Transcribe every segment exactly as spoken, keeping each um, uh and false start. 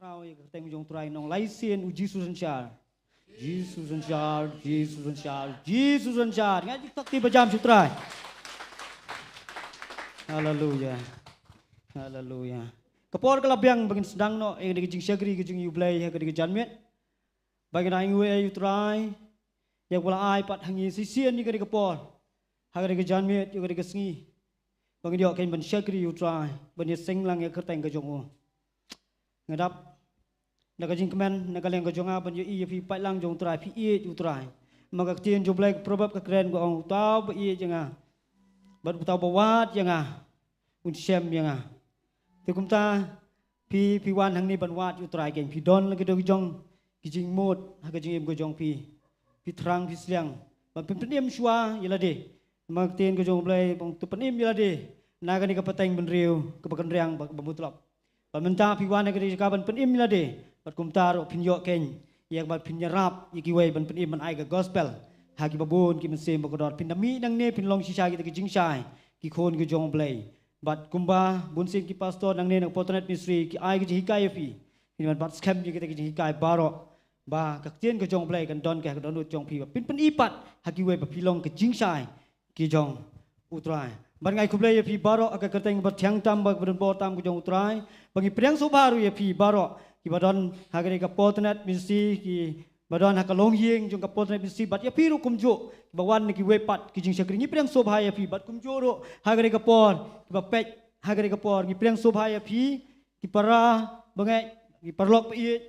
Khraw ïa ka kyrteng jong u Trai, nong lai sien, U Jisu synshar. Jisu synshar, Jisu synshar, Jisu synshar. Nga jingtak ti bajam sha u Trai. Haleluya. Haleluya. Ka por ka la biang ba ngin sdang noh ïa ka jingshakri ka jong U Blei ha ka janmiet. Ba ngin ai nguh ïa u Trai ïa kaba la ai pat ha ngi shisien ïa ka por ha ka janmiet, ïa ka sngi. Ba ngin ïoh kein ban shakri ïa u Trai, ban ïaseng lang ïa ka kyrteng ka jong u. Nga dap na ka jingkmen na ka liang ka jong nga ban ïohi ïa phi paidlang jong u Trai, phi ïeit ïa u Trai. Ma ka ktien jong u Blei, ka Proverb ka kren ka ong, uta uba ïeit ïa nga bad uta uba wad ïa nga un shem ïa nga. Te kumta phi, phi wan hangne ban wad ïa u Trai kein, phi don la ki dong jong ki jingmut ha ka jingim ka jong phi. Phi thrang, phi sliang ban pyn-, pynim shuwa ïa lade. Ma ka ktien ka jong u Blei ba ong to pynim ïa lade na kane ka pateng bynriew kaba kynriang bad kaba mutlop. Bad mynta phi wan ha kane ka jaka ban pynim ïa lade, bad kumta ruh phin ïoh kein ïa kaba phin ïarap ïa kiwei ban pynim, ban ai ka gospel ha kiba bun ki mynsiem ba kordor. Phin da mih nangne phin long shisha kita ki jingshai ki khun ki jong u Blei. Bad kumba bun sien ki pastor nangne na ka Fortinet Ministry ki ai ka jinghikai ïa phi, phin wan bat skhem ïa kita ki jinghikai baroh ba ka ktien ka jong u Blei kan don ka, ka dohnud jong phi, ba phin pyni pat ha kiwei ba phi long ka jingshai ki jong u Trai. Bad nga ai khublei ïa phi baroh ha ka kyrteng ba thiang tam bad ba don bor tam ka jong u Trai. Ba ngi pdiang sngewbha ruh ïa phi baroh kiba don ha kane ka Fortinet Ministry, kiba don ha ka longïing jong ka Fortinet Ministry, bad ïa phi ruh kumjuh kiba wan na kiwei pat ki jingshakri, ngi pdiang sngewbha ïa phi. Bad kumjuh ruh ha kane ka por, kiba peit ha kane ka por, ngi pdiang sngewbha ïa phi ki para bangeit, ki paralok ba ïeit,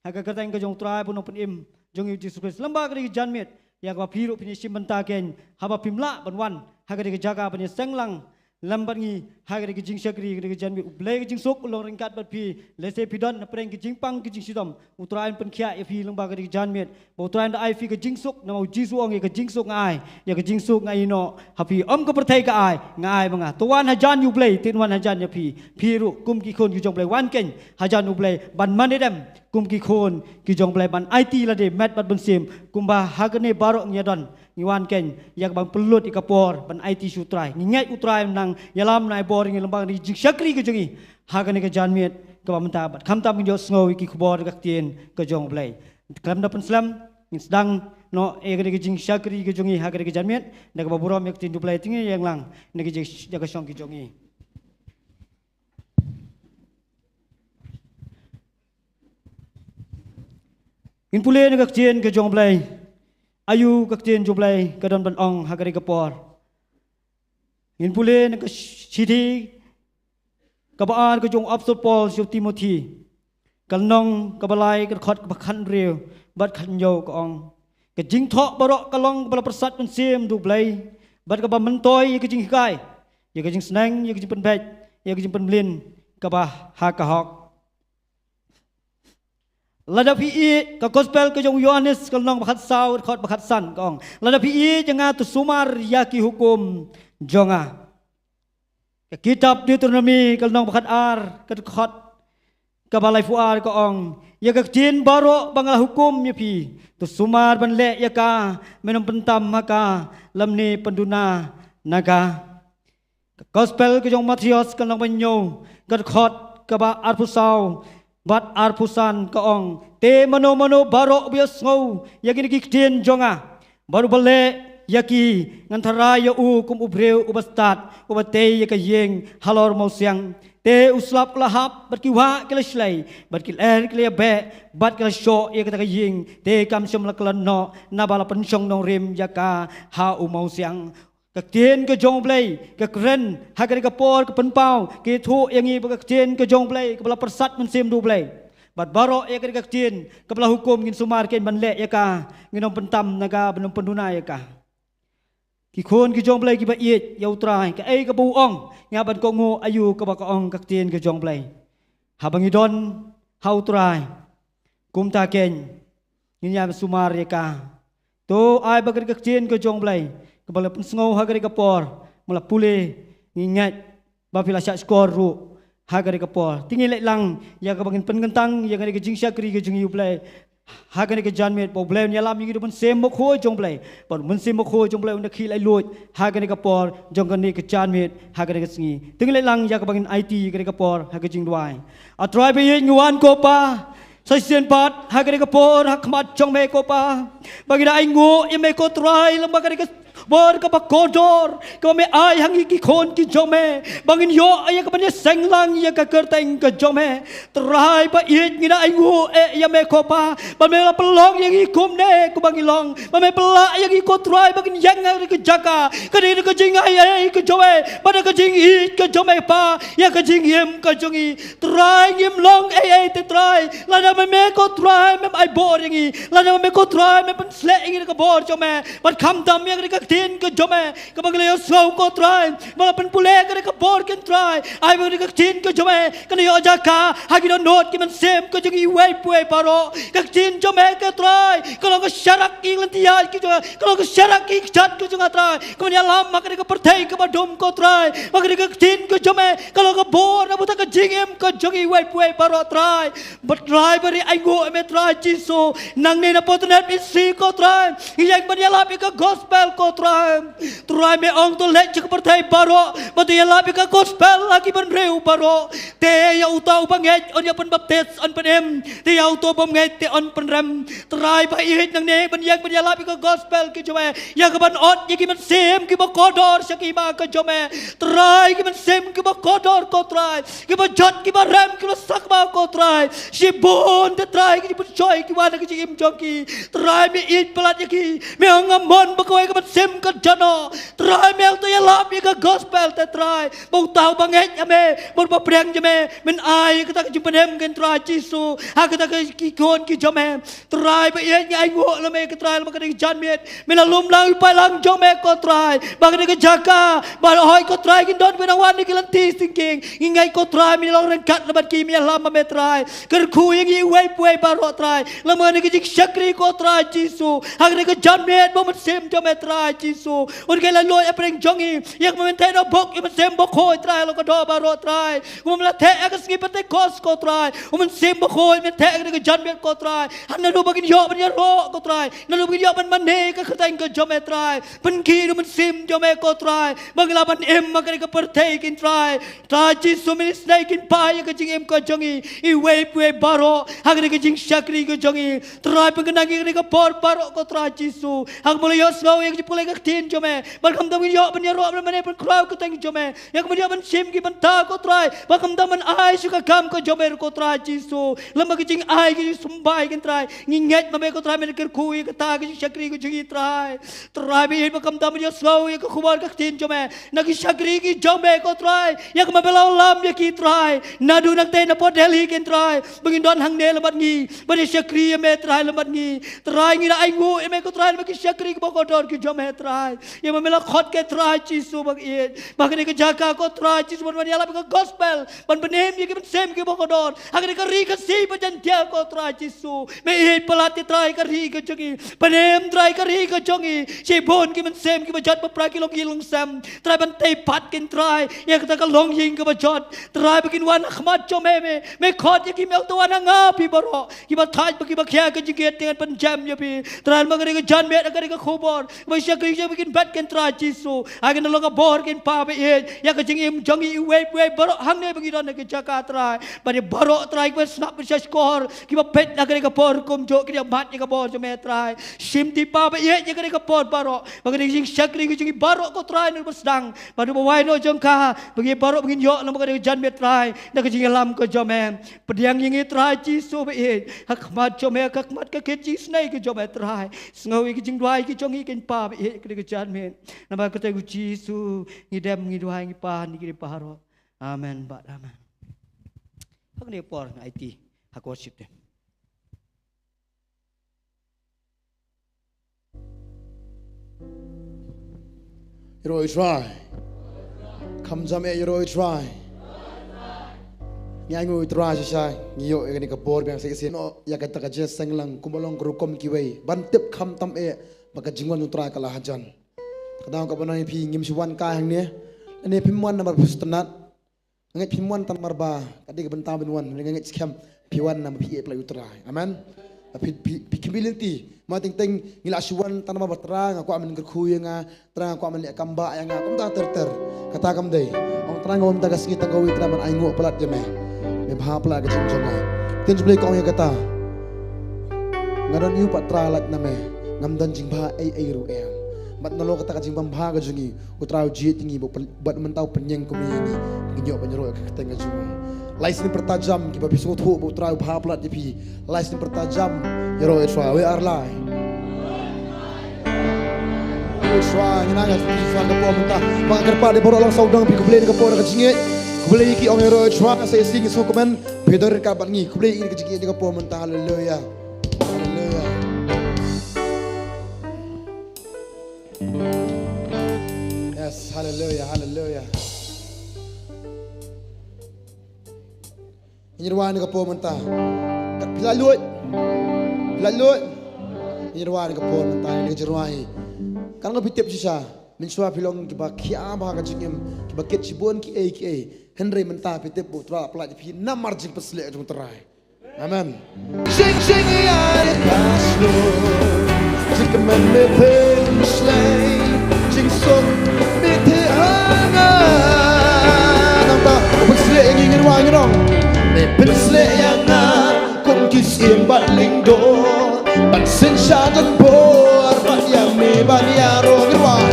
ha ka kyrteng ka jong u Trai bad u Nongpynim jong ngi U Jisu Khrist. Lem bad ka janmiet ïa kaba phi ruh phin ïashim bynta kein haba phim lah ban wan ha ka jaka ban ïaseng lang lem bad ngi ha ka jingshakri ka janmiet. U Blei ka jingsuk u long ryngkat bad phi. Lehse phi don na pdeng ka jingpang ka jingshitom, u Trai un pynkhiah ïa phi lem bad ka janmiet. Ba u Trai un da ai phi ka jingsuk, namar u Jisu u ong, ïa ka jingsuk nga ai, ïa ka jingsuk nga ïehnoh ha phi. Ym ka pyrthei ka ai, nga ai ma nga. To wan hajan ïa u Blei, te un wan hajan ïa phi. Phi ruh kum ki khun ki jong u Blei, wan kein hajan u Blei ban mane dem kum ki khun ki jong u Blei, ban aiti lade met bad mynsiem, kumba ha kane baroh ngi ïa don. Ngi wan kein ïa ka ban pynlut ïa ka por ban aiti sha u Trai. Ngi ngeit u Trai un nang ïalam, un ai bor ïa ngi lem bad ka jingshakri ka jong ngi ha kane ka janmiet kaba mynta bad khamtam ngin ïohsngew ïa ki khubor ka ktien ka jong u Blei. Khlem da pynslem, ngin sdang noh ïa kane ka jingshakri ka jong ngi ha kane ka janmiet da kaba burom ïa ka ktien jong u Blei. Te ngin ïeng lang na ka jing, ïa ka shong ka jong ngi. Ngin pule na ka ktien ka jong u Blei. Aïu ka ktien jong u Blei ka don ban ong ha kane ka por? Ngin pule na ka shithi kaba ar ka jong u Apostol Paul sha u Timothi, ka lynnong kaba lai, ka dkhot kaba khathynriew bad khathynñiew, ka ong: Ka jingthoh baroh ka long kaba la pyrsad mynsiem da u Blei, bad kaba myntoi ïa ka jinghikai, ïa ka jingsneng, ïa ka jingpynbeit, ïa ka jingpynmlien kaba ha ka hok. Lada phi ïeit, ka gospel ka jong u Ïoannis, ka lynnong ba khatsaw, dkhot ba khatsan, ka ong: Lada phi ïeit ïa nga, to sumar ïa ki hukum jong nga. Ka kitab Deuteronomi, ka lynnong ba khatar, ka dkhot kaba laiphew ar, ka ong: Ïa ka ktien baroh ba nga la hukum ïa phi, to sumar ban leh ïa ka, men ym pyntam ha ka lymne pynduna na ka. Ka gospel ka jong u Mathaios, ka lynnong ba hynñiew, ka dkhot kaba arphew saw bad arphew san, ka ong: Te mano mano baroh ba ïohsngew ïa kine ki ktien jong nga bad uba leh ïa ki, ngan tharai ïa u kum u briew uba stad, uba tei ïa ka ïing halor mawsiang. Te u slap u la hap, bad ki wah ki la shlei, bad ki lyer ki la ïabeh, bad ki la shoh ïa kata ka ïing, te kam shym la kylla noh, naba la pynshong nongrim ïa ka ha u mawsiang. Ka ktien ka jong u Blei ka kren ha kane ka por, ka pynpaw, ka ïathuh ïa ngi ba ka ktien ka jong u Blei kaba la pyrsad mynsiem da u Blei. Bad baroh ïa kane ka ktien kaba la hukum, ngin sumar kein ban leh ïa ka, ngin ym pyntam na ka, ban ym pynduna ïa ka. Ki khun ki jong u Blei kiba ïeit ïa u Trai, kaei kaba u ong, ngi hap ban kohnguh aïu kaba ka ong ka ktien ka jong u Blei. Haba ngi don ha u Trai, kumta kein ngin ïa sumar ïa ka. To ai ba ka ktien ka jong u Blei kaba la pynsngew ha kane ka por, ba la pule, ngi ngeit ba phi la shahshkor ruh ha kane ka por. Te ngin leit lang ïa kaba ngin pynkyntang ïa kane ka jingshakri ka jong ngi ïa u Blei. Ha kane ka janmiet ba U Blei un ïalam ïa ngi da U Mynsiem Bakhuid jong U Blei, ba U Mynsiem Bakhuid jong U Blei un da khie laitluid ha kane ka por jong kane ka janmiet, ha kane ka sngi. Te ngin leit lang ïa kaba ngin aiti kane ka por ha ka jingduwai. A Trai ba ïeit, ngi wan ko Pa, sa shisien pat ha kane ka por ha khmat jong me ko Pa, ba ngi da ainguh ïa me ko Trai, lem bad kane ka bor kaba kordor kaba me ai ha ngi ki khun ki jong me, ba ngin ïoh ïa kaban ïaseng lang ïa ka kyrteng ka jong me. Trai ba ïeit, ngi da ainguh eh ïa me ko Pa, ba me la pynlong ïa ngi kumne kumba ngi long, ba me pynlah ïa ngi ko Trai ba ngin ïeng ha ka jaka, ka dei ka jingaiei ka jong me, ba da ka jingïeit ka jong me Pa, ïa ka jingim ka jong ngi. Trai ngim long ei ei te Trai lada ma me ko Trai mem ai bor ïa ngi, lada ma me ko Trai mem pynsleh ïa ngi da ka bor jong me. Bad khamtam ïa ka ktien ka jong me kaba ngi la ïohsngew ko Trai, ba la pynpule ka da ka bor ken Trai, ai ba ka ktien ka jong me kan ïoh jaka ha ki dohnud ki mynsiem ka jong ngi iwei pa iwei baroh. Ka ktien jong me ko Trai ka long ka sharak ki lynti ïaid ki jong nga, ka long ka sharak ki kjat ki jong nga Trai, ka ban ïalam ha kane ka pyrthei kaba dum ko Trai. Ba kane ka ktien ka jong me ka long ka bor na bynta ka jingim ka jong ngi iwei pa iwei baroh Trai. Bad Trai ba ngi ainguh ïa me Trai Jisu, nangne na Pynursla East ko Trai, ngi ïeng ban ïalap ïa ka gospel ko Trai. Trai me ong to leit sha ka pyrthei baroh bad to ïalap ïa ka gospel ha ki bynriew baroh. Te ïa uta uba ngeit yn ïa pynbaptis yn pynim, te ïa uta u bym ngeit te yn pynrem. Trai ba ïeit, nangne ban ïeng ban ïalap ïa ka gospel ka jong me, ïa kaban ot ïa ki mynsiem kiba kordor sha ka hima ka jong me. Trai ki mynsiem kiba kordor ko Trai, kiba jot kiba rem kiba sakma ko Trai. Shibun te Trai ki jingpynshoi ki wan ha ka jingim jong ki. Trai me ïeit palat ïa ki, me ong nga mon ba kawei ka mynsiem ka jano. Trai me ong to ïalap ïa ka gospel te Trai, ba uta uba ngeit ïa me, ba u ba pdiang ïa me, men ai kata ka jingpynim ken Trai Jisu ha kata ka ki khun ki jong me. Trai ba ïeit, ngi ainguh ïa me ko Trai lem bad kane ka janmiet, me la lum lang u paidlang jong me ko Trai, ba kane ka jaka ba hoi ko Trai kin don ba nang wan ïa ki lynti sting king. Ngi ngeit ko Trai me long ryngkat lem bad ki, me ïalam ma me Trai. Kyrkhu ïa ngi iwei pa iwei baroh Trai lem bad kane ka jingshakri ko Trai Jisu, ha kane ka janmiet ba u Mynsiem jong me Trai Jisu un khie laitluid hapdeng jong ngi. Ïa kaba men theh na bok ïa u Mynsiem Bakhuid Trai halor ka doh baroh Trai, kumba men la theh ha ka sngi Pentekost ko Trai, u Mynsiem Bakhuid men theh ha kane ka janmiet ko Trai. Naduh ba ngin ïoh ban ïaroh ko Trai, naduh ba ngin ïoh ban mane ka kyrteng ka jong me Trai, pynkhih da u Mynsiem jong me ko Trai, ba ngin lah ban im ha kane ka pyrthei ken Trai. Trai Jisu, men isynei kin paw ïa ka jingim ka jong ngi iwei pa iwei baroh ha kane ka jingshakri ka jong ngi. Trai pynkynang ïa kane ka por baroh ko Trai Jisu, ha kaba la ïohsngew ïa ka jingpule ka ktien jong me, bad khamtam ngin ïoh ban ïaroh ban mane pynkhraw ka kyrteng jong me, ïa kaba ngin ïoh ban shim ki bynta ko Trai, bad khamtam ban ai sha ka kam ka jong me ko Trai Jisu. Lem bad ka jingai ka jingsymbai ken Trai, ngi ngeit ma me ko Trai men kyrkhu ïa kata ka jingshakri ka jong ngi Trai. Trai me ïeit, ba khamtam ban ïohsngew ïa ka khubor ka ktien jong me na ki shakri ki jong me ko Trai, ïa kaba me la wallam ïa ki Trai, naduh nangtei na pdeng Delhi ken Trai, ba ngin don hangne lem bad ngi, ban ïa shakri ïa me Trai lem bad ngi. Trai ngi da ainguh ïa me ko Trai lem bad ki shakri kiba kordor ki jong me Trai, ïa ba me la khot ken Trai Jisu ba ïeit, ba kane ka jaka ko Trai Jisu ban ïalap ïa ka gospel, ban pynim ïa ki mynsiem kiba kordor ha kane ka ri Khasi bad Jaintia ko Trai Jisu. Me ïeit palat ïa Trai ka ri ka jong ngi, pynim Trai ka ri ka jong ngi. Shibun ki mynsiem kiba jot ba pra ki long ïing long sem Trai, ban tei pat ken Trai ïa kata ka longïing kaba jot Trai, ba kin wan ha khmat jong me. Me, me khot ïa ki, me ong to wan ha nga phi baroh kiba thait bad kiba khia ka jingkit, te ngan pynjem ïa phi. Trai lem bad kane ka janmiet, kane ka khubor ba shakri jong me kin bat ken Trai Jisu, ha kane ka long ka bor ken Pa ba ïeit ïa ka jingim jong ngi iwei pa iwei baroh hangne ba ngi don ha ka jaka Trai. Bad ïa baroh Trai kiba sngap ban shahshkor, kiba peit ha kane ka por kumjuh, kin ïa mad ïa ka bor jong me Trai. Shim ti Pa ba ïeit ïa kane ka por baroh, ba kane ka jingshakri ka jong ngi baroh ko Trai naduh ba sdang bad naduh ba wai noh jong ka, ba ngi baroh ba ngin ïoh lem bad kane ka janmiet Trai na ka jingïalam ka jong me. Pdiang ïa ngi Trai Jisu ba ïeit, ha khmat jong me, ha khmat ka kit jingisynei ka jong me Trai. Sngew ïa ki jingduwai ki jong ngi ken Pa ba ïeit ha kane ka janmiet. Namar kata U Jisu ngi dem ngi duwai ngi pan ïa kine baroh. Amen bad amen. Ha kane ka por ngi aiti ha ka worship team. Ïaroh ïa u Trai. Kham jam eh, ïaroh ïa u Trai. Ngi ainguh ïa u Trai shisha, ngi ïoh ïa kane ka por biang shisha. Noh ïa kata ka jingseng lang kumba long ka rukom kiwei ban tip khamtam eh ba ka jingwan u Trai ka la hajan. Ka daw kaba nang ïa phi ngim shu wan kai hangne. Lane phim wan namar phi sngewtynnat. Nga ngeit phim wan tang namar ba ka dei ka bynta ban wan, nga ngeit skhem phi wan namar phi ïeit palat ïa u Trai. Amen. Phi, phi, phi khmih lynti. Ma teng teng ngi la shu wan tang namar ba Trai nga kwah men kyrkhu ïa nga, Trai nga kwah men leh kam bah ïa nga, kumta ter ter. Kata kam dei. Ong Trai nga wan mynta ka sngi tang kawei, Trai men ainguh palat ïa me. Me bha palat ka jingim jong nga. Ktien jong U Blei ka ong ïa kata. Nga don ïa u pat Trai lait na me. Ngam don jingbha ei ei ruh em. Bad nalor kata ka jingbym bha ka jong ngi, U Trai u jied ïa ngi, bad mynta u pynïeng kum ïa ngi. Ngi ïoh ban ïaroh ïa ka kyrteng ka jong u. Lai sien pyrta jam kiba phi sngewthuh ba U Trai u bha palat ïa phi. Lai sien pyrta jam. Ïaroh ïa U Trai, wei ar lai. Ïaroh ïa U Trai, ngi nang ïa U Trai ka por mynta. Ba nga kyrpad ïa baroh lang sawdong, phi khublei na ka por ka jingngeit. Khublei ïa ki, ong ïaroh ïa U Trai, sa ïa sngi sngewkmen. Phi don ryngkat bad ngi, khublei ïa ki jingngeit na ka por mynta. Haleluya. Haleluya. Yes, haleluya, haleluya. Ngin rwai na ka por mynta. Kat phi la luid. Phi la luid. Ngin rwai na ka por mynta. Ngin rwai. Kan nga phi tip shisha. Mynshuwa phi long kiba khia bha ka jingim. Kiba kit shibun kiei kiei. Hynrei mynta phi tip ba U Trai u la pynlait ïa phi namar jingpynshlur jong U Trai. Amen. Jing jing ïa ka shlur. Jingkmen me pynslei. Jingsuk me theh ha nga. Nangta u pynslei ïa ngi, ngin rwai, ngin ong. Me pynslei ïa nga kum ki syiem bad lyngdoh. Ban synshar don bor bad ïa me ban ïaroh, ngin rwai.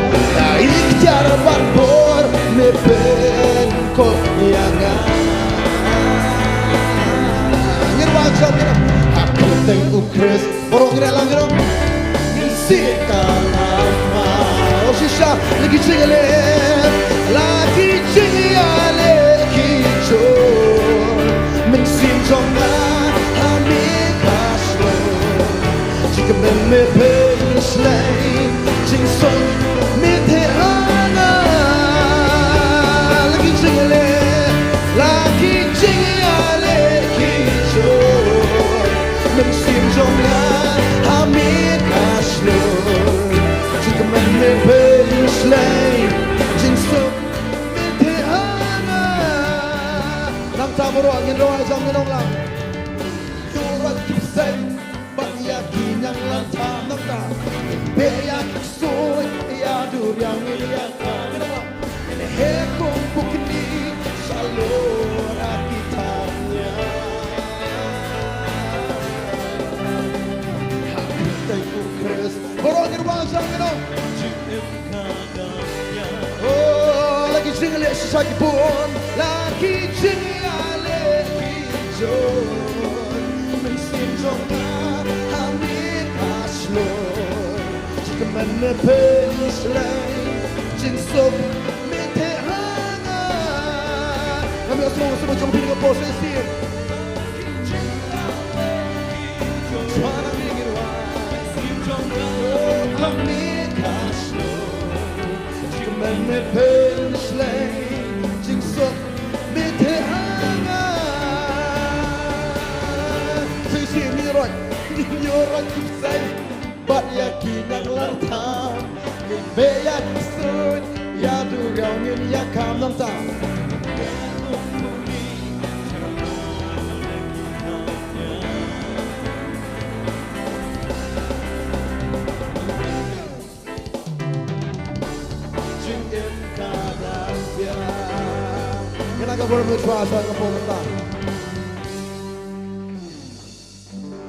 Ïa iktiar bad bor me pyn Ko ïa nga. Ngin rwai jam ngin. Ha kyrteng U Khrist. Baroh ngin ïalang ngin ong. Ngin siew ka lama. Oh shisha. La ki jingïaleh. La ki jingïaleh ki jong. Mynsiem jong nga. Ha me ka shlur. Jingkmen me pynslei, jingsuk me theh ha nga. La ki jingïaleh, la ki jingïaleh ki jong. Mynsiem jong nga ha me ka shlur. Jingkmen me pynslei, jingsuk me theh ha nga. Nangta baroh ngin rwai jam ngin ong lang. Ïoh roi ki bseiñ bad ïa ki ñianglantam nangta. Ngin beh ïa ki ksuid, ïa duriaw ngin ïa ka. Ngin her kum pukni sha lor ha ki thar ñiah. Ha kyrteng U Khrist. Baroh ngin rwai jam ngin ong. Jingim ka Oh, la ki jingïaleh shisha ki bun, la ki jingïaleh ki jong. Mynsiem jong nga ha me ka shlur. Jingkmen me pynslei, jingsuk me theh ha nga. Ngam ïohsngew sngewbha jong phi ka por shisien. Bad ïa ki nang lang tam, ngin beh ïa ki ksuid, ïa duriaw ngin ïa kam nangta. Jingim ka dang biang. Kane ka bor mut ba sa ka por mynta.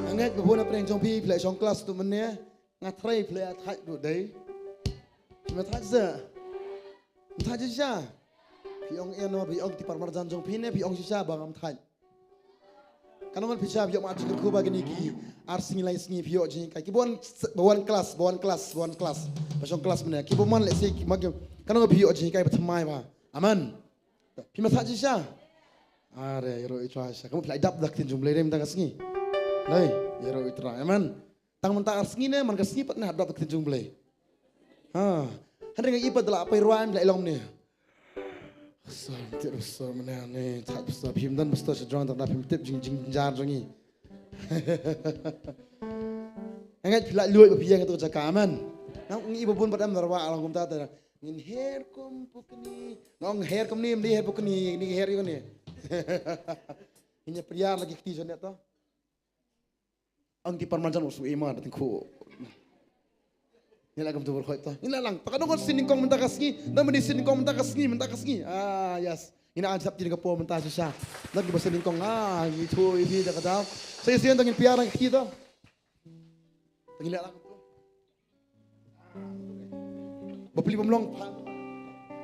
Nga ngeit ba bun na pdeng jong phi phi la shong klas tu mynne. Nga threi phi la thait ruh dei. Phi ma thait se. Ma thait shisha. Phi ong ïa no, phi ong ki para marjan jong phi ne, phi ong shisha ba ngam thait. Kan ong phi shisha, phi ïoh mad jingkyrkhu ba kine ki ar sngi lai sngi phi ïoh jinghikai. Ki bun, bun klas, bun klas, bun klas. Ba shong klas mynne. Ki bun man lehse ki ma ki. Kan ong phi ïoh jinghikai ba thymmai ba. Amen. Phi ma thait shisha. Are, ïaroh ïa U Trai shisha. Ka mut phi la dap da ka ktien jong U Blei re mynta ka sngi. Dei, ïaroh ïa U Trai. Amen. Tang mynta ar sngi ne, man ka sngi pat ne, hap dap da ka ktien jong U Blei. Ha. Hynrei nga i pat da la pei rwai, la i long ne. Sor, mtip sor, mynne ne, thait pastor, phim don pastor sha jrong, tang da phim tip jing, jing, jingjar jong i. Nga ngeit phi la luid ba phi ïeng ïa tu ka jaka, amen. Nga i ba bun pat em da rwai, long kumta te. Ngin her kum pukni. Nga ong her kum ni, mdi her pukni, ni her kum ni. Ngin ïa priar lagi kti jong ne to. Ang ki parman jan u su ema da tengku. Ngi la kam tu berkhoi to. Ngi la lang. Taka nong sin nyngkong mynta ka sngi. Da mani sin nyngkong mynta ka sngi, mynta ka sngi. Ah, yes. Ngi na ajap ti ka por mynta shisha. Da ki ba sin nyngkong. Ah, ngi tu i bi da ka dau. Sa ïa sien tang ngin piar ang ki to. Tang ngi la lang. Bapli bym long pha.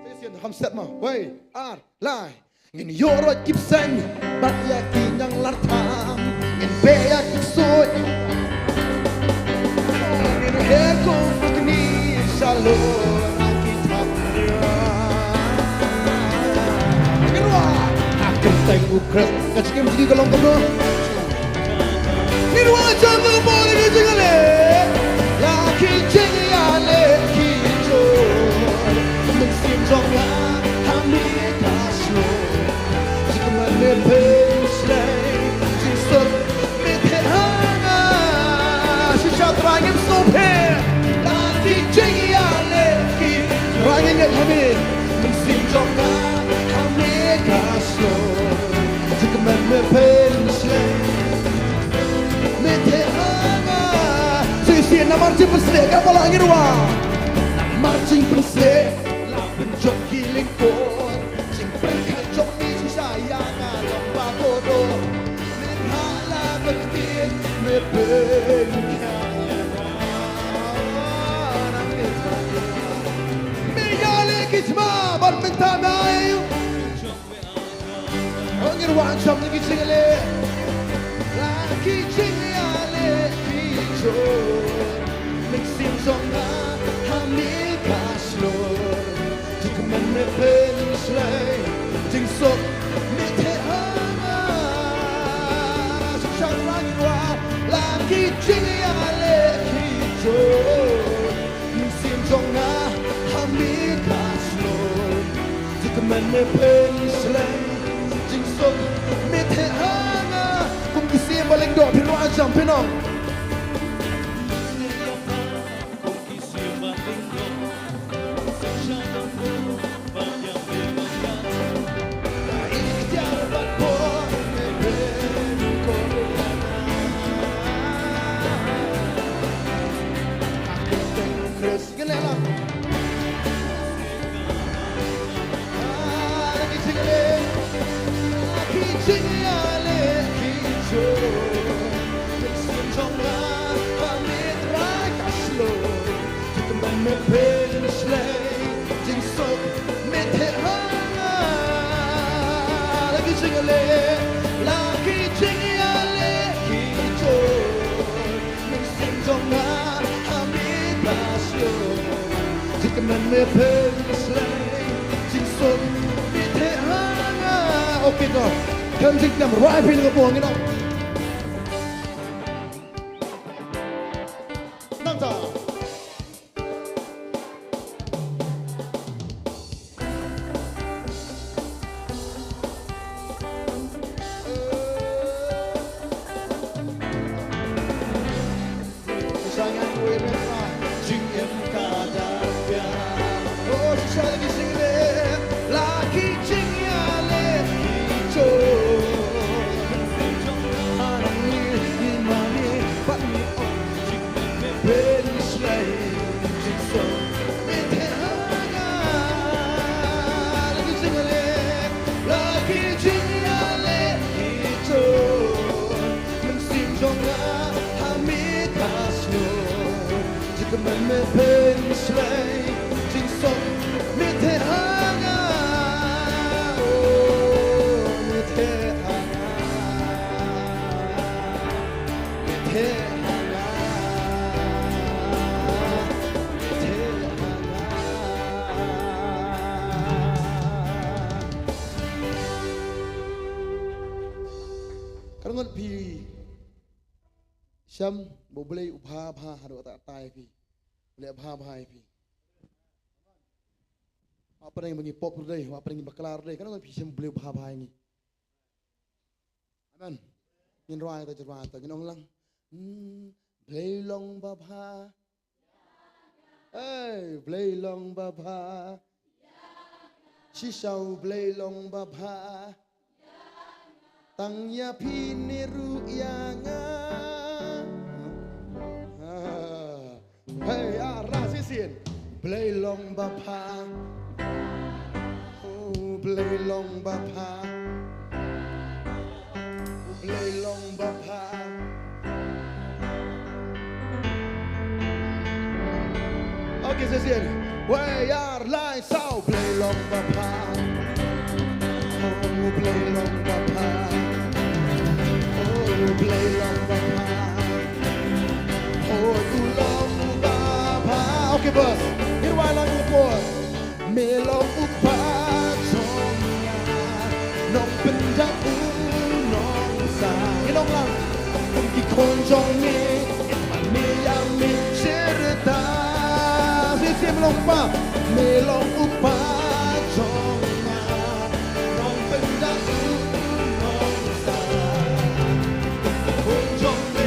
Sa ïa sien kham set ma. Wei, ar, lai. Ngin ïoh roi ki bseiñ bad ïa ki ñianglarthang. Ngin beh ïa ki ksuid. Ngin her kum u kñi shalor ha ki thap. Ngin rwai ha kyrteng u Khrist. Ka jingim jong ngi ka long kumno? Ngin rwai jam na ka bor ïa ki jingïaleh. La ki jingïaleh ki jor. Mynsiem jong nga ha me ka shlur. Jingkmen me pynslei. Jingsuk me theh ha nga. Shisha Trai ngin sngewbha. La ki jingïaleh ki. Trai ngin ngeit ha me. Mynsiem jong nga ha me ka shlur. Jingkmen me pynslei. Me theh ha nga. Shisien namar jingpynsleh ka ba la ngin rwai. Namar jingpynsleh la pynjot ki lyngkor. Jingpynkheiñ jong me shisha ïa nga long ba kordor. Me thah la pyntied me pynkheiñ ïa nga. Me ïaleh ki thma bad mynta me ai. Ngin wan jam na ki jingïaleh. La ki jingïaleh ki jor. Mynsiem jong nga ha me ka shlur. Jingkmen me pynslei. Jingsuk me theh ha nga. Shisha Trai ngin rwai. La ki jingïaleh ki jor. Mynsiem jong nga ha me ka shlur. Jingkmen me pynslei. Jingsuk me theh ha nga. Kum ki siem ba lyngdoh phin rwai jam phin ong. Jingkmen me pynslei, jingsuk me theh ha nga. La ki jingïaleh, la ki jingïaleh ki jor. Mynsiem jong nga ha me ka shlur. Jingkmen me pynslei, jingsuk me theh ha nga. Okay, to. Khlem jingkhlem, rwai phi na ka bor, ngin ong. Nangta. Mynsiem jong nga ha me ka shlur. Jingkmen me pynslei. Jingsuk me theh ha nga. Oh, me theh ha nga. Me theh ha nga. Me theh ha nga. Ka ngot phi shem ba U Blei u bha bha haduh katta katta ïa phi. U Blei bha bha ïa phi. Hapdeng ba ngi pop ruh dei, hapdeng ba klar ruh dei, ka ngot phi shem U Blei u bha bha ïa ngi. Amen. Ngin rwai ta, rwai ta, ngin ong lang. Hmm, Blei long ba bha. Hey, Blei long ba bha. Shisha U Blei long ba bha. Tang ïa phi ne ruh ïa nga. Hei, ar, lai, shisien. Blei long babha. Oh, Blei long babha. Blei long babha. Okay, shisien. Wei, ar, lai, saw. Blei long babha. Oh, Blei long babha. Oh, Blei long babha. Oh, u long u babha. Okay, boss. Ngin wan lang u por. Me long u kpa jong nga, nongpyndap u nongsa. Ngin ong lang. Kum ki khun jong me, ïa me, ïa me shisha. Shisien me long u kpa, me long u kpa jong nga, nongpyndap u nongsa. Khun jong me,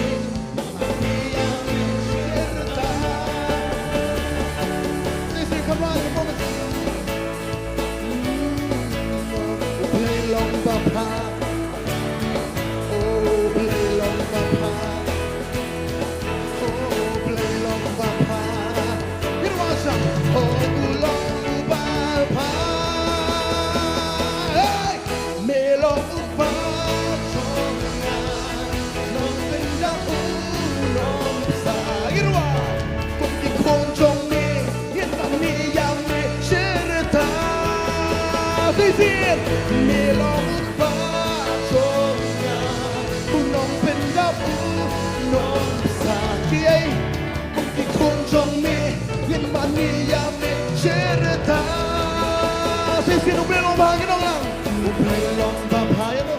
Me long u kpa jong nga, nongpyndap u nongsa. Ngi ruh, kum ki khun jong me, ïa me, ïa me shisha. Shisien, me long u kpa jong nga, u nongpyndap u nongsa. Kiei Kum ki khun jong me, ïa me, ïa me shisha. Shisien u Blei long babha, ngin ong lang. U Blei long babha, ïa no.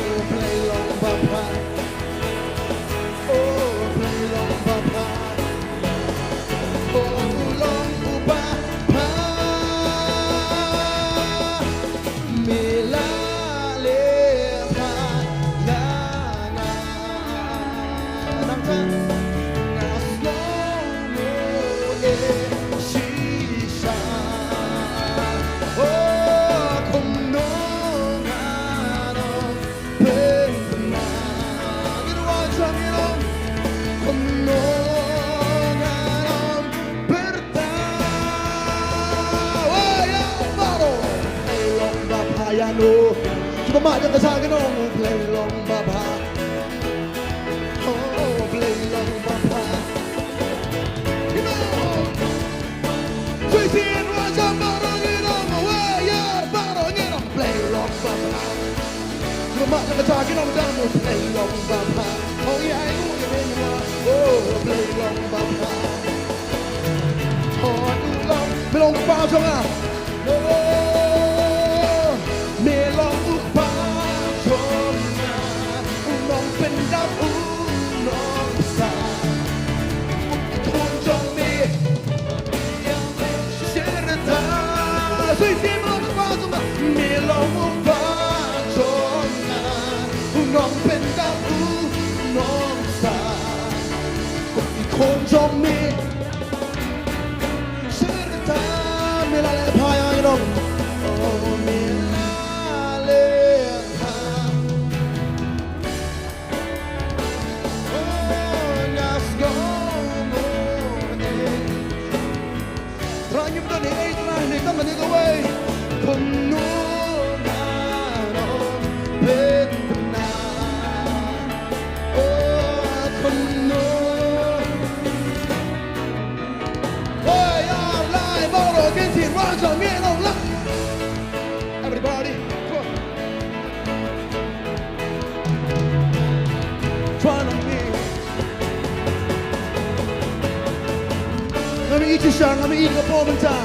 U Blei long babha. U Blei long babha. U long u babha. Me la leh bha ïa nga. Nangta nga sngew mo e shisha. Oh, kumno nga nong pynbna. Ngin wan sha ngin ong. Kumno nga nong pyrta. Wei, ïa baroh. Blei long babha ïa no. Shu mad ïa ka sa ngin ong. Blei long babha. Oh, Blei long babha. Ngin ong. Shisien, wan sha baroh ngin ong. Wei, ïa baroh ngin ong. Blei long babha. Shu mad ïa ka sa ngin ong, dang mo. Blei long babha. Oh, ïa, ïa, ïa, ïa. Oh, Blei long babha. Oh, u long, me long kpa jong nga. Oh, me long u kpa jong nga. U nongpyndap u nongsa. U khun jong me. Shisha. Shisien me long u kpa jong nga. Me long u kpa jong nga. U nongpyndap u nongsa. Kum ki khun jong me. Shisha. Me la leh bha ïa nga, ngin ong. Oh, me la leh bha. Trai ngim don ei ei, Trai, ne tang kane kawei. Kumno nga nong pynbna. Oh, kumno. Hey, all right, baroh kin sien, wan sha ngin ong lang. Everybody, come on. Try on me. Ngam ïohi shisha, ngam ïohi ka por mynta.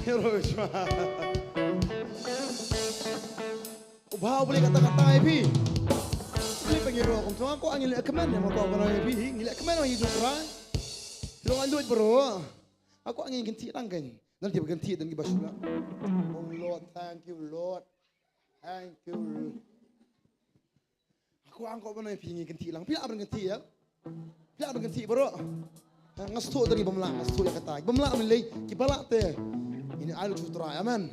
Heroes, man. U bha u Blei katta katta ïa phi. Tang ko ngi leh kmen ne ma ko ba ngi phi ngi leh kmen ngi ju trai. Lo ngi lut bro. Ko ngi kynti dang kan. Nan ti kynti dan ki ba shu la. Oh Lord, thank you Lord. Thank you. Ko ang ko ba ngi phi ngi kynti lang. Phi la ban kynti ya. Phi la ban kynti bro. Nga shu dari bamla nga shu ya kata. Bamla men lei ki bala te. Ini ai lu trai amen.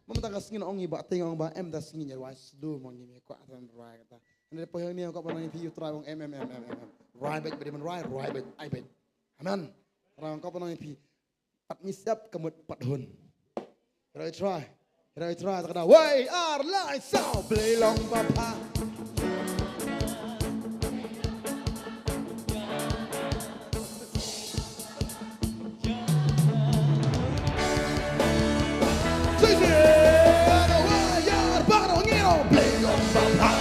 Bam ta ka sngin ong i ba te ong ba em da sngin ya wai sdu mo ngi me ko atan rai kata. Ande pohang ni ko ba ngi phi u trai ong em em em em em. Rai bet bet men rai rai bet ai bet. Amen. Rang ko ba ngi phi. Pat mi sep ka mut pat hun. Here I try. Here I try. Takada. Wei ar lai sao blei long ba pha. Sisi. Wei ar ba long ngiro blei long ba pha.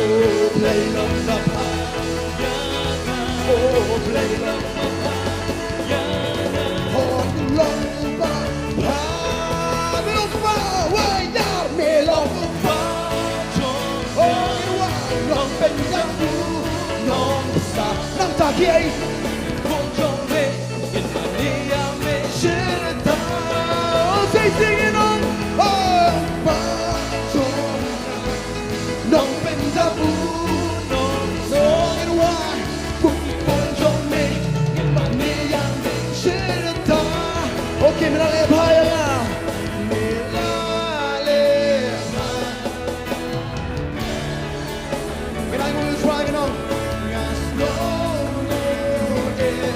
Oh blei long ba pha. Oh blei long ba pha. Hon long ba pha. Me long ba wai yar me long ba. Oh wa long pen jang u long sa nang ta kiai. Hon jong me in ma ni ya me shirta. Oh say sing it on. Oh ba jong Nong pen da bu nong nong in wa. Kum pon jong me in ma ne yang me shirta. Okay, me na le bha ya la. Me la le bha. Can I go to try it on? Yes, no, no, eh.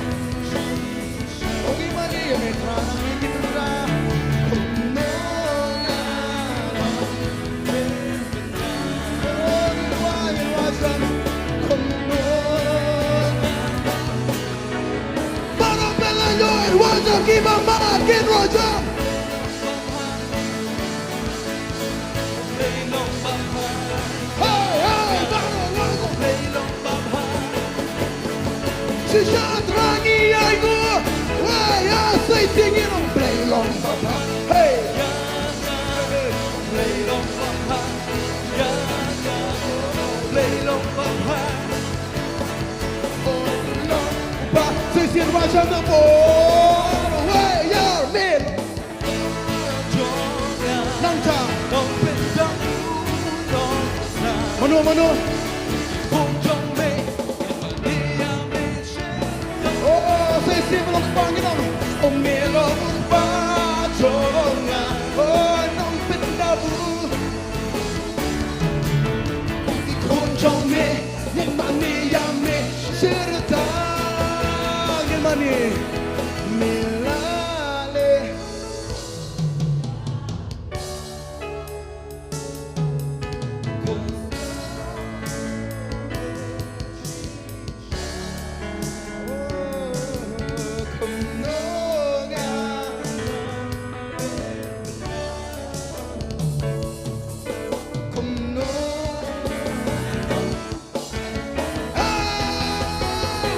Shisha Trai ngi ïai nguh. Wei, ïa, sei tieng ngi long Blei long ba bha. Hey. Blei long ba bha. Ïa, ïa, Blei long ba bha. Oh, long ba. Sei sien ba jam na bo. Wei, ïa, men. Nang ta. Mano, mano. Oh, say, say, me long pang, you know. Oh, me long pa jong nga. Oh, nong pyndaw. Ki khun jong me, ngin mane ïa me. Syrta, ngin mane. Me la le.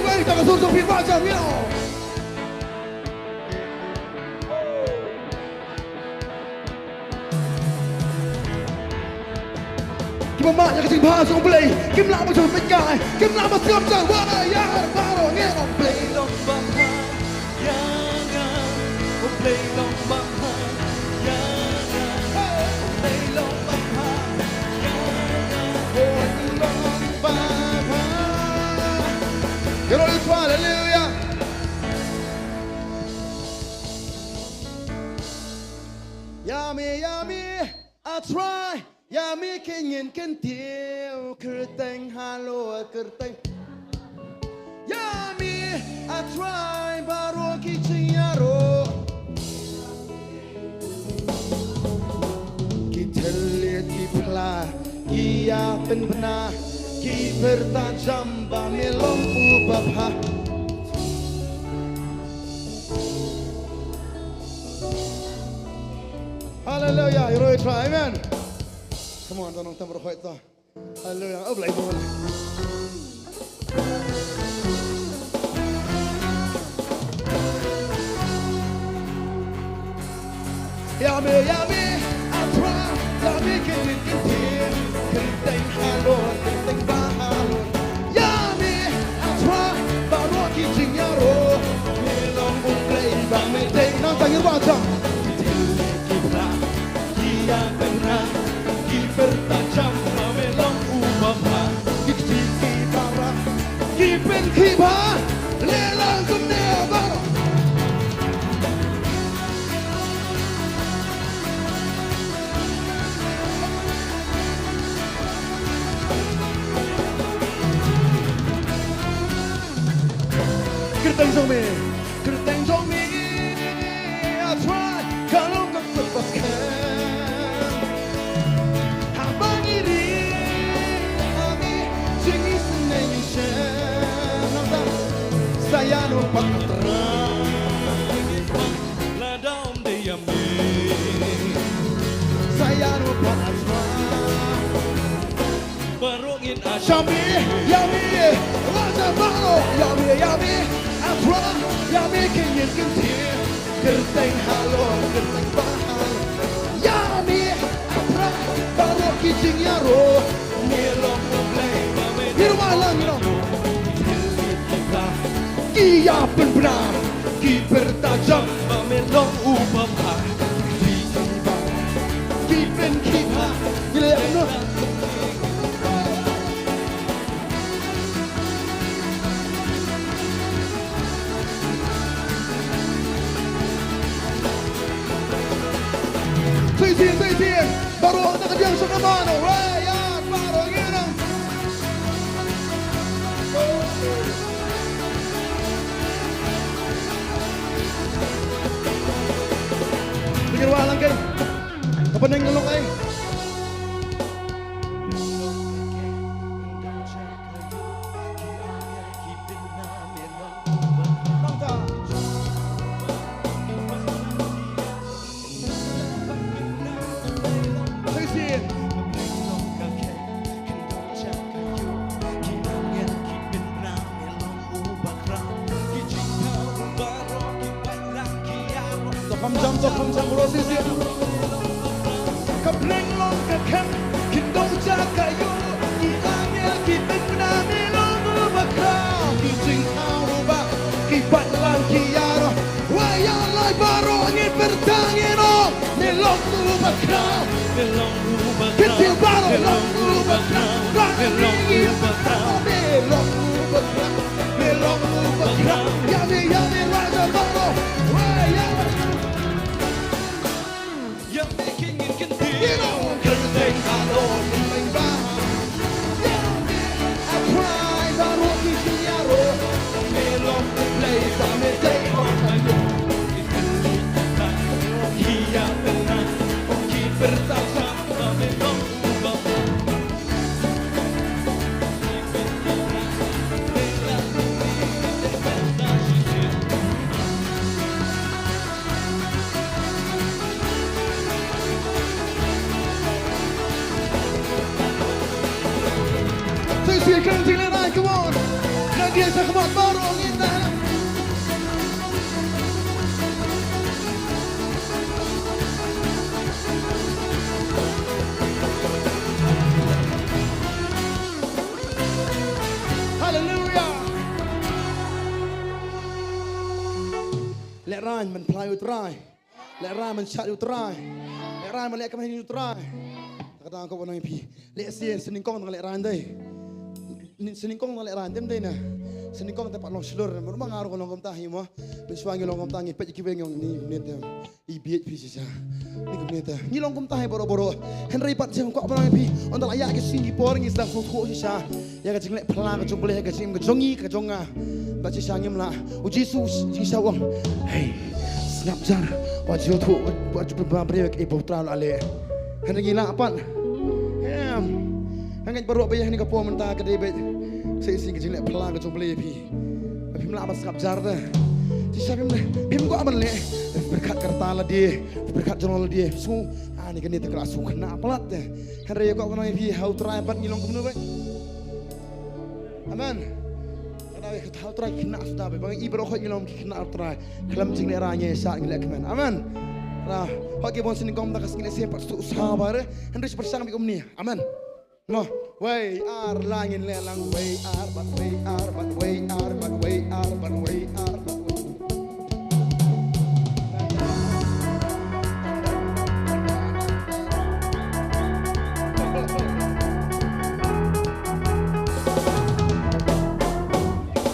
Wei, tang ka sur jong phi ba jam ïa. Kim mad ïa ka jingbha jong U Blei, kim lah ban jop peit kai, kim lah ban sngap jan wai ïa baroh ngi ong Blei long ba bha ïa nga, U Blei long ba bha ïa nga, U Blei long ba bha ïa nga, U long ba bha. Hallelujah. Ïa me, ïa me, a Trai, ïa me kynñin kyntiew, kyrteng halor kyrteng. Ïa me, a Trai, baroh ki jingïaroh. Ki thylliej ki phla, ki ïa pynbna, ki pyrta jam ba me long u ba bha. Hallelujah, ïa roi Trai, amen. Come on, to nongtem rhoi to. Hallelujah, oh, Blei bun. Ïa me, ïa me, a Trai, ïa me kynñin kyntiew, kyrteng halor Jam. Ki thylliej ki bra, ki ïa pynbra, ki pyrta jam ba me long uba bha. Ki kti ki para, ki pyn ki bha, leh lang kumne baroh. Kyrteng jong me, kyrteng jong me, A Trai, ka long ka kut ba skhem. Haba ngi ri ha me, jong ngi synei ngi shem. Nangta, sa ïa no pat A Trai. Lada ym dei ïa me. Sa ïa no pat A Trai. Baroh ngin ïa me, ïa me, Raja baroh, ïa me, ïa me, A Trai, ïa me ki ngin kyntiew, kyrteng halor, kyrteng bahalor. Ïa me, A Trai, baroh ki jingïaroh, me long U Blei, ïa me. Phi ruh wan lang, you know. Ki ïa pynbna, ki pyrta jam, ba me long uba bha. Ki pyn ki bha, ki pyn ki bha, ki leh no. Shisien, shisien, baroh na ka diang sha ka mano, wei, ïa, baroh ngi nang. Pynjur wa lang kai. Ka bneng ka long kai. To kham jam, to kham jam, bro, shisien. Ka bneng long ka khem, ki dong ja ka ïoh, ki angel ki pynbna me long uba khraw, ki jingthaw ruh ba, ki paidlang ki ïaroh. Wei ïa lai baroh ngin pyrta ngin ong, me long uba khraw. Me long uba khraw. Kyntiew baroh, me long uba khraw. Me long uba khraw. Me long uba khraw. Me long uba khraw. Ïa me, ïa me, Raja baroh. Wei ïa. Ïa me ki ngin kyntiew. Kyrteng halor kyrteng ba. Ïa me, A Trai baroh ki jingïaroh. Me long U Blei ba me dei, oh my God. Ki ïa pynbna, ki pyrta jam ba me long uba bha. Shisien, kren jingïalehkai, come on. Kren jingïalehkai, come on, baroh ngin ïa. Haleluia. Lehraiñ ban phla ïa U Trai. Lehraiñ ban shad ïa U Trai. Lehraiñ ban leh kmen ïa U Trai. Kata ka ban ong ïa phi. Lehse, sngewnyngkong tang lehraiñ dei. Sngewnyngkong tang lehraiñ dei, ym dei ne. Sngewnyngkong te pat long shlur. Mynba nga ruh long kumta hi mo. Mynshuwa ngi long kumta, ngi peit ïa kiwei ngi ong ni, ni te. I bieit phi shisha. Ni kumne te. Ngi long kumta hi baroh baroh. Hynrei pat jong kwah ban ong ïa phi. Ynda la ïaid ki sngi ki por ngi sdang sngewthuh shisha ïa ka jingleh phla ka jong U Blei, ka jingim ka jong ngi, ka jong nga. Bad shisha ngim lah. U Jisu shisha u ong, hei, sngap jar. Wat ju thuh, wat ju pynbna briew ïa kaei ba U Trai u la leh. Hynrei ngi lah pat. Em. Nga ngeit baroh ba ïa kane ka por mynta ka dei beit. Sa shisien ka jingleh phla ka jong U Blei ïa phi. Phim lah ban sngap jar te. Shisha phim, phim kwah ban leh. Pyrkhat ka rta lade, pyrkhat jong lade. Sngew, ah, ni kane te ka la sngew khynnah palat te. Hynrei kwah ban ong ïa phi, ha U Trai pat ngi long kumno beit. Amen. Ka dei ha U Trai khynnah suda beit. Ba ngi baroh khoit ngi long ki khynnah U Trai. Khlem jinglehrain ïa sa ngi leh kmen. Amen. Ra, hok ki bun sngewnyngkong da ka sngi lehse pat sngewthuh sa ba re. Hynrei shu pyrshang beit kumne. Amen. Mo, wei ar la ngin leh lang, wei ar bad wei ar bad wei ar bad wei ar bad wei ar bad wei.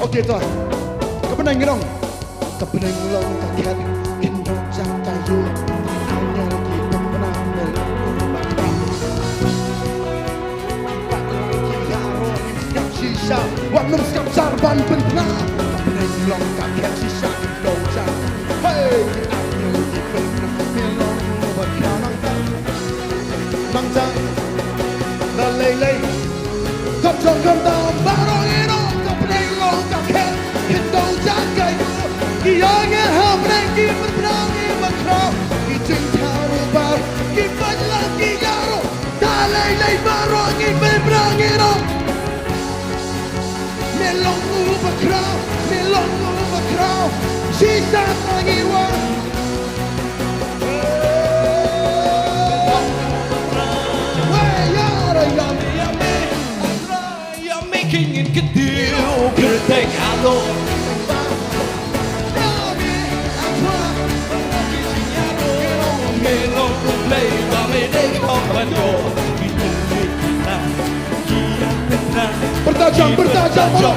Okay, to. Ka bneng ngi ong. Ka bneng long ka khet, khyndew jaka ïew. Ki angel ki pynbna, mel long u bakla. Bakla ki ïaroh, ngim skhem shisha, wat nym skhem shah ban pynbna. Ka bneng long ka khet shisha, khyndew jaka. Hey, ki angel ki pynbna, mel long u bakla. Nangta, nangta, da lei lei. Kam jong kam tam baroh ngi ong, ka bneng long ka khet, khyndew jaka ïew. Ki ïa ngi ha bneng ki pynbna ngi bakhraw. Ki jingthaw ruh baroh, ki pynlang ki ïaroh. Da lei lei baroh ngi pynbna ngi ong. Me long u bakhraw, me long u bakhraw. Shisha ma ngi wan. Wei, ïa ra, ïa me, ïa me. Ïa me king in kdiu kyrteng alo. Pyrta jam, pyrta jam, pyrta jam.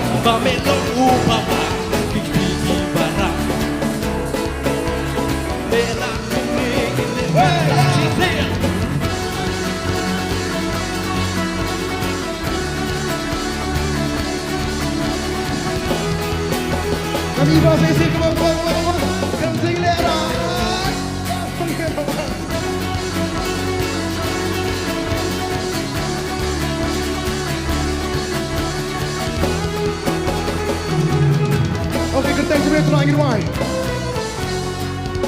Kami ba sisi, come on, come on, come on, come on. Kan sing leh ra. Okay, kyrteng jong me trai ngin wai.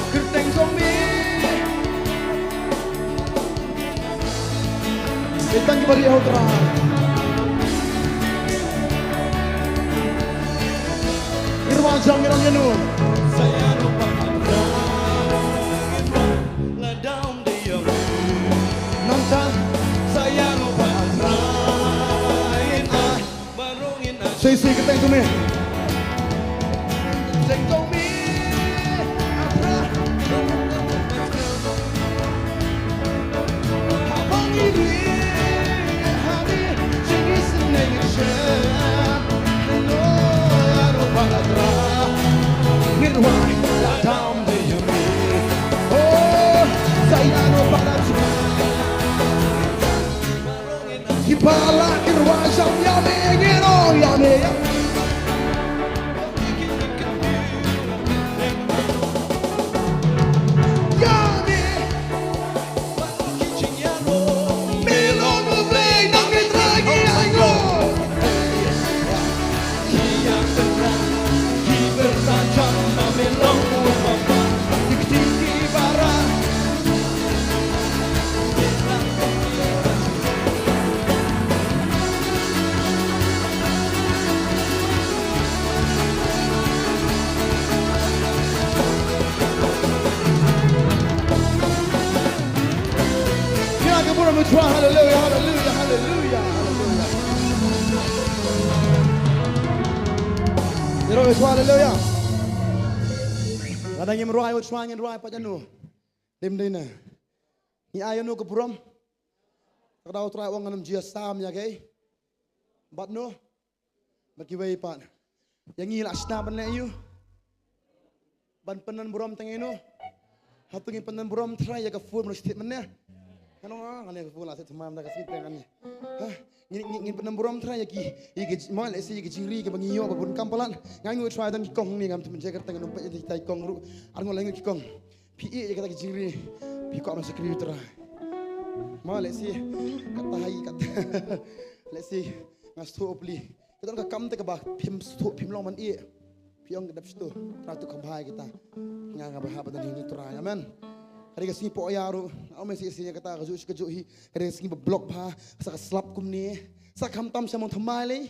Kyrteng jong me. Kyrteng kiba rieh ha u Trai. Ngin wai jong ngin ong ïa no. Nangta. Sei sei kyrteng jong me. Kyrteng jong me. Ki ba lah ki rwai jam ïa me, ngin ong ïa me. Ïa me. Me long U Blei, nang me trai ngi ainguh. Ïa ka burom u Trai, haleluya, haleluya, haleluya, haleluya. Ïaroh ïa u Trai, haleluya. Lada ngim rwai ïa u Trai, ngin rwai pat ïano? Ym dei ne. Ngi ai ïano ka burom? Ka daw u Trai u ong ngan ym ju ïasam ïa kaei. Bad no? Bad kiwei pat. Ïa ngi la shna ban leh aïu? Ban pynbna burom tang ïano? Hato ngin pynbna burom Trai ïa ka phone ban stet mynne? Ngan ong, ah, ngan ïa ka phone la stet thymmai mynta ka sngi tang ngan ïa. Ha? Ngin, ngin, ngin pynbna burom Trai ïa ki, ïa ki, mo lehse ïa ki jingri kiba ngi ïoh ba bun kam palat. Nga ainguh Trai don ki kong hangne, ngam tip mynjur kata ngan ym peit ïa kita ki kong ruh. Ar ngut la ainguh ki kong. Phi ïeh ïa kata ki jingri. Phi kwah ban shakri Trai. Mo lehse kata hi kata. Lehse nga sngewthuh pli. Ka don ka kam te kaba phim sngewthuh phim long ban ïeh. Phi ong ka dep sngewthuh. Trai to kham bha ïa kita. Nga nga ba hap ban ïeh ïa Trai. Amen. Ka dei ka sngi poi ïa ruh. Nga ong me shi shi ïa kata kajuh shi kajuh hi. Ka dei ka sngi ba block bha. Sa ka slap kumne. Sa khamtam sha mon thymmai lei.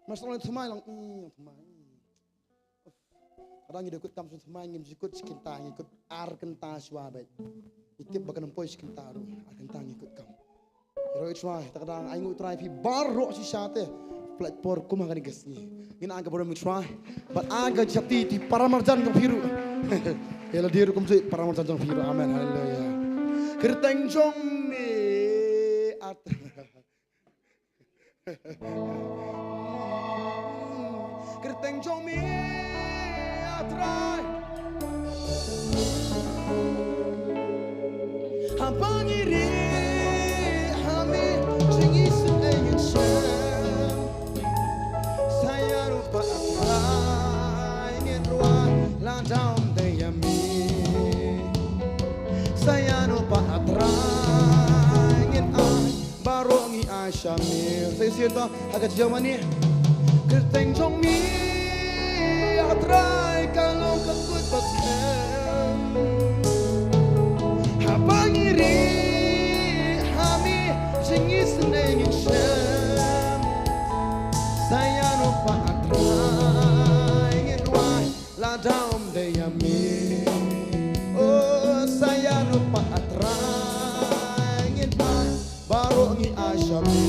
Mas long thymmai long, mm, thymmai. Ka dang ngi da kut kam sha thymmai ngim ju kut shi kynta, ngi kut ar kynta shuwa beit. Ngi tip ba kan ym poi shi kynta ruh, ar kynta ngi kut kam. Ïaroh ïa u Trai, ta ka dang ainguh u Trai phi baroh shisha te. Pynlait por kum ha kane ka sngi. Ngin ai ka burom ïa u Trai. Bad ai ka jingshakti, ti para marjan jong phi ruh. Ïa lade ruh kumjuh para marjan jong phi ruh. Amen. Haleluya. Kyrteng jong me at. Kyrteng jong me, ah Trai. Haba ngi rieh ha me, jingïaseng ngin shem. Sa ïa ruh pat, ah Trai, ngin rwai lada ym dei ïa me. Sa ïa ruh pat, ah Trai, ngin ai baroh ngi ai sha me. Sa shisien to ha ka jingmane. Kyrteng jong me, ah Trai, ka long ka kut ba skhem. Haba ngi rieh ha me, jingïaseng ngin shem. Sa ïa ruh pat, ah Trai, ngin rwai lada ym dei ïa me. Oh, sa ïa ruh pat, ah Trai, ngin ai baroh ngi ai sha me.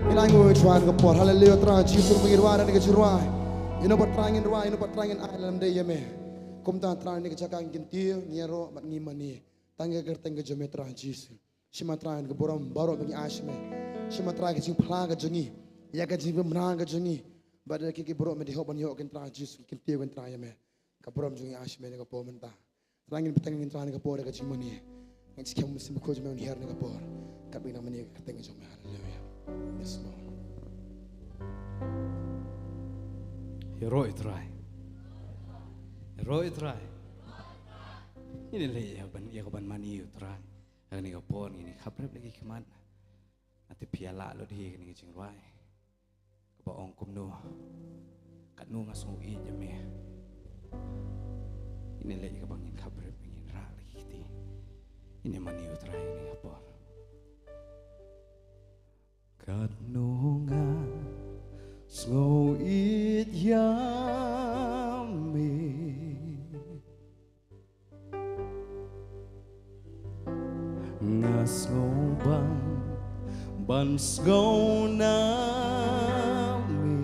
Ngin ai nguh ïa u Trai ha kane ka por. Haleluia, Trai Jisu, ngi rwai da kane ka jingrwai. Ïa uno pat, Trai, ngin rwai, ïa uno pat, Trai, ngin ai lada ym dei ïa me. Kumta, Trai, ha kane ka jaka ngi kyntiew, ngi ïaroh bad ngi mane. Tang ïa ka kyrteng ka jong me, Trai Jisu. Shim, ah Trai, ka burom baroh ba ngi ai sha me. Shim, ah Trai, ka jingphla ka jong ngi, ïa ka jingpynbna ka jong ngi. Bad ïa ki, ki baroh me dei hok ban ïoh, kane, Trai Jisu, ngi kyntiew, kane, Trai, ïa me. Ka burom jong ngi ai sha me ha kane ka por mynta. Trai, ngin bteng, kane, Trai, ha kane ka por da ka jingmane. Ngin skhem Mynsiem Bakhuid jong me un hiar ha kane ka por. Katba ngi nang mane ha ka kyrteng ka jong me. Haleluia. Yes, Lord. Ïaroh ïa u Trai. Ïaroh ïa u Trai. Ngin ïaleh ïa ban, ïa ka ban mane ïa u Trai. Ha kane ka por ngin ïa khaprep da ki khmat. Hangta phi ïa lah lut hi ha kane ka jingrwai kaba ong kumno: Katno nga sngew ïeit ïa me. Ngin ïaleh ïa kaba ngin khaprep, ngin rah la ki kti. Ngin ïa mane ïa u Trai ha kane ka por. Katno nga sngew ïeit ïa me. Nga sngewbang ban sngew na me.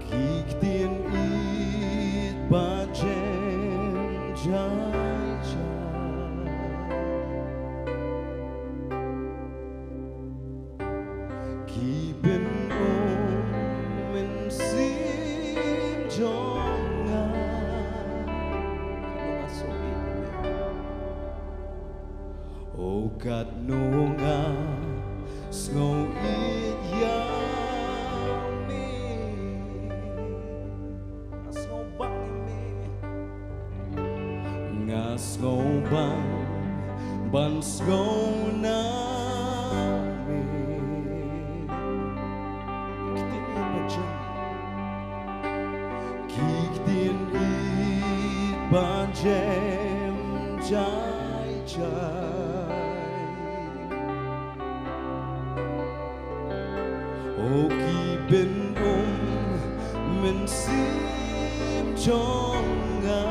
Ki ktien ïeit ba jem jai jai. Ki bynum mynsiem jong nga. Katno nga sngew ïeit ïa me. Oh, katno nga sngew ïeit ïa me. Nga sngewbang ïa me. Nga sngewbang ban sngew na me. Ki ktien ïeit ba jem. Ki ktien ïeit ba jem jai jai. Oh, ki bynum mynsiem jong nga.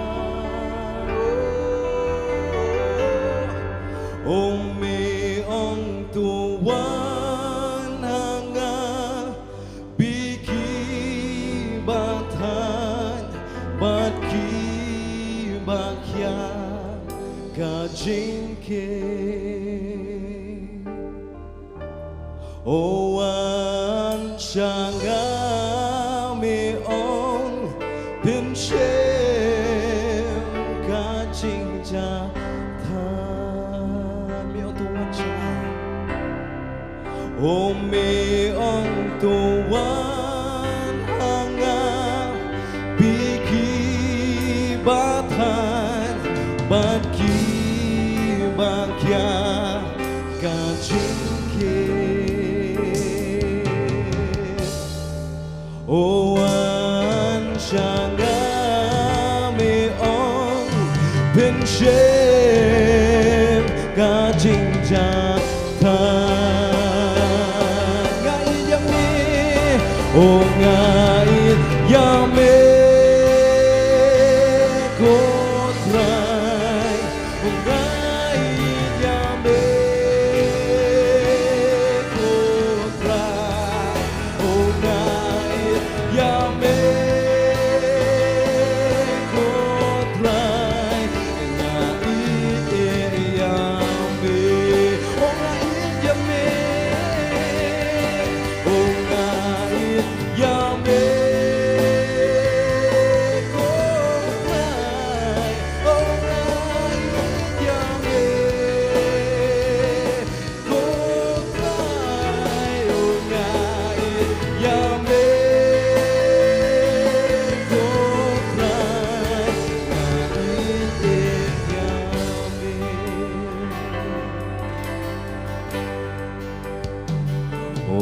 Oh, me ong to wan ha nga, bad ki ba thait bad ki ba khia ka jingkheiñ. Oh, wan sha nga, me ong, pynshem ka jingjia thait. Me ong to wan sha nga. Oh, me ong to wan ha nga, bad ki ba thait bad ki ba khia ka jingkheiñ. Oh, wan sha nga, me ong, pynshem ka jingjia thait. Nga ïeit ïa me, oh, nga ïeit ïa me, ko Trai. Nga ïeit ïa me, ko Trai. Oh, nga ïeit ïa me, ko Trai. Nga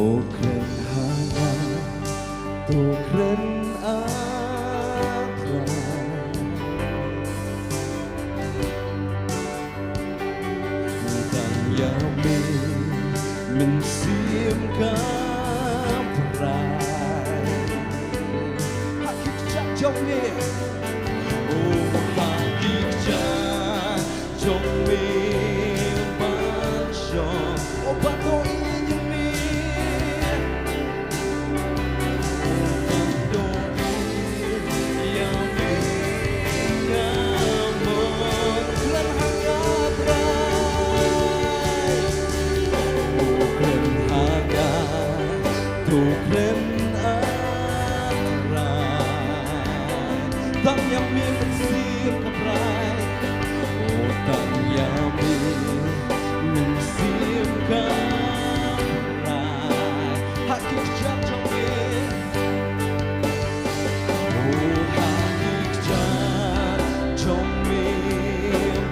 To kren ha nga, to kren ha nga. Tang ïa me, Mynsiem Kynrad. Ha ki kjat jong me. Oh, ha ki kjat jong me ban shong. Oh, ban ïeit ïa me. Oh, ban ïeit ïa me. Nga mon khlem ha nga Trai. Oh, khlem ha nga, to khlem ha Trai. Tang ïa me Mynsiem Kynrad. Oh, tang ïa me Mynsiem Kynrad. Ha ki kjat jong me. Oh, ha ki kjat jong me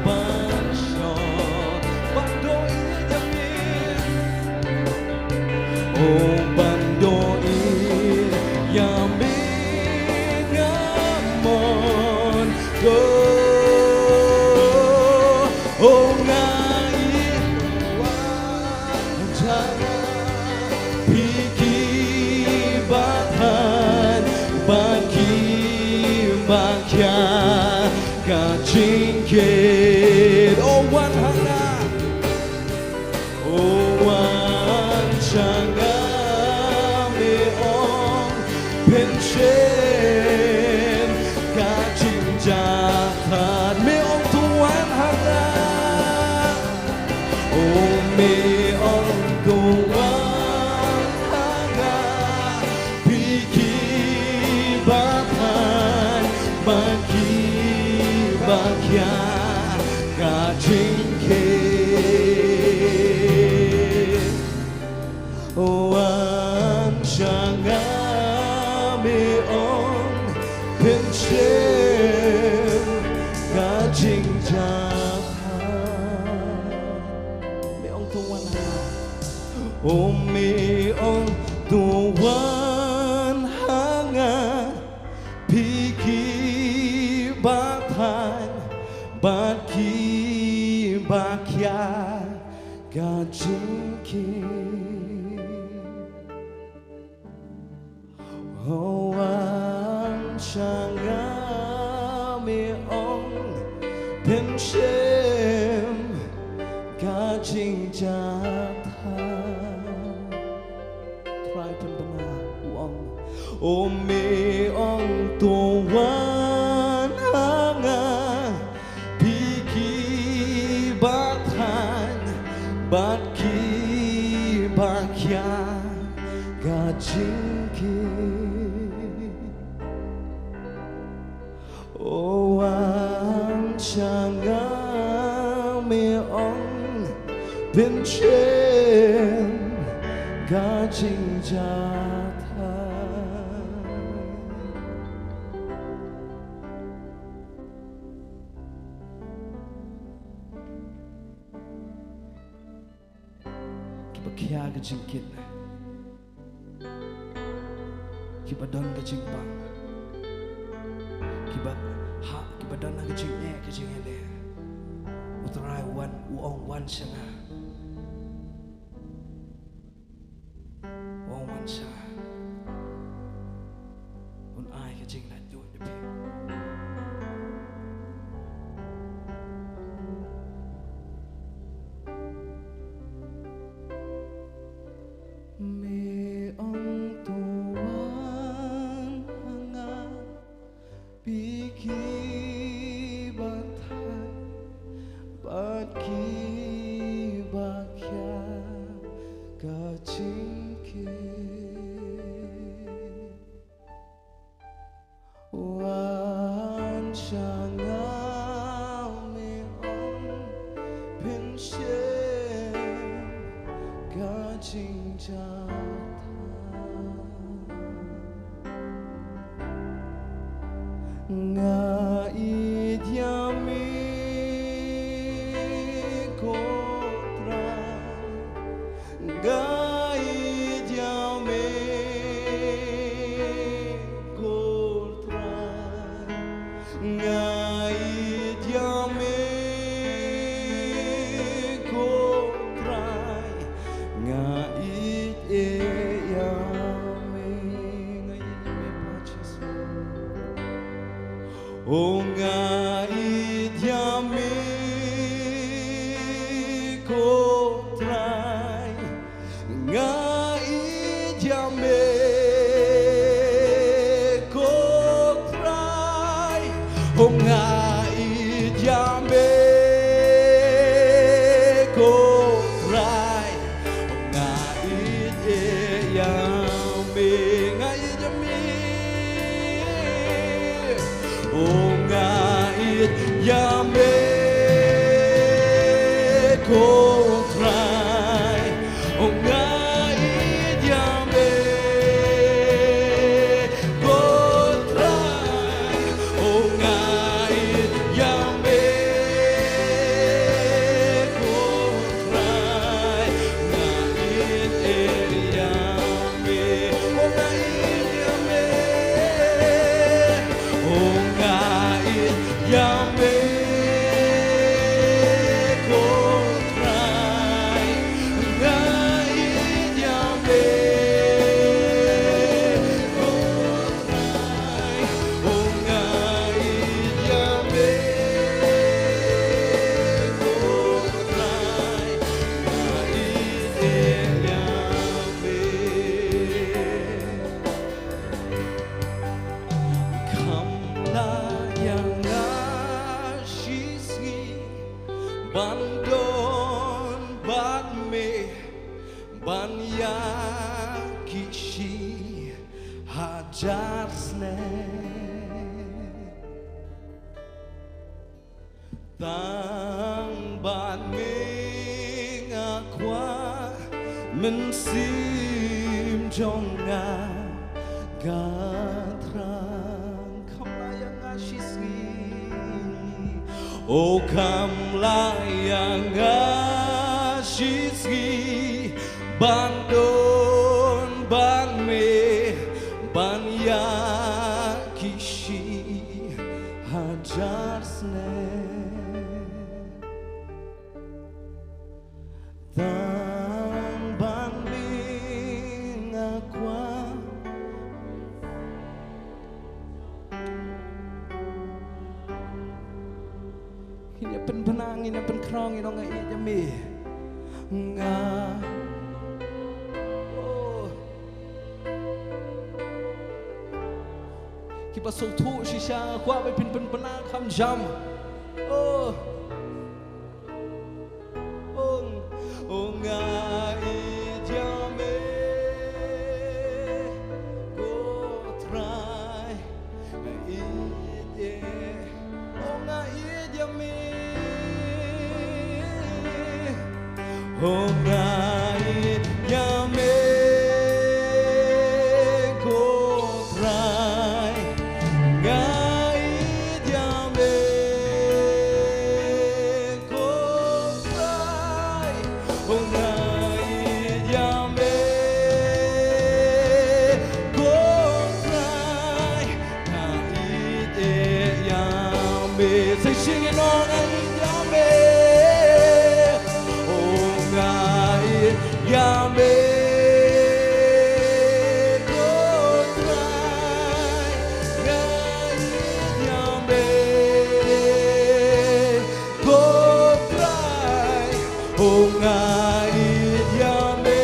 ban shong. Ban ïeit ïa me. Oh, ban ïeit ïa me nga mon. Oh, oh, nga ïeit wan jong nga. Phi kiba thaiñ bad kiba kiar ka jingkit. Oh, wan ha nga. Oh, wan sha nga, me ong, pynshim ka jingjahthait. Me ong, to wan ha nga. Oh, me ong, to wan ha nga. Phi kiba thaiñ bad kiba kiar ka jingkit. Wan sha nga, me ong, pynshim ka jingjahthait. Me ong, to wan ha nga. Oh, me ong, to wan ha nga. Phi kiba thaiñ bad kiba kiar ka jingkit. Oh, wan sha nga, me ong, pynshim ka jingjahthait. Trai pynbna, u ong. Oh, me ong, to wan ha nga. Phi kiba thaiñ bad kiba kiar ka jingkit. Oh, wan sha nga, me ong, pynshim ka jingjahthait. Kiba khia ka jingkit, kiba don ka jingbang, kiba ha, kiba don ka jingeh, ka jingeh. U Trai u ong, wan sha nga. U ong, wan sha nga. Un ai ka jinglaitluid ïa phi. Me ong, to wan ha nga. Phi kiba thaiñ bad kiba kiar ka jingkit. Wan sha nga, me ong, pynshim ka jingjahthait. Nga ïeit ïa me ko Trai. Nga ïeit ïa Ko Trai, oh nga ïeit ïa me. Ko Trai, oh nga ïeit ïa me. Ko Trai, nga ïeit ïa me. Oh nga ïeit ïa me. Oh nga ïeit ïa me. Ko Trai, nga ïeit ïa me. Ko Trai, oh nga ïeit ïa me. Ko Trai, nga ïeit ïa me. Kham lah ïa nga shisngi ban don bad me, ban ïa ki shi hajar snem. Tang bad me nga kwah, mynsiem jong nga ka thrang. Kham lah ïa nga shisngi, oh kham lah ïa nga shisngi ban don bad me, ban ïa ki shi hajar snem. Tang bad me nga kwah. Ngin ïa pynbna, ngin ïa pynkhraw, ngin ong nga ïeit ïa me. Nga. Oh. Kiba sngewthuh shisha, nga kwah ba phin pynbna kham jam. Oh. Oh, oh, nga ïeit ïa me. Ko Trai, nga ïeit ïa, oh, nga ïeit ïa me. Oh, nga ïeit ïa me, ko Trai. Nga ïeit ïa me, ko Trai. Oh, nga ïeit ïa me, ko Trai. Nga ïeit ïa me. Sa shisien, oh, nga ïeit ïa me. Oh, nga ïeit ïa me, ko Trai. Nga ïeit ïa me, ko Trai. Oh, nga ïeit ïa me,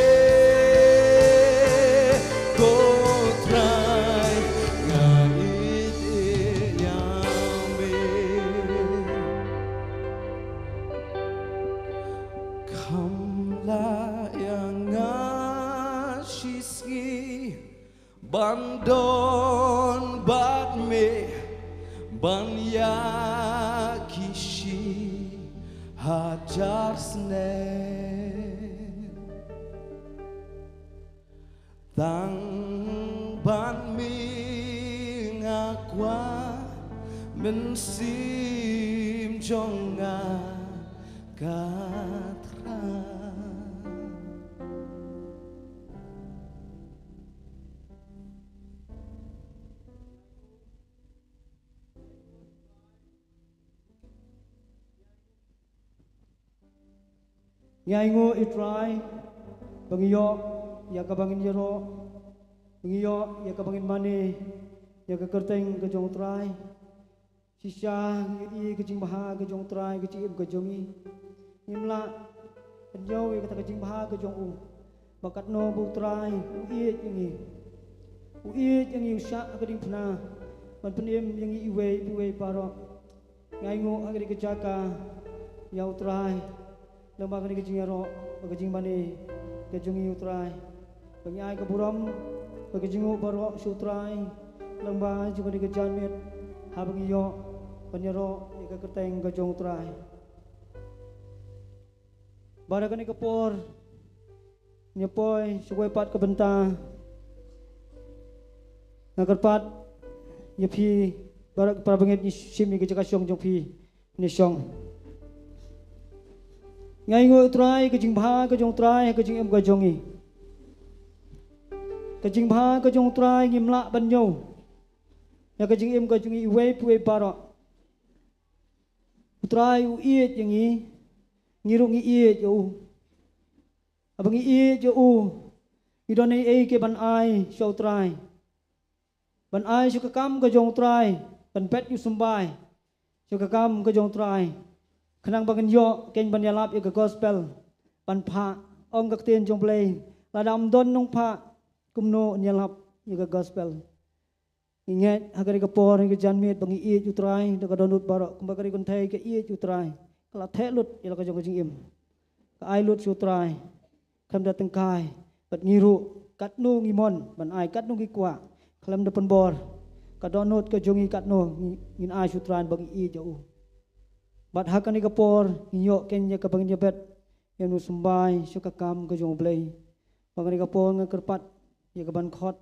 ko Trai. Nga ïeit ïa me. Kham lah ïa nga shisngi ban don bad me, ban ïa ki shi hajar snem. Tang bad me nga kwah, mynsiem jong nga ka thrang. Ngi ainguh, i Trai, ba ngi ïoh ïa kaba ngin ïaroh, ba ngi ïoh ïa kaba ngin mane ïa ka kyrteng ka jong u Trai. Shisha ngi ïohi ka jingbha ka jong u Trai, ka jingim ka jong ngi. Ngim lah ban ïoh ïa kata ka jingbha ka jong u, ba katno ba u Trai u ïeit ïa ngi. U ïeit ïa ngi, u shah ha ka diengphna ban pynim ïa ngi iwei pa iwei baroh. Ngi ainguh ha kane ka jaka ïa u Trai, lyngba kane ka jingïaroh bad ka jingmane ka jong ngi, u Trai. Ba ngi ai ka burom bad ka jingnguh baroh sha u Trai, lyngba jong kane ka janmiet, haba ngi ïoh ban ïaroh ïa ka kyrteng ka jong u Trai. Bad ha kane ka por, ngi poi sha kawei pat ka bynta. Nga kyrpad ïa phi baroh para bangeit, ngi shim ïa ka jaka shong jong phi. Ngi shong. Nga ainguh ïa U Trai, ka jingbha ka jong U Trai, ka jingim ka jong ngi. Ka jingbha ka jong U Trai ngim lah ban ñiew. Ïa ka jingim ka jong ngi iwei pa iwei baroh. U Trai u ïeit ïa ngi, ngi ruh ngi ïeit ïa u. Haba ngi ïeit ïa u, ngi don ei ei ki ban ai sha U Trai. Ban ai sha ka kam ka jong U Trai, ban peit ïa u symbai sha ka kam ka jong U Trai. Khnang ba ngin ïoh kein ban ïalap ïa ka gospel, ban phah, ong ka ktien jong U Blei, lada ym don nongphah, kumno yn ïalap ïa ka gospel. Ngi ngeit ha kane ka por, ha kane ka janmiet ba ngi ïeit ïa U Trai da ka dohnud baroh, kumba ka ri kynthei ka ïeit ïa U Trai, ka la theh lut ïa la ka jong ka jingim. Ka ai lut sha U Trai khlem da tyngkai. Bad ngi ruh katno ngi mon ban ai, katno ngi kwah, khlem da pynbor, ka dohnud ka jong ngi katno ngi, ngin ai sha U Trai ba ngi ïeit ïa u. Bad ha kane ka por ngi ïoh kein ïa kaba ngin ïabet ïa u symbai sha ka kam ka jong U Blei. Ba kane ka por nga kyrpad ïa ka ban khot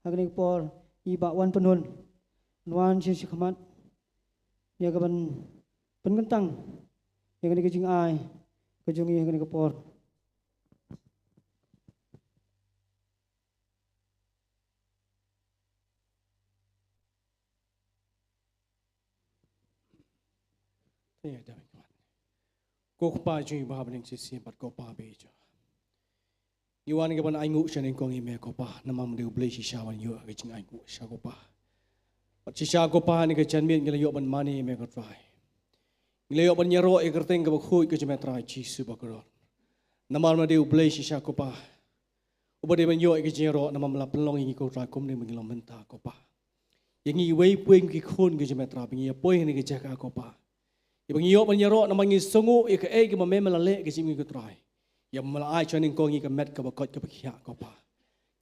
ha kane ka por, i Bah Wanpynhun, wan sha, sha khmat ïa ka ban pynkyntang ïa kane ka jingai ka jong ngi ha kane ka por. Ko Kpa jong ngi ba ha bneng, shisien pat ko Kpa ba ïeit jong ngi, ngi wan ngi ban ainguh sha nyngkong ïa me ko Kpa, namar me dei U Blei shisha ban ïoh ka jingainguh shisha ko Kpa. Bad shisha ko Kpa, ha kane ka janmiet ngi la ïoh ban mane ïa me ko Trai. Ngi la ïoh ban ïaroh ïa ka kyrteng kaba khuid ka jong me Trai Jisu bakordor. Namar me dei U Blei shisha ko Kpa, uba dei ban ïoh ïa ka jingïaroh, namar me la pynlong ïa ngi ko Trai kumne ba ngi long mynta ko Kpa. Ïa ngi iwei pa iwei ki khun ki jong me Trai, ba ngi ïa poi ha kane ka jaka ko Kpa. Ïa ba ngi ïoh ban ïaroh namar ngi sngew ïa kaei kaba me me la leh ka jingim ko Trai. Ïa ba me la ai sha nyngkong ïa ka met kaba koit kaba khiah ko Kpa.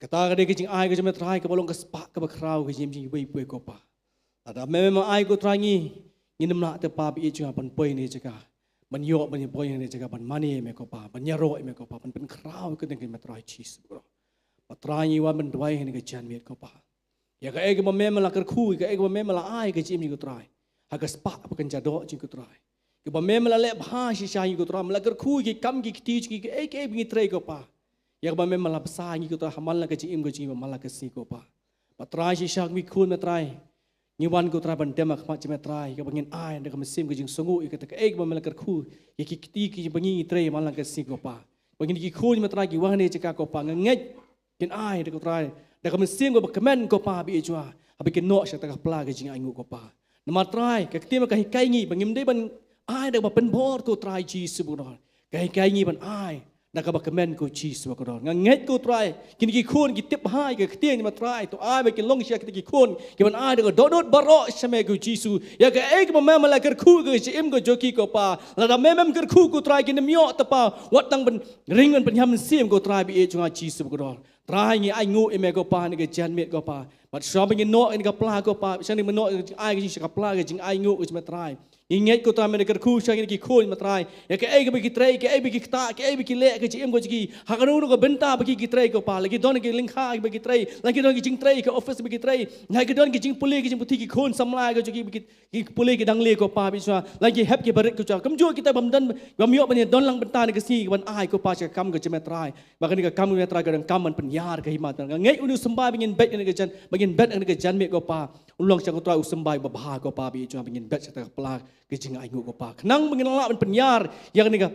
Kata ka dei ka jingai ka jong me Trai kaba long ka spah kaba khraw ka jingim jong ngi iwei pa iwei ko Kpa. Lada me me ai ko Trai, ngi ngin ym lah te Kpa ba ïeit jong nga ban poi ha kane ka jaka, ban ïoh ban ïa poi ha kane ka jaka ban mane ïa me ko Kpa, ban ïaroh ïa me ko Kpa, ban pynkhraw ïa ka kyrteng ka jong me Trai Jisu bakordor. Bad Trai ngi wan ban duwai ha kane ka janmiet ko Kpa. Ïa kaei kaba me me la kyrkhu, ïa kaei kaba me me la ai ka jingim jong ngi ko Trai, ha ka spah ba kan jadoh jong ngi ko Trai. Kaba me me la leh bha shisha ïa ngi ko Trai, me la kyrkhu ïa ki kam ki kti jong ngi, kaei kaei ba ngi trei ko Kpa. Ïa kaba me me la bsa ïa ngi ko Trai ha man la ka jingim ka jong ngi bad man la ka sngi ko Kpa. Bad Trai shisha ngi khun me Trai, ngi wan ko Trai ban dem ha khmat jong me Trai, kaba ngin ai da ka mynsiem ka jingsngew ïa kata kaei kaba me la kyrkhu, ïa ki kti kiba ngi trei ha man la ka sngi ko Kpa. Ba ngin ki khun me Trai ki wan ha kane ka jaka ko Kpa, nga ngeit kin ai da ko Trai da ka mynsiem kaba kmen ko Kpa ba ïeit jong nga, haba kin noh sha kata ka pla ka jingainguh ko Kpa. Namar Trai ka ktien ka hikai ngi ba ngim dei ban ai da kaba pynbor ko Trai Jisu bakordor. Ka hikai ngi ban ai da kaba kmen ko Jisu bakordor. Nga ngeit ko Trai kine ki khun ki tip bha ïa ka ktien me Trai, to ai ba kin long shisha kita ki khun ki ban ai da ka dohnud baroh sha me ko Jisu. Ïa kaei kaba me me la kyrkhu ka jingim ka jong ki ko Kpa, lada me mem kyrkhu ko Trai kin ym ïoh te Kpa, wat tang ban ring ban pynhiar mynsiem ko Trai ba ïeit jong nga Jisu bakordor. Trai ngi ainguh ïa me ko Kpa ha kane ka janmiet ko Kpa. Bad shuwa ba ngin noh ïa kane ka pla ko Kpa, shuwa ba ngin noh ïa ka jingai ka jing, sha ka pla ka jingainguh ka jong me Trai, ngi ngeit ko Trai me da kyrkhu sha kine ki khun me Trai ïa kaei kaba ki trei, kaei ba ki ktah, kaei ba ki leh ka jingim ka jong ki, ha kano kano ka bynta ba ki, ki trei ko Kpa. La ki don ki lyngkha ba ki trei, la ki don ki jingtrei ka office ba ki trei, la ki don ki jingpule ki jingputhi ki khun samla ka jong ki ba ki, ki pule ki dang leh ko Kpa ba ïeit jong nga, la ki hep ki barit ko Trai. Kumjuh kita bym don, bym ïoh ban ïadon lang bynta ha kane ka sngi, ban ai ko Kpa sha ka kam ka jong me Trai. Ba kane ka kam ka jong me Trai ka dang kam ban pynhiar ka hima Trai. Nga ngeit une u symbai ba ngin beit ha kane ka jan, ba ngin beit ha kane ka janmiet ko Kpa, un long shisha ko Trai u symbai uba bha ko Kpa ba ïeit jong nga, ba ngin beit sha kata ka pla ka jingainguh ko Kpa. Khnang ba ngin lah ban pynhiar ïa kane ka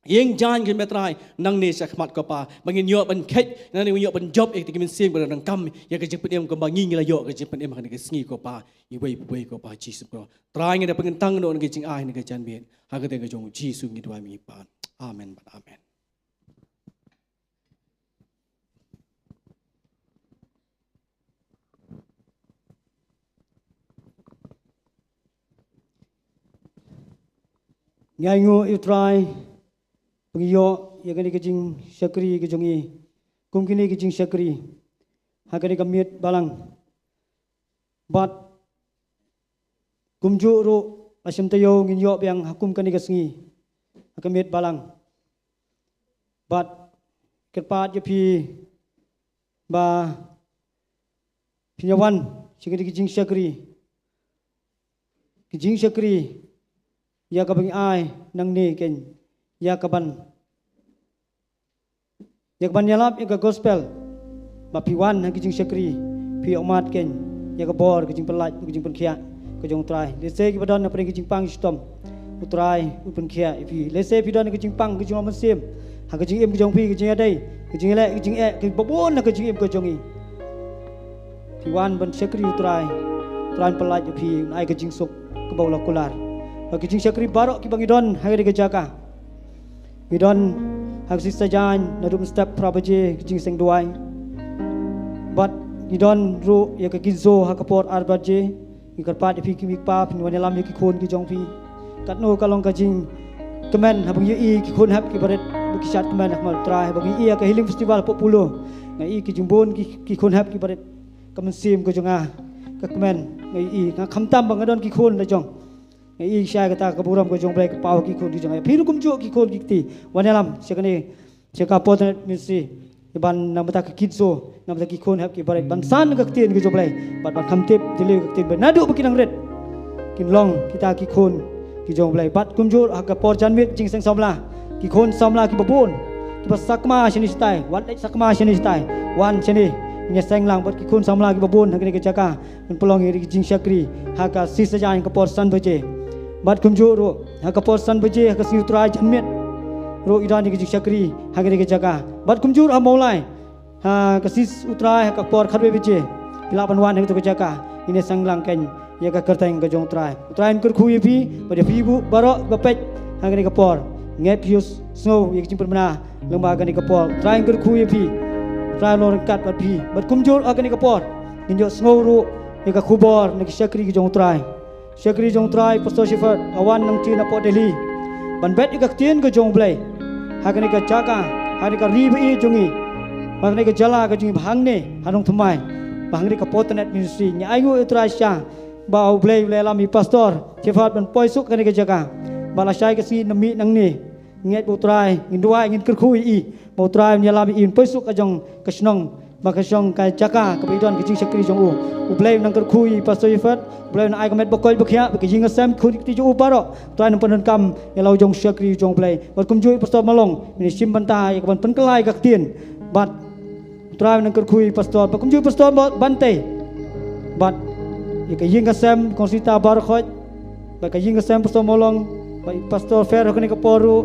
ïing jaiñ ka jong me Trai nangne sha khmat ko Kpa, ba ngin ïoh ban kheit, nangne ngin ïoh ban jop ïa kita ki mynsiem kiba dang kam ïa ka jingpynim kumba ngi, ngi la ïoh ka jingpynim ha kane ka sngi ko Kpa, iwei pa iwei ko Kpa Jisu ko. Trai ngi da pynkyntang noh ïa kane ka jingai ha kane ka janmiet, ha ka kyrteng ka jong u Jisu ngi duwai ngi pan. Amen bad amen. Ngi ainguh ïa u Trai ba ngi ïoh ïa kane ka jingshakri ka jong ngi, kum kine ki jingshakri ha kane ka miet balang. Bad kumjuh ruh la shim taïew ngin ïoh biang ha kum kane ka sngi ha ka miet balang. Bad kyrpad ïa phi ba phin ïa wan sha kane ka jingshakri, ka jingshakri ïa kaba ngi ai nangne kein, ïa kaban ïa kaban ïalap ïa ka gospel. Ba phi wan ha ka jingshakri, phi ïohmad kein ïa ka bor, ka jingpynlait, ka jingpynkhiah ka jong U Trai. Lehse kiba don hapdeng ka jingpang shitom, U Trai un pynkhiah ïa phi. Lehse phi don ka jingpang, ka jinglong mynsiem ha ka jingim ka jong phi, ka jingïadei, ka jingïaleh, ka jingeh, kaba bun ha ka jingim ka jong ngi. Phi wan ban shakri U Trai, U Trai un pynlait ïa phi, un ai ka jingsuk kaba u la kular. Bad ka jingshakri baroh kiba ngi don ha kane ka jaka, ngi don ha ka sngi Saitjaiñ naduh mynstep phra baje ka jingseng duwai. Bad ngi don ruh ïa ka ginzo ha ka por ar baje. Ngi kyrpad ïa phi ki kmie ki kpa, phin wan ïalam ïa ki khun ki jong phi. Katno ka long ka jingkmen haba ngi ïohi ki khun hep ki barit ba ki shad kmen ha khmat U Trai. Haba ngi ïohi ïa ka healing festival hapoh Polo, nga ïohi ki jingbun ki, ki khun hep ki barit. Ka mynsiem ka jong nga ka kmen, nga ïohi, nga khamtam ba nga don ki khun la jong. Nga ïohi shai kata ka burom ka jong U Blei ka paw ha ki khun ki jong nga. Phi ruh kumjuh ki khun ki kti, wan ïalam sha kane, sha ka Portnet Ministry, ban na ka bynta ka ginzo, na ka bynta ki khun hep ki barit, ban san ka ktien ka jong U Blei, bad ban kham tip jylliew ka ktien U Blei naduh ba ki nang rit, kin long kita ki khun ki jong U Blei. Bad kumjuh ha ka por janmiet jingseng samla, ki khun samla kiba bun, kiba sakma shane shatai, wat leit sakma shane shatai, wan shane, ngin ïaseng lang bad ki khun samla kiba bun ha kane ka jaka, ban pynlong ïa ka jingshakri ha ka sngi Saitjaiñ ka por san baje. Bad kumjuh ruh ha ka por san baje ha ka sngi U Trai janmiet ruh ngi don ïa ka jingshakri ha kane ka jaka. Bad kumjuh ruh ha Mawlai ha ka sngi U Trai ha ka por khatwei baje, phi lah ban wan ha kato ka jaka, ngin ïaseng lang kein ïa ka kyrteng ka jong U Trai. U Trai un kyrkhu ïa phi bad ïa phi baroh ba peit ha kane ka por. Ngeit phi sngew ïa ka jingpynbna lyngba kane ka por. U Trai un kyrkhu ïa phi, U Trai un long ryngkat bad phi. Bad kumjuh ha kane ka por ngin ïohsngew ruh ïa ka khubor na ki shakri ki jong U Trai. Shakri jong U Trai Pastor Shepherd, a wan nangta napoh Delhi ban bet ïa ka ktien ka jong U Blei ha kane ka jaka, ha kane ka ri ba ïeit jong ngi, ha kane ka jylla ka jong ngi, ba hangne ha Nongthymmai, ba hangne ka Portnet Ministry. Ngi ainguh ïa U Trai shisha ba U Blei u la ïalam ïa i Pastor Shepherd ban poi suk ha kane ka jaka. Ba lashai ka sngi ngin ïa mih nangne. Ngeit ba U Trai, ngin duwai, ngin kyrkhu ïa i ba U Trai un ïalam ïa i, un poi suk ha jong ka shnong, ba ka shnong ka jaka kaba i don ka jingshakri jong u. U Blei un nang kyrkhu ïa i Pastor Shepherd, U Blei un ai ka met ba koit ba khiah, ba ka ïing ka sem, ki khun ki kti jong u baroh, U Trai un pyndonkam ïa la u jong u shakri jong U Blei. Bad kumjuh i Pastor Mawlong, ngin ïa shim bynta ïa kaban pynkylla ïa ka ktien. Bad U Trai un nang kyrkhu ïa i Pastor, bad kumjuh i Pastor Ba-, Bantei. Bad ïa ka ïing ka sem, kong Sita Barkhoj, bad ka ïing ka sem Pastor Mawlong, bad i Pastor Fer ha kane ka por ruh,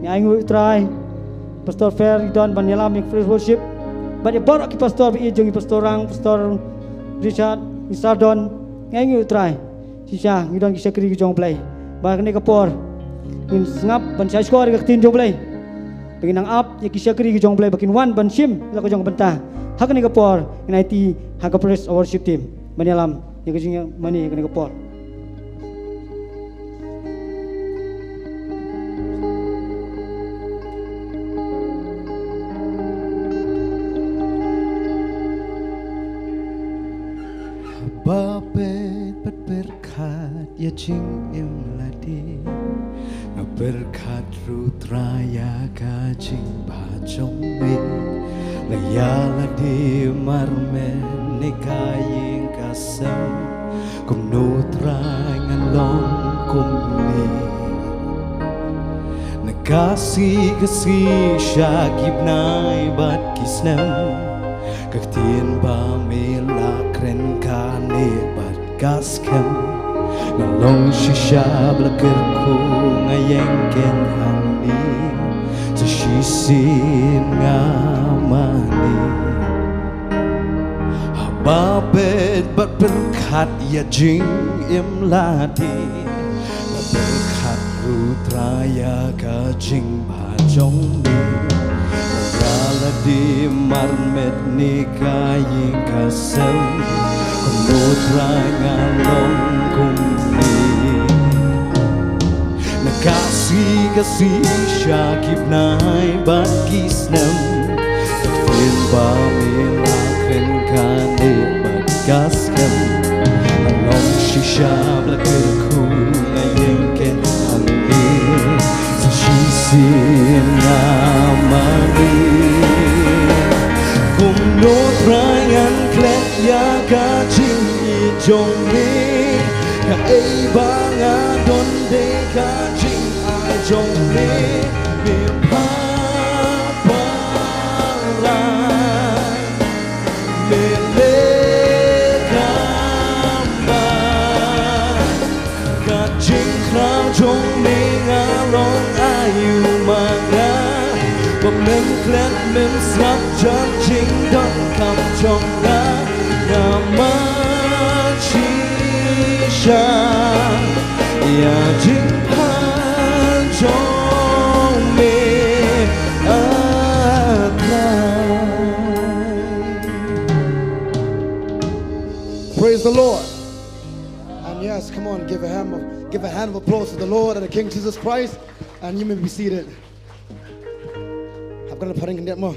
ngi ainguh ïa U Trai. Pastor Fer i don ban ïalam ïa ka praise worship. Bad ïa baroh ki pastor ba ïeit jong ngi, Pastor Rang, Pastor Richard, i Sardon, ngi ainguh ïa U Trai. Shisha ngi don ki shakri ki jong U Blei. Bad ha kane ka por ngin sngap ban shahshkor ïa ka ktien jong U Blei. Ba ngin nang ap ïa ki shakri ki jong U Blei ba kin wan ban shim la ka jong ka bynta. Ha kane ka por ngin aiti ha ka praise and worship team ban ïalam ïa ka jingmane ha kane ka por. Ba peit bad pyrkhat ïa jingim lade. Nga pyrkhat ruh Trai ïa ka jingbha jong me. La ïa lade marmeh ne ka ïing ka sem. Kumno Trai ngan long kumne. Na ka sngi ka sngi sha ki bnai bad ki snem. Ka ktien ba me la kren kane bad ka skhem. Nga long shisha ba la kyrkhu nga ïeng keiñ hangne. Sa shisien nga mane. Haba peit bad pyrkhat ïa jingim lade. La pyrkhat ruh Trai ïa ka jingbha jong me. Ïa lade marmeh ne ka ïing ka sem. Kumno Trai ngan long kumne. Na ka sngi ka sngi sha ki bnai bad ki snem. Ka ktien ba me la kren kane bad ka skhem. Nga long shisha ba la kyrkhu nga ïeng keiñ hangne. Sa shisien nga mane. Mem klet mem sngap jan jingdonkam jong nga, nga mad shisha ïa jingphan jong me, ah Trai. Praise the Lord. And yes, come on, give a hand of, give a hand of applause to the Lord and the King Jesus Christ. And you may be seated. Hap kane phareng kyndiat mo.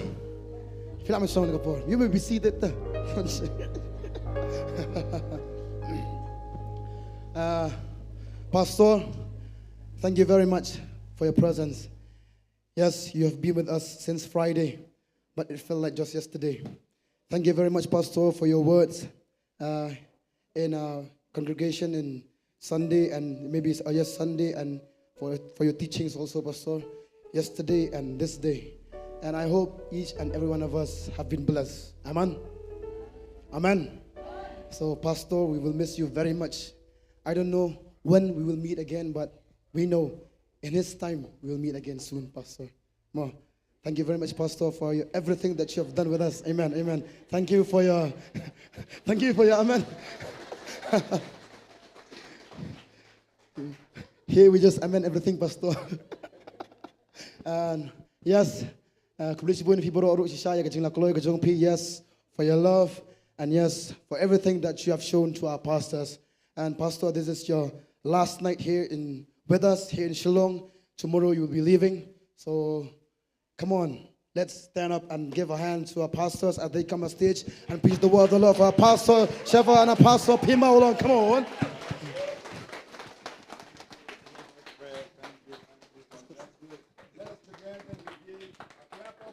Phi lah ban shong ka por. You may be seated. Uh, Pastor, thank you very much for your presence. Yes, you have been with us since Friday, but it felt like just yesterday. Thank you very much, Pastor, for your words, uh, in our congregation in Sunday and maybe it's, uh, yes, Sunday, and for, for your teachings also, Pastor, yesterday and this day. And I hope each and every one of us have been blessed. Amen. Amen. So, Pastor, we will miss you very much. I don't know when we will meet again, but we know in His time we will meet again soon, Pastor. Mo, thank you very much, Pastor, for your, everything that you have done with us. Amen. Amen. Thank you for your, thank you for your amen. Here we just amen everything, Pastor. And yes, uh, khublei shibun ïa phi baroh ruh shisha ïa ka jinglaitluid ka jong phi. Yes, for your love, and yes, for everything that you have shown to our pastors. And Pastor, this is your last night here in, with us here in Shillong. Tomorrow you will be leaving. So come on, let's stand up and give a hand to our pastors as they come on stage and preach the word of the Lord for our Pastor Sheva and our Pastor Pima Olong. Come on.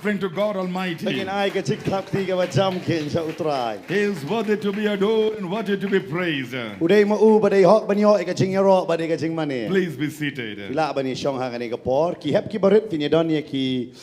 Offering to God Almighty. Ba ngin ai ka jingthap kti kaba jam khein sha U Trai. He is worthy to be adored and worthy to be praised. U dei ma u ba dei hok ban ïoh ïa ka jingïaroh bad ïa ka jingmane. Please be seated. Phi lah ban ïashong ha kane ka por. Ki hep ki barit phin ïadon ïa ki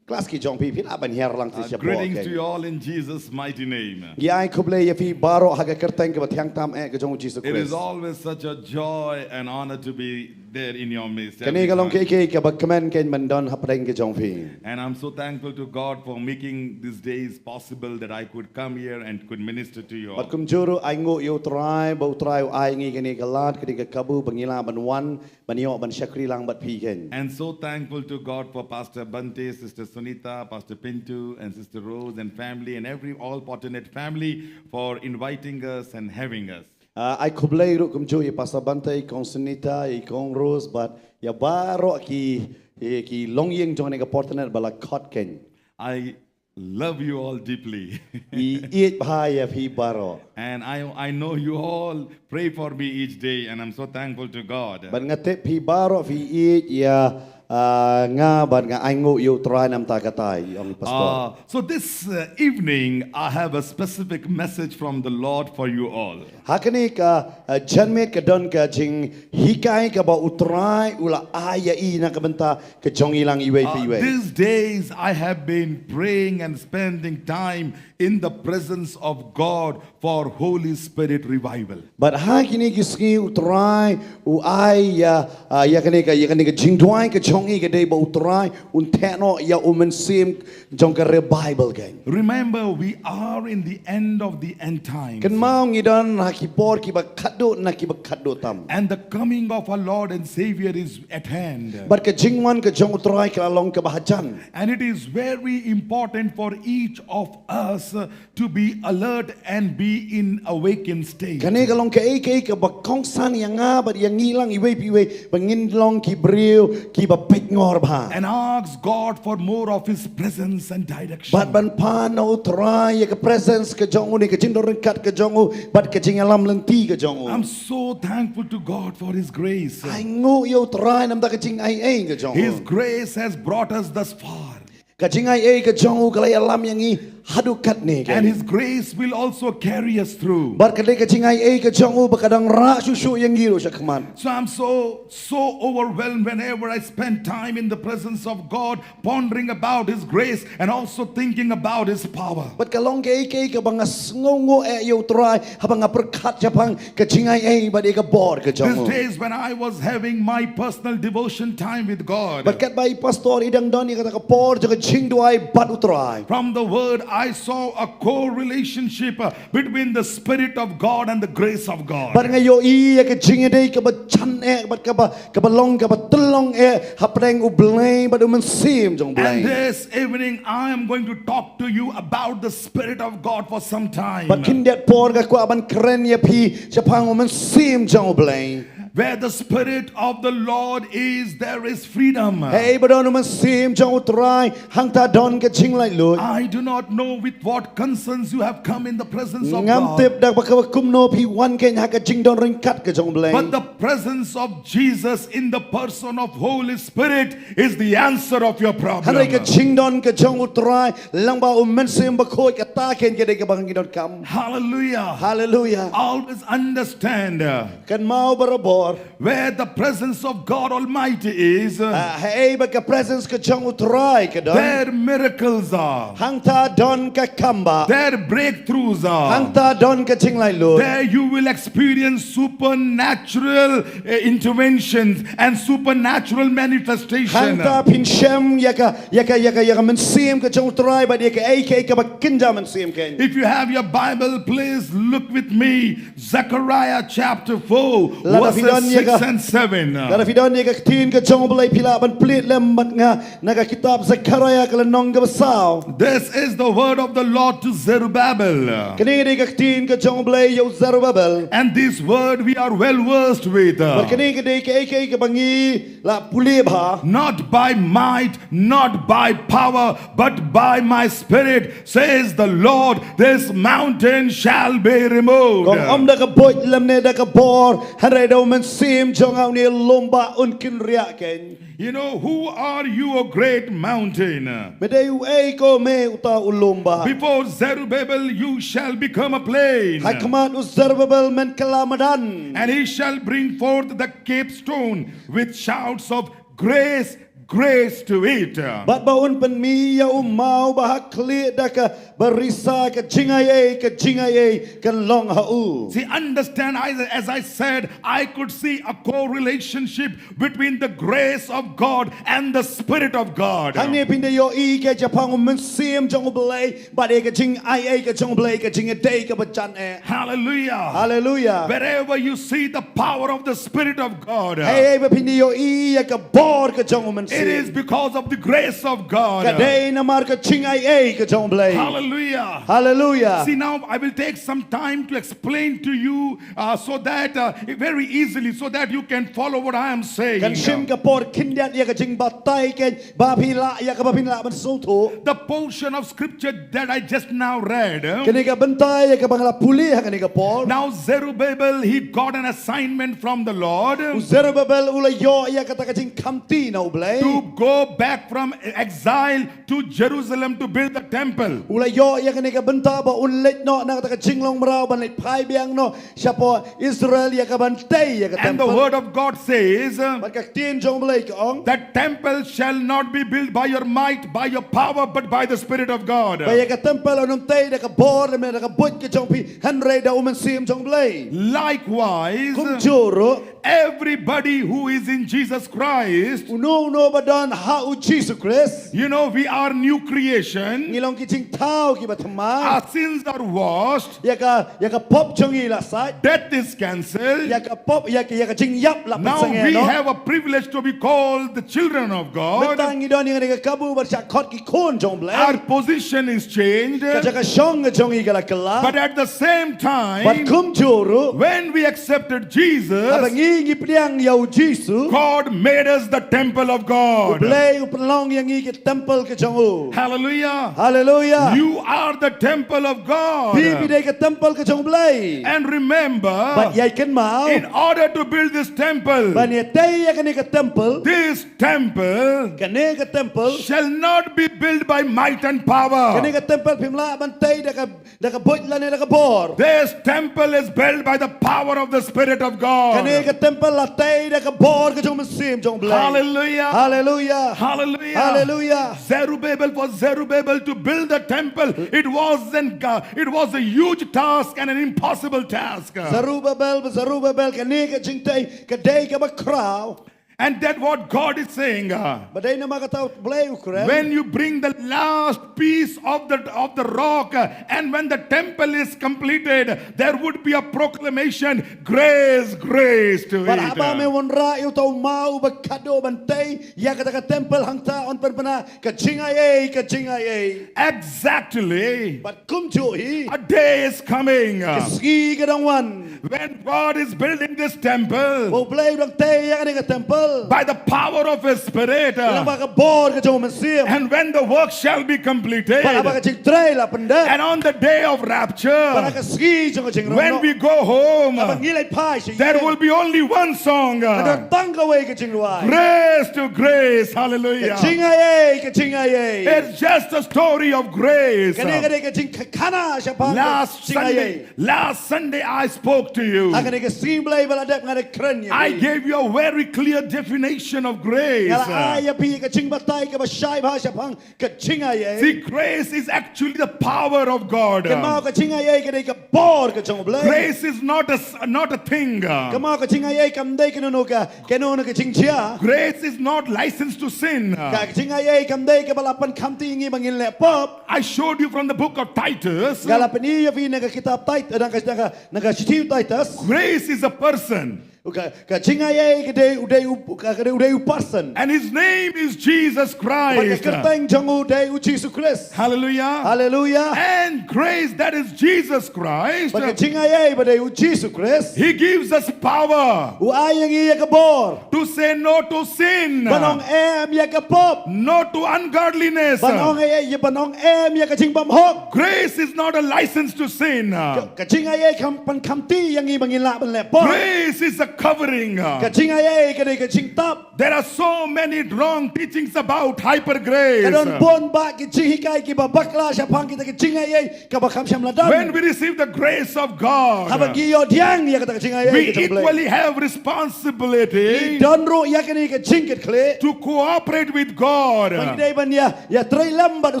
klas ki jong phi, phi lah ban hiar lang sha pdeng. Greetings to you all in Jesus' mighty name. Ngi ai khublei ïa phi baroh ha ka kyrteng kaba thiang tam eh ka jong U Jisu Khrist. It is always such a joy and honor to be there in your midst. Kane ka long kaei kaei kaba kmen khein ban don hapdeng ka jong phi. And I'm so thankful to God for making these days possible that I could come here and could minister to you all. Bad kumjuh ruh ai nguh ïa U Trai ba U Trai u ai ngi kane ka lad, kane ka kabu ba ngi lah ban wan ban ïoh ban shakri lang bad phi khein. And so thankful to God for Pastor Bhante, Sister Sunita, Pastor Pintu, and Sister Rose and family, and every all Potternet family for inviting us and having us. Ah, ai khublei ruh kumjuh ïa Pastor Bhante, i Kong Sunita, i Kong Rose, bad ïa baroh ki, ïa ki longïing jong kane ka Potternet ba la khot khein. I love you all deeply. Ngi ïeit bha ïa phi baroh. And I, I know you all pray for me each day, and I'm so thankful to God. Bad nga tip phi baroh phi ïeit ïa, ah, nga, bad nga ai nguh ïa U Trai namar kata, ong Pastor. Uh, so this, uh, evening, I have a specific message from the Lord for you all. Ha kane ka, uh, janmiet ka don ka jinghikai kaba U Trai u la ai ïa i na ka bynta ka jong i lang iwei pa iwei. Uh, these days I have been praying and spending time in the presence of God for Holy Spirit revival. Bad ha kine ki sngi U Trai u ai ïa, uh, ïa kane ka, ïa kane ka jingduwai ka jong i ka dei ba U Trai un theh noh ïa u mynsiem jong ka revival khein. Remember, we are in the end of the end time. Kynmaw ngi don ha ki por kiba khatduh na kiba khatduh tam. And the coming of our Lord and Savior is at hand. Bad ka jingwan ka jong U Trai ka la long kaba hajan. And it is very important for each of us, uh, to be alert and be in awakened state. Kane ka long kaei kaei kaba kongsan ïa nga bad ïa ngi lang iwei pa iwei ba ngin long ki briew kiba peit ngor bha. And ask God for more of His presence and direction. Bad ban pan na U Trai ïa ka presence ka jong u ne ka jingdonryngkat ka jong u bad ka jingïalam lynti ka jong u. I'm so thankful to God for His grace. Ai nguh ïa U Trai namar ka jingaiei ka jong u. His grace has brought us thus far. Ka jingaiei ka jong u ka la ïalam ïa ngi haduh katne kein. And His grace will also carry us through. Bad ka dei ka jingai ei ka jong u ba ka dang rah shuh shuh ïa ngi ruh shakhmat. So I'm so, so overwhelmed whenever I spend time in the presence of God, pondering about His grace and also thinking about His power. Bad ka long kaei kaei kaba nga sngewnguh eh ïa u Trai haba nga pyrkhat shaphang ka jingai ei bad ïa ka bor ka jong u. These days when I was having my personal devotion time with God. Bad katba i pastor i dang don ïa kata ka por jong ka jingduwai bad u Trai. From the word I saw a core relationship uh, between the Spirit of God and the grace of God. Bad nga ïohi ïa ka jingïadei kaba jan eh bad kaba kaba long kaba tyllong eh hapdeng u Blei bad u Mynsiem jong u Blei. And this evening I am going to talk to you about the Spirit of God for some time. Bad khyndiat por nga kwah ban kren ïa phi shaphang u Mynsiem jong u Blei. Where the Spirit of the Lord is, there is freedom. Hei ba don u Mynsiem jong u Trai, hangta don ka jinglaitluid. I do not know with what concerns you have come in the presence of God. Ngam tip da ba ka kumno phi wan kein ha ka jingdon ryngkat ka jong u Blei. But the presence of Jesus in the person of Holy Spirit is the answer of your problem. Hynrei ka jingdon ka jong u Trai lyngba u Mynsiem Bakhuid kata kein ka dei kaba ngi donkam. Hallelujah. Hallelujah. Always understand. Kynmaw barabor. Where the presence of God Almighty is, ah, haei ba ka presence ka jong u Trai ka don. There miracles are. Hangta don ka kambah. There breakthroughs are. Hangta don ka jinglaitluid. There you will experience supernatural uh, interventions and supernatural manifestation. Hangta phin shem ïa ka ïa ka ïa ka ïa ka mynsiem ka jong u Trai bad ïa kaei kaei kaba kynja mynsiem kein. If you have your Bible, please look with me. Zechariah chapter four, verses six and seven. Lada phi don ïa ka ktien ka jong u Blei phi lah ban plie lem bad nga na ka kitab Zechariah ka lynnong kaba saw. This is the word of the Lord to Zerubbabel. Kane ka dei ka ktien ka jong u Blei ïa u Zerubbabel. And this word we are well versed with. Bad kane ka dei kaei kaei kaba ngi la pule bha. Not by might, not by power, but by my spirit, says the Lord, this mountain shall be removed. Kong ym da ka buit lymne da ka bor, hynrei da u mynsiem jong nga une u lum bah un kynriah kein. You know, who are you, O great mountain? Me dei uei ko me uta u lum bah? Before Zerubbabel you shall become a plain. Ha khmat u Zerubbabel men kylla madan. And he shall bring forth the capstone with shouts of grace, grace to it. Bad ba un pynmih ïa u maw ba ha khlieh da ka ba risa ka jingaiei ka jingaiei kan long ha u. See, understand, I, as I said, I could see a core relationship between the grace of God and the Spirit of God. Hangne phin da ïohi ka japhang u mynsiem jong u Blei bad ïa ka jingaiei ka jong u Blei ka jingïadei kaba jan eh. Hallelujah. Hallelujah. Wherever you see the power of the Spirit of God. Hei ba phin da ïohi ïa ka bor ka jong u mynsiem. It is because of the grace of God. Ka dei namar ka jingaiei ka jong u Blei. Hallelujah. Hallelujah. See, now I will take some time to explain to you uh, so that uh, very easily, so that you can follow what I am saying. Kan shim ka por khyndiat ïa ka jingbatai kein ba phi lah ïa kaba phin lah ban sngewthuh. The portion of scripture that I just now read. Kane ka bynta ïa kaba nga la pule ha kane ka por. Now Zerubbabel, he got an assignment from the Lord. U Zerubbabel u la ïoh ïa kata ka jingkhamti na u Blei. To go back from exile to Jerusalem to build the temple. U la ïoh ïa kane ka bynta ba un leit noh na kata ka jinglong mraw ban leit phai biang noh shapoh Israel ïa ka ban tei ïa ka temple. And the word of God says, bad ka ktien jong u Blei ka ong, that temple shall not be built by your might, by your power, but by the Spirit of God. Ba ïa ka temple un ym tei da ka bor ne da ka buit ka jong phi, hynrei da u mynsiem jong u Blei. Likewise, kumjuh ruh Everybody who is in Jesus Christ, uno uno ba don ha u Jisu Khrist, you know, we are new creation. Ngi long ki jingthaw kiba thymmai. Our sins are washed. Ïa ka ïa ka pop jong ngi la sait. Death is cancelled. Ïa ka pop ïa ka ïa ka jingïap la pynsangeh noh. Now we have a privilege to be called the children of God. Mynta ngi don ïa ka kabu ban shah khot ki khun jong u Blei. Our position is changed. Ka jaka shong ka jong ngi ka la kylla. But at the same time, bad kumjuh ruh, when we accepted Jesus, haba ngi ngi pdiang ïa u Jisu, God made us the temple of God. God. U Blei u pynlong ïa ngi ka temple ka jong u. Hallelujah. Hallelujah. You are the temple of God. Phi phi dei ka temple ka jong u Blei. And remember, bad ïai kynmaw, in order to build this temple, ban ïatei ïa kane ka temple, this temple, kane ka temple, shall not be built by might and power. Kane ka temple phim lah ban tei da ka da ka buit lane da ka bor. This temple is built by the power of the Spirit of God. Kane ka temple la tei da ka bor ka jong u Mynsiem jong u Blei. Hallelujah. Hallelujah. Hallelujah. Hallelujah. Zerubbabel, for Zerubbabel to build the temple, it wasn't, uh, it was a huge task and an impossible task. Zerubbabel, Zerubbabel, kane ka jingtei ka dei kaba khraw. And that what God is saying, uh, Ba dei namar kata u Blei u kren. When you bring the last piece of the, of the rock, uh, and when the temple is completed, there would be a proclamation, "Grace, grace to it." Bad haba me wanrah ïa uta u maw uba khadduh ban tei ïa kata ka temple, hangta yn pynbna ka jingaiei, ka jingaiei. Exactly. Bad kumjuh hi, a day is coming, uh, ka sngi ka dang wan. When God is building this temple, ba u Blei u dang tei ïa kane ka temple, by the power of His Spirit, lyngba ka bor ka jong u Mynsiem. And when the work shall be completed, bad haba ka jingtrei la pyndep, and on the day of rapture, bad ha ka sngi jong ka jingrong, when we go home, haba ngi leit phai sha ïing, there will be only one song, uh, ka don tang kawei ka jingrwai. Grace to grace. Hallelujah. Ka jingaiei, ka jingaiei. It's just a story of grace. Kane ka dei ka jingkhana shaphang ka jingaiei. Last Sunday, Last Sunday I spoke to you. Ha kane ka sngi Blei ba la dep nga da kren ïa phi. I gave you a very clear definition of grace. Nga la ai ïa phi ka jingbatai kaba shai bha shaphang ka jingaiei. See, grace is actually the power of God. Kynmaw, ka jingaiei ka dei ka bor ka jong u Blei. Grace is not a s-, not a thing. Kynmaw, ka jingaiei kam dei kano kano ka, kano kano ka jingjia. Grace is not license to sin. Ka jingaiei kam dei kaba la pynkhamti ïa ngi ba ngin leh pop. I showed you from the book of Titus. Nga la pyni ïa phi na ka kitab Tit-, na ka, na ka, na ka shithi Titus. Grace is a person. Ka, ka jingaiei ka dei u, dei u, ka, ka dei u, dei u person. And his name is Jesus Christ. Bad ka kyrteng jong u dei u Jisu Khrist. Hallelujah. Hallelujah. And grace, that is Jesus Christ. Bad ka jingaiei ba dei u Jisu Khrist, he gives us power. U ai ïa ngi ïa ka bor. To say no to sin. Ban ong em ïa ka pop. No to ungodliness. Ban ong em, ban ong em ïa ka jingbymhok. Grace is not a license to sin. Ka, ka jingaiei kam pynkhamti ïa ngi ba ngin lah ban leh pop. Grace is a covering. Ka jingaiei ka dei ka jingtap. There are so many wrong teachings about hyper grace. Ka don bun bah ki jinghikai kiba bakla shaphang kita ki jingaiei kaba kham shym la don. When we receive the grace of God, haba ngi ïoh pdiang ïa kata ka jingaiei ka jong u Blei, we equally have responsibility, ngi don ruh ïa kane ka jingkitkhlieh, to cooperate with God, ba ngi dei ban ïa, ïatrei lem bad u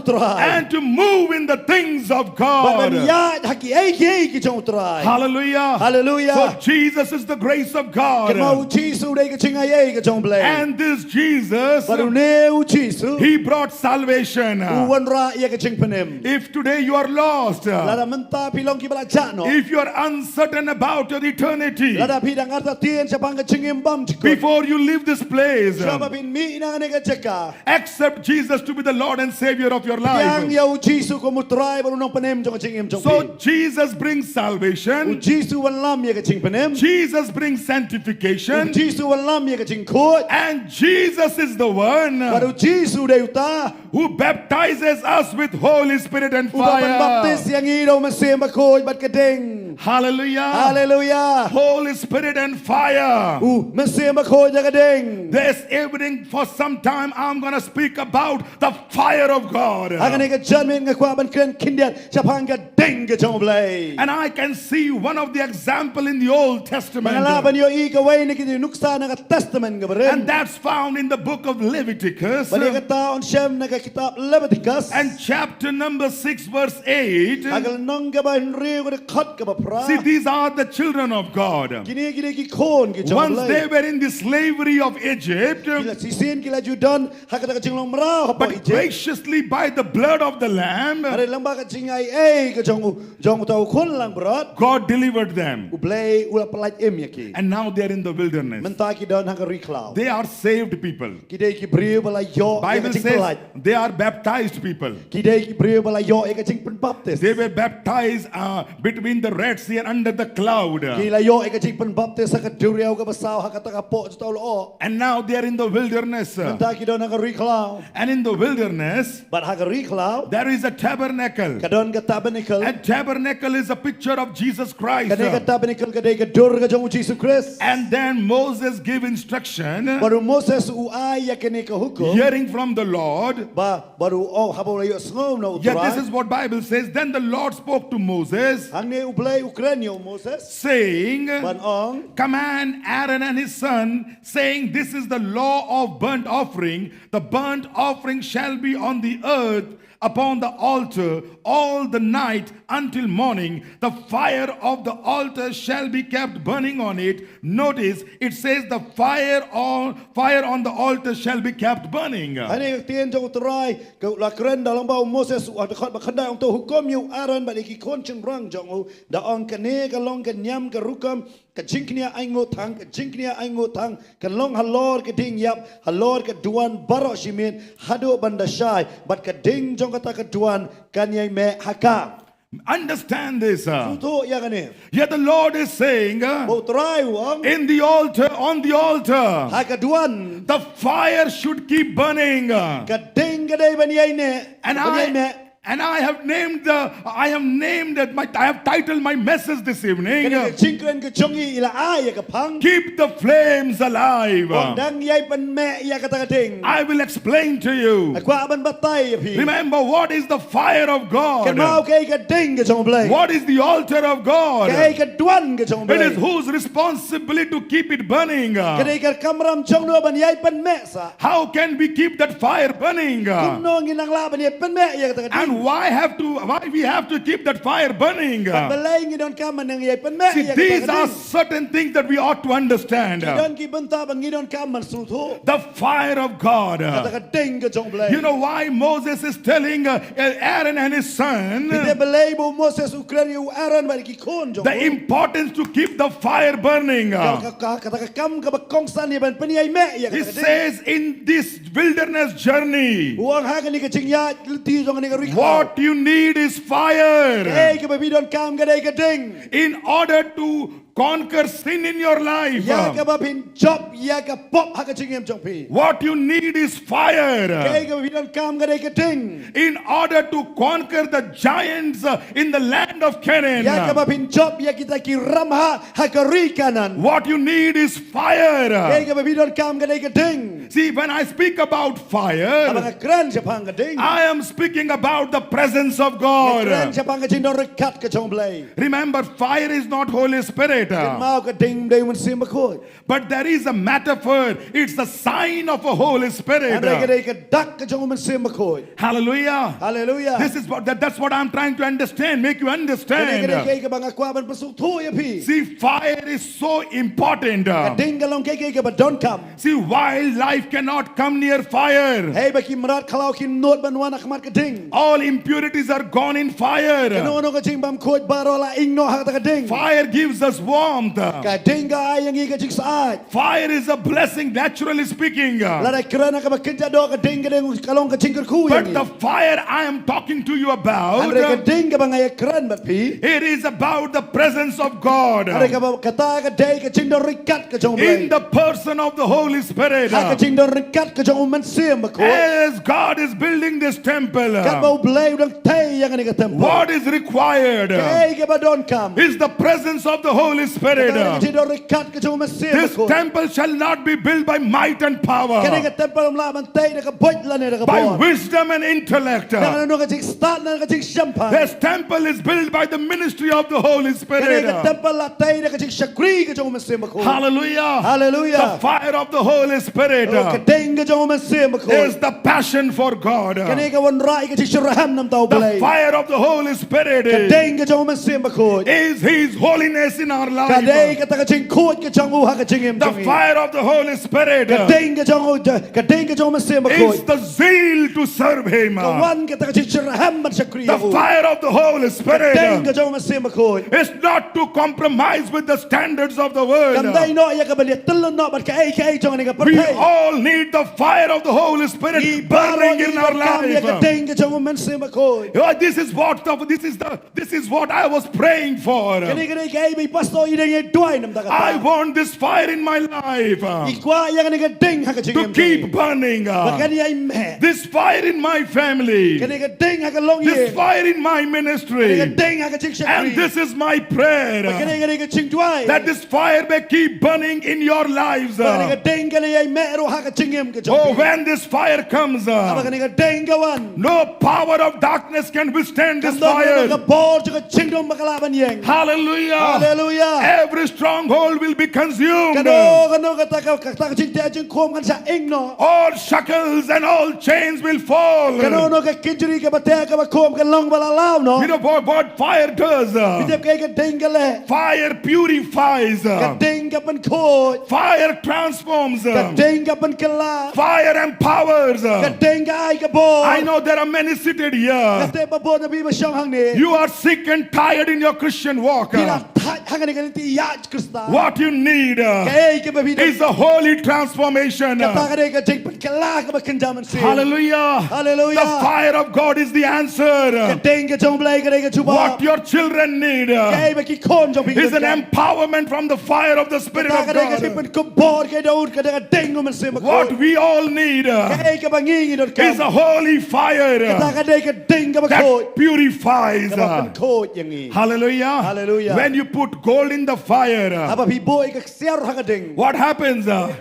Trai, and to move in the things of God, bad ban ïaid ha kiei kiei ki jong u Trai. Hallelujah. Hallelujah. For Jesus is the grace of God. Kynmaw, u Jisu u dei ka jingaiei ka jong u Blei. And this Jesus, bad une u Jisu, he brought salvation. U wanrah ïa ka jingpynim. If today you are lost, lada mynta phi long kiba la jah noh, if you are uncertain about your eternity, lada phi dang artatien shaphang ka jingim bymjukut, before you leave this place, shuwa ba phin mih na kane ka jaka, accept Jesus to be the Lord and Savior of your life. Pdiang ïa u Jisu kum u Trai bad u Nongpynim jong ka jingim jong phi. So Jesus brings salvation. U Jisu u wanlam ïa ka jingpynim. Jesus brings sanctification. U Jisu u wanlam ïa ka jingkhuid. And Jesus is the one, bad u Jisu u dei uta, who baptizes us with Holy Spirit and fire. Uba pynbaptis ïa ngi da u Mynsiem Bakhuid bad ka ding. Hallelujah. Hallelujah. Holy Spirit and fire. U Mynsiem Bakhuid da ka ding. This evening, for some time, I'm gonna speak about the fire of God. Ha kane ka janmiet nga kwah ban kren khyndiat shaphang ka ding ka jong u Blei. And I can see one of the example in the Old Testament. Bad nga lah ban ïohi kawei na ki nuksa na ka Testament kaba rim. And that's found in the book of Leviticus. Bad ïa kata yn shem na ka kitab Leviticus. And chapter number six, verse eight. Ha ka lynnong kaba hynriew, ka dkhot kaba phra. See, these are the children of God. Kine ki dei ki khun ki jong u Blei. Once they were in the slavery of Egypt, ki la, shisien ki la ju don ha kata ka jinglong mraw hapoh Egypt. But graciously, by the blood of the Lamb, hynrei lyngba ka jingaiei ka jong u, jong uta u khun langbrot, God delivered them. U Blei u la pyllait im ïa ki. And now they are in the wilderness. Mynta ki don ha ka ri khlaw. They are saved people. Ki dei ki briew ba la ïoh ïa ka jingpyllait. Bible says they are baptized people. Ki dei ki briew ba la ïoh ïa ka jingpynbaptis. They were baptized, uh, between the Red Sea and under the cloud. Ki la ïoh ïa ka jingpynbaptis ha ka duriaw kaba saw ha kata ka poh jytau lyoh. And now they are in the wilderness. Mynta ki don ha ka ri khlaw. And in the wilderness, Bad ha ka ri khlaw there is a tabernacle. ka don ka tabernacle. A tabernacle is a picture of Jesus Christ. Kane ka tabernacle ka dei ka dur ka jong u Jisu Khrist. And then Moses gave instruction, Bad u Moses u ai ïa kane ka hukum. Hearing from the Lord. Ba bad u ong, haba u la ïohsngew na u Trai. Yet this is what Bible says. Then the Lord spoke to Moses, Hangne u Blei u kren ïa u Moses. Saying, Ban ong. Command Aaron and his son, saying, This is the law of burnt offering. The burnt offering shall be on the earth upon the altar all the night until morning. The fire of the altar shall be kept burning on it. Notice, it says, The fire on fire on the altar shall be kept burning. Hangne ka ktien jong u Trai ka la kren da lang bad u Moses, u ha ka dkhot ba khyndai, ong, to hukum ïa u Aaron bad ïa ki khun shynrang jong u, da ong, kane ka long ka niam ka rukom, ka jingkñia ainguh thang, ka jingkñia ainguh thang kan long halor ka dieng ïap, halor ka duwan baroh shi miet, haduh ban da shai, bad ka ding jong kata ka duwan kan ïai meh ha ka. Understand this. Sngewthuh ïa kane. Yet the Lord is saying, Bad u Trai u ong. In the altar, on the altar, Ha ka duwan. The fire should keep burning. Ka ding ka dei ban ïai neh. And Ban ïai meh. I and I have named the I have named it my I have titled my message this evening. Kane ka jingkren ka jong ngi i la ai ïa ka phang. Keep the flames alive. Ong dang ïai pynmeh ïa kata ka ding. I will explain to you. Nga kwah ban batai ïa phi. Remember, what is the fire of God? Kynmaw kaei ka ding ka jong u Blei. What is the altar of God? Kaei ka duwan ka jong u It Blei. Is whose responsibility to keep it burning? Ka dei ka kamram jong no ban ïai pynmeh sah. How can we keep that fire burning? Kumno ngin nang lah ban ïai pynmeh ïa kata ka ding. And why have to why we have to keep that fire burning? Balei ngi donkam ban nang ïai pynmeh See, ïa kata these ka are ding. Certain things that we ought to understand. Ki don ki bynta ba ngi donkam ban sngewthuh. The fire of God. Kata ka ding ka jong u Blei. You know why Moses is telling uh, Aaron and his son Phi te balei ba u Moses u kren ïa u Aaron bad ki khun jong u. The importance to keep the fire burning. Ka, ka, ka, kata ka kam kaba kongsan ïa ban pynïaid meh ïa He kata ka ding. Says in this wilderness journey, U ong ha kane ka jingïaid lynti jong kane ka ri khlaw. What you need is fire. Kaei kaba phi donkam ka dei ka ding. In order to conquer sin in your life. Ïa kaba phin jop ïa ka pop ha ka jingim jong phi. What you need is fire. Kaei kaba phi donkam ka dei ka ding. In order to conquer the giants uh, in the land of Canaan. Ïa kaba phin jop ïa kita ki ramhah ha ka ri Kanaan. What you need is fire. Kaei kaba phi donkam ka dei ka ding. See, when I speak about Haba fire, nga kren shaphang ka ding. I am speaking about the presence of Nga kren God. shaphang ka jingdon ryngkat ka jong u Blei. Remember, fire is not Holy Spirit. Kynmaw ka ding dei u Mynsiem Bakhuid. But there is a metaphor. It's a sign of a Holy Spirit. Hynrei ka dei ka dak ka jong u Mynsiem Bakhuid. Hallelujah. Hallelujah. This is what that, that's what I'm trying to understand, make you Kane ka dei understand. kaei kaba nga kwah ban pynsngewthuh ïa phi. See, fire is so important. Ka ding ka long kaei kaei kaba donkam. See, wildlife cannot come near fire. Hei ba ki mrad khlaw kim nud ban wan ha khmat ka ding. All impurities are gone in fire. Kano kano ka jingbymkhuid baroh la ing noh ha kata ka ding. Fire gives us warmth. Ka ding ka ai ïa ngi ka jingsyaid. Fire is a blessing, naturally speaking. Lada kren ha kaba kynja doh ka ding ka dei ka long ka jingkyrkhu ïa But the ngi. Fire I am talking to you about, Hynrei ka ding kaba nga ïa kren bad phi. It is about the presence of God. Hynrei kaba kata ka dei ka jingdon ryngkat ka jong u Blei. In the person of the Holy Spirit. Ha ka jingdon ryngkat ka jong u Mynsiem Bakhuid. As God is building this temple, Katba u Blei u dang tei ïa kane ka templ. What is required? Kaei kaba donkam. Is the presence of the Holy Spirit. Kata ka jingdon ryngkat ka jong u Mynsiem This Bakhuid. Temple shall not be built by might and power. Kane ka templ kam lah ban tei da ka buit lane da ka By bor. Wisdom and intellect. Nang na ka jingstad nang na ka jingshemphang. This temple is built by the ministry of the Holy Kane ka Spirit. templ la tei da ka jingshakri ka jong u Mynsiem Bakhuid. Hallelujah. Hallelujah. The fire of the Holy Spirit Oh, ka ding ka jong u Mynsiem Bakhuid. Is the passion for God. Kane ka wanrah ïa ka jingshitrhem namar u Blei. The fire of the Holy Spirit Ka ding ka jong u Mynsiem Bakhuid. Is His holiness in our life. Ka dei kata ka jingkhuid ka jong u ha ka jingim jong ngi. The fire of the Holy Spirit, uh, ka ding ka jong u, ka ding ka jong u Mynsiem Bakhuid, is the zeal to serve Him. Ka wan kata ka jingshitrhem ban shakri ïa u. The fire of the Holy Spirit, uh, ka ding ka jong u Mynsiem Bakhuid, is not to compromise with the standards of the world. Kam dei noh ïa kaban ïatyllun noh bad kaei kaei jong kane ka pyrthei. We all need the fire of the Holy Spirit burning in our life. Ngi baroh ngi donkam ïa ka ding ka jong u Mynsiem Bakhuid. Oh, this is what the, this is the This is what I was praying for. Kane, kane ka dei ba i pastor i dang ïa duwai na bynta kata. I want this fire in my life, uh, i kwah ïa kane ka ding ha ka jingim jong ngi to keep burning, uh, ba kan ïai meh. This fire in my family. Kane ka ding ha ka longïing. This fire in my ministry. Kane ka ding ha ka jingshakri. And this is my prayer, uh, ba kane, kane ka jingduwai, that this fire may keep burning in your lives, uh, ba kane ka ding kan ïai meh ruh ha ka jingim ka jong ngi. Oh, when this fire comes, uh, haba kane ka ding ka wan, no power of darkness can withstand this fire. Kam don kano ka bor jong ka jingdum ba ka lah ban ïeng. Hallelujah. Hallelujah. Every stronghold will be consumed. Kano kano kata ka, kata ka jingteh jingkhum kan shah ing noh. All shackles and all chains will fall. Kano kano ka kynjri kaba teh kaba khum kan long ba la law noh. You know what, what fire does? Phi tip kaei ka ding ka leh? Fire purifies. Ka ding ka pynkhuid. Fire transforms. Ka ding ka pynkylla. Fire empowers. Ka ding ka ai ka bor. I know there are many seated here. Nga tip ba bun na phi ba shong hangne. You are sick and tired in your Christian walk. Phi la thait ha kane ka lynti ïaid Khristan. What you need, uh, kaei kaba phi dei is a holy transformation. Kata ka dei ka jingpynkylla kaba kynja mynsiem. Hallelujah. Hallelujah. The fire of God is the answer. Ka ding ka jong U Blei ka dei ka jubab. What your children need, uh, kaei ba ki khun jong phi ki donkam is an empowerment from the fire of the Spirit of God. Kata ka dei ka jingpynkup bor ka dei ka ding u Mynsiem Bakhuid. What we all need, uh, kaei kaba ngi ngi donkam is a holy fire, uh, kata ka dei ka ding kaba khuid, that purifies, kaba, uh, pynkhuid ïa ngi. Hallelujah. Hallelujah. When you put gold in the fire, uh, haba phi buh ïa ka ksiar ha ka ding, what happens? Uh,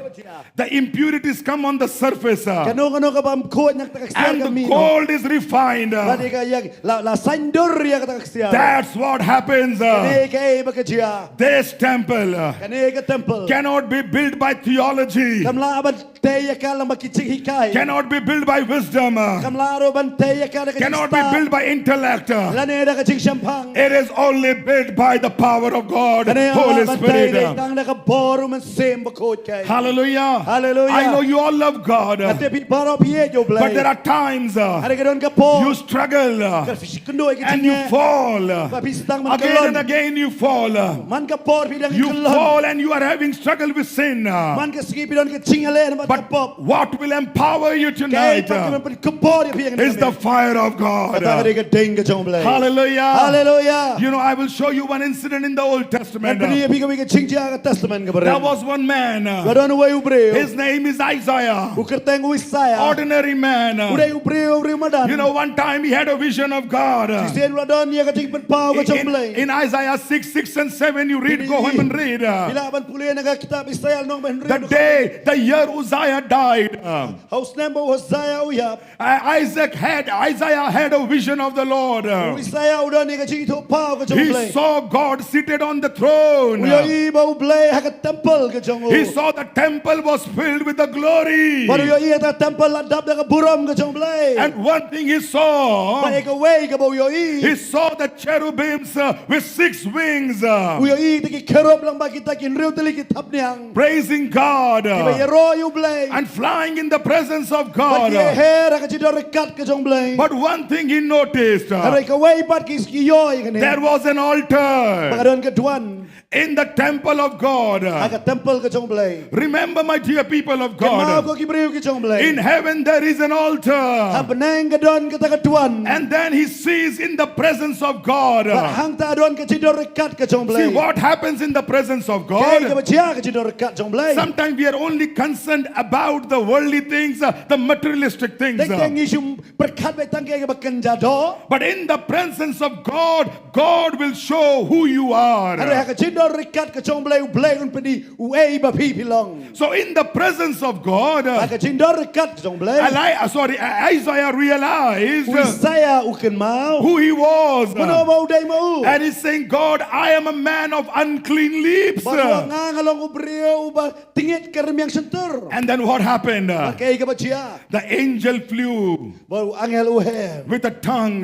the impurities come on the surface, uh, kano kano kaba ym khuid na kata ka ksiar ka mih. And the gold is refined, uh, bad ïa ka, ïa la, la saiñdur ïa kata ka ksiar. That's what happens, uh, kane kaei ba ka jia. This temple, uh, kane ka temple cannot be built by theology. Kam lah ban tei ïa ka lyngba ki jinghikai. Cannot be built by wisdom, uh, kam lah ruh ban tei ïa ka da ka jingstad. Cannot be built by intellect, uh, lane da ka jingshemphang. It is only built by the power of God, Holy Spirit. Kane lah ban tei dei tang da ka bor u Mynsiem Bakhuid. Hallelujah. Hallelujah. I know you all love God. Nga tip phi baroh phi ïeit ïa U Blei. But there are times, uh, hynrei ka don ka por, you struggle, uh, ka phi kynduh ïa ka jingeh, and you fall, uh, ba phi sdang ban kyllon. Again and again you fall, uh, man ka por phi dang kyllon. You fall and you are having struggle with sin, uh, man ka sngi phi don ka jingïaleh bad ka pop. But what will empower you tonight, uh, kaei pat ka ban pynkup bor ïa phi ïa kane ka miet is the fire of God. Kata ka dei ka ding ka jong U Blei. Hallelujah. Hallelujah. You know, I will show you one incident in the Old Testament. Ngan pyni ïa phi kawei ka jingjia ha ka Testament kaba rim. There was one man, uh, la don uwei u briew. His name is Isaiah. U kyrteng u Isaïah. Ordinary man, uh, u dei u briew, u briew madan. You know, one time he had a vision of God, uh, shisien u la don ïa ka jingpynpaw ka jong U Blei. In, in Isaiah six, six and seven, you read, go home and read, uh, phi lah ban pule na ka kitab Isaïah lynnong ba hynriew. The day, the year Uzziah died, uh, ha u snem ba u Uzziah u ïap. I-, Isaac had, Isaiah had a vision of the Lord. U Isaïah u don ïa ka jingithuhpaw ka jong U Blei. He saw God seated on the throne. U ïohi ba U Blei ha ka temple ka jong u. He saw the temple was filled with the glory. Bad u ïohi ïa ka temple la dap da ka burom ka jong U Blei. And one thing he saw, bad ïa kawei kaba u ïohi, he saw the cherubims, uh, with six wings, uh, u ïohi ïa kita ki cherub lyngba kita ki hynriew tylli ki thapniang. Praising God, uh, kiba ïaroh ïa U Blei. And flying in the presence of God. Bad ki ïaher ha ka jingdon ryngkat ka jong U Blei. But one thing he noticed, uh, hynrei kawei pat ki, ki ïoh ïa kane. There was an altar. Ba ka don ka duwan. In the temple of God. Ha ka temple ka jong U Blei. Remember, my dear people of God. Kynmaw ko ki briew ki jong U Blei. In heaven there is an altar. Ha bneng ka don kata ka duwan. And then he sees in the presence of God. Bad hangta don ka jingdon ryngkat ka jong U Blei. See what happens in the presence of God. Kaei kaba jia ha ka jingdon ryngkat jong U Blei. Sometimes we are only concerned about the worldly things, uh, the materialistic things, uh. Teng teng ngi shu pyrkhat beit tang ïa kiba kynja doh. But in the presence of God, God will show who you are. Hynrei ha ka jingdon ryngkat ka jong U Blei, U Blei un pyni uei ba phi, phi long. So in the presence of God, ha ka jingdon ryngkat ka jong U Blei, Eli-, uh, sorry, uh, Isaiah realized, u Isaïah u kynmaw, who he was. Mano ba u dei ma u. And he's saying, "God, I am a man of unclean lips." Bad u ong, "Nga, nga long u briew uba tyngit ka rmiang shyntur." And then what happened? Bad kaei kaba jia? The angel flew. Bad u angel u her. With a tongue.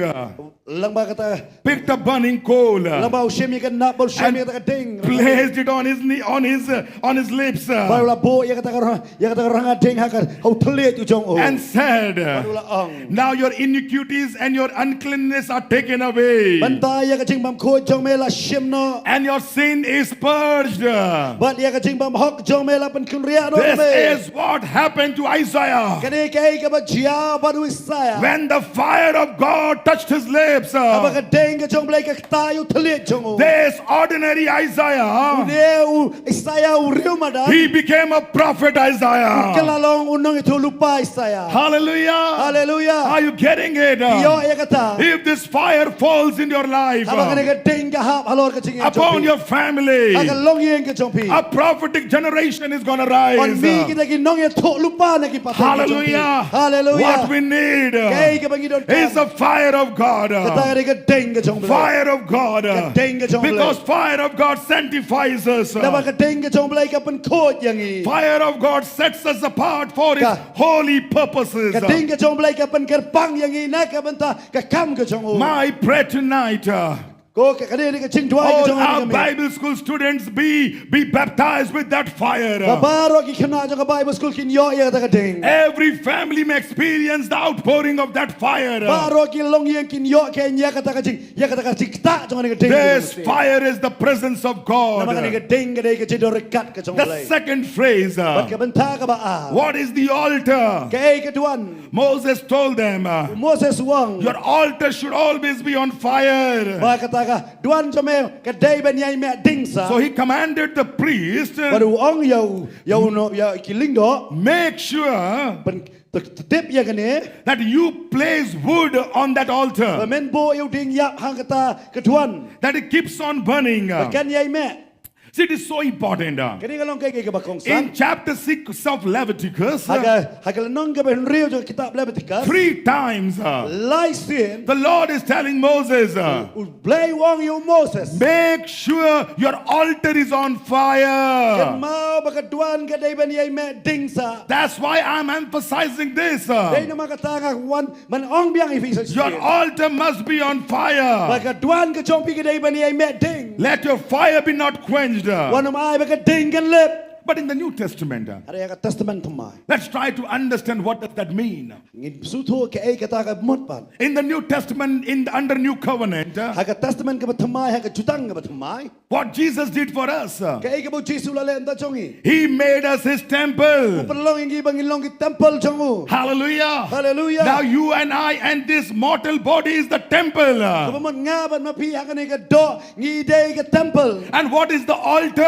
Lyngba kata. Picked a burning coal. Lyngba u shim ïa ka nap, bad u shim ïa kata ka ding. Placed it on his knee, on his uh, on his lips. Uh, Bad u la buh ïa kata ka rong, ïa kata ka rong hading ha ka, ha u thylliej u jong u. And said, uh, Bad u la ong, "Now your iniquities and your uncleanness are taken away. Mynta ïa ka jingbymkhuid jong me la shim noh. And your sin is purged." Uh, Bad ïa ka jingbymhok jong me la pynkynriah noh. This me. Is what happened to Isaiah. Kane kaei kaba jia bad u Isaiah. When the fire of God touched his lips, uh, Haba ka ding ka jong u Blei ka ktah ïa u thylliej jong u. This ordinary Isaiah, Une u Isaiah u riewmadan. He became a prophet Isaiah. Ka la long u nongïathuhlypa Isaiah. Hallelujah. Hallelujah. Are you getting it? Phi ïoh ïa kata? If this fire falls in your life, Haba kane ka ding ka hap halor ka jingim jong phi. Upon your family, Ha ka longïing ka jong phi. A prophetic generation is gonna rise. Yn mih kita ki nongïathuhlypa na ki pateng ka jong phi. Hallelujah. Hallelujah. What we need, Kaei kaba ngi donkam. Is the fire of God. Kata ka dei ka ding ka jong u Blei. Fire of God. Ka ding ka jong u Blei. Because fire of God sanctifies us. Naba ka ding ka jong u Blei ka pynkhuid ïa ngi. Fire of God sets us apart for his Ka- holy purposes. Ka ding ka jong u Blei ka pynkyrpang ïa ngi na ka bynta ka kam ka jong u. My prayer tonight, uh, Ko ka, ka dei ka jingduwai ka All jong u our Bible school students be be baptized with that fire. Ba baroh ki khynnah jong ka Bible school kin ïoh ïa kata ka ding. Every family may experience the outpouring of that fire. Baroh ki longïing kin ïoh ïa kata ka jing, ïa kata ka jingktah jong ka ding. This fire is the presence of God. Namar kane ka ding ka dei ka jingdon ryngkat ka jong u Blei. The second phrase, uh, Bad ka bynta kaba ar. What is the altar? Kaei ka duwan? Moses told them, uh, U Moses u ong. Your altar should always be on fire. Ba kata ka duwan jong me ka dei ban ïai meh ding sah. So he commanded the priest, uh, Bad u ong ïa u, ïa u no, ïa ki lyngdoh. Make sure Ban t-, t-, tip ïa kane. That you place wood on that altar. Ba men buh ïa u dieng ïap ha kata ka duwan. That it keeps on burning. Ba kan ïai meh. See, it is so important, uh, Kane ka long kaei kaei kaba kongsan. In chapter six of Leviticus, Ha ka, ha ka lynnong kaba hynriew jong ka kitab Leviticus. Three times, uh, Lai sien. The Lord is telling Moses, uh, U Blei u ong ïa u Moses. Make sure your altar is on fire. Kynmaw ba ka duwan ka dei ban ïai meh ding sah. That's why I'm emphasizing this, uh, Dei namar kata nga wan ban ong biang ïa phi sa shisien. Your altar must be on fire. Ba ka duwan ka jong phi ka dei ban ïai meh ding. Let your fire be not quenched. Wat nym ai ba ka ding kan lip. But in the New Testament, uh, Hynrei ha ka Testament Thymmai. Let's try to understand what does that mean. Ngin sngewthuh kaei kata ka mut pat. In the New Testament, in the, under New Covenant, uh, Ha ka Testament kaba thymmai, ha ka Jutang kaba thymmai. What Jesus did for us, uh, Kaei kaba u Jisu u la leh na ka bynta jong ngi. He made us his temple. U pynlong ïa ngi ba ngin long ki temple jong u. Hallelujah. Hallelujah. Now you and I and this mortal body is the temple. Kaba mut nga bad ma phi ha kane ka doh ngi dei ka temple. And what is the altar?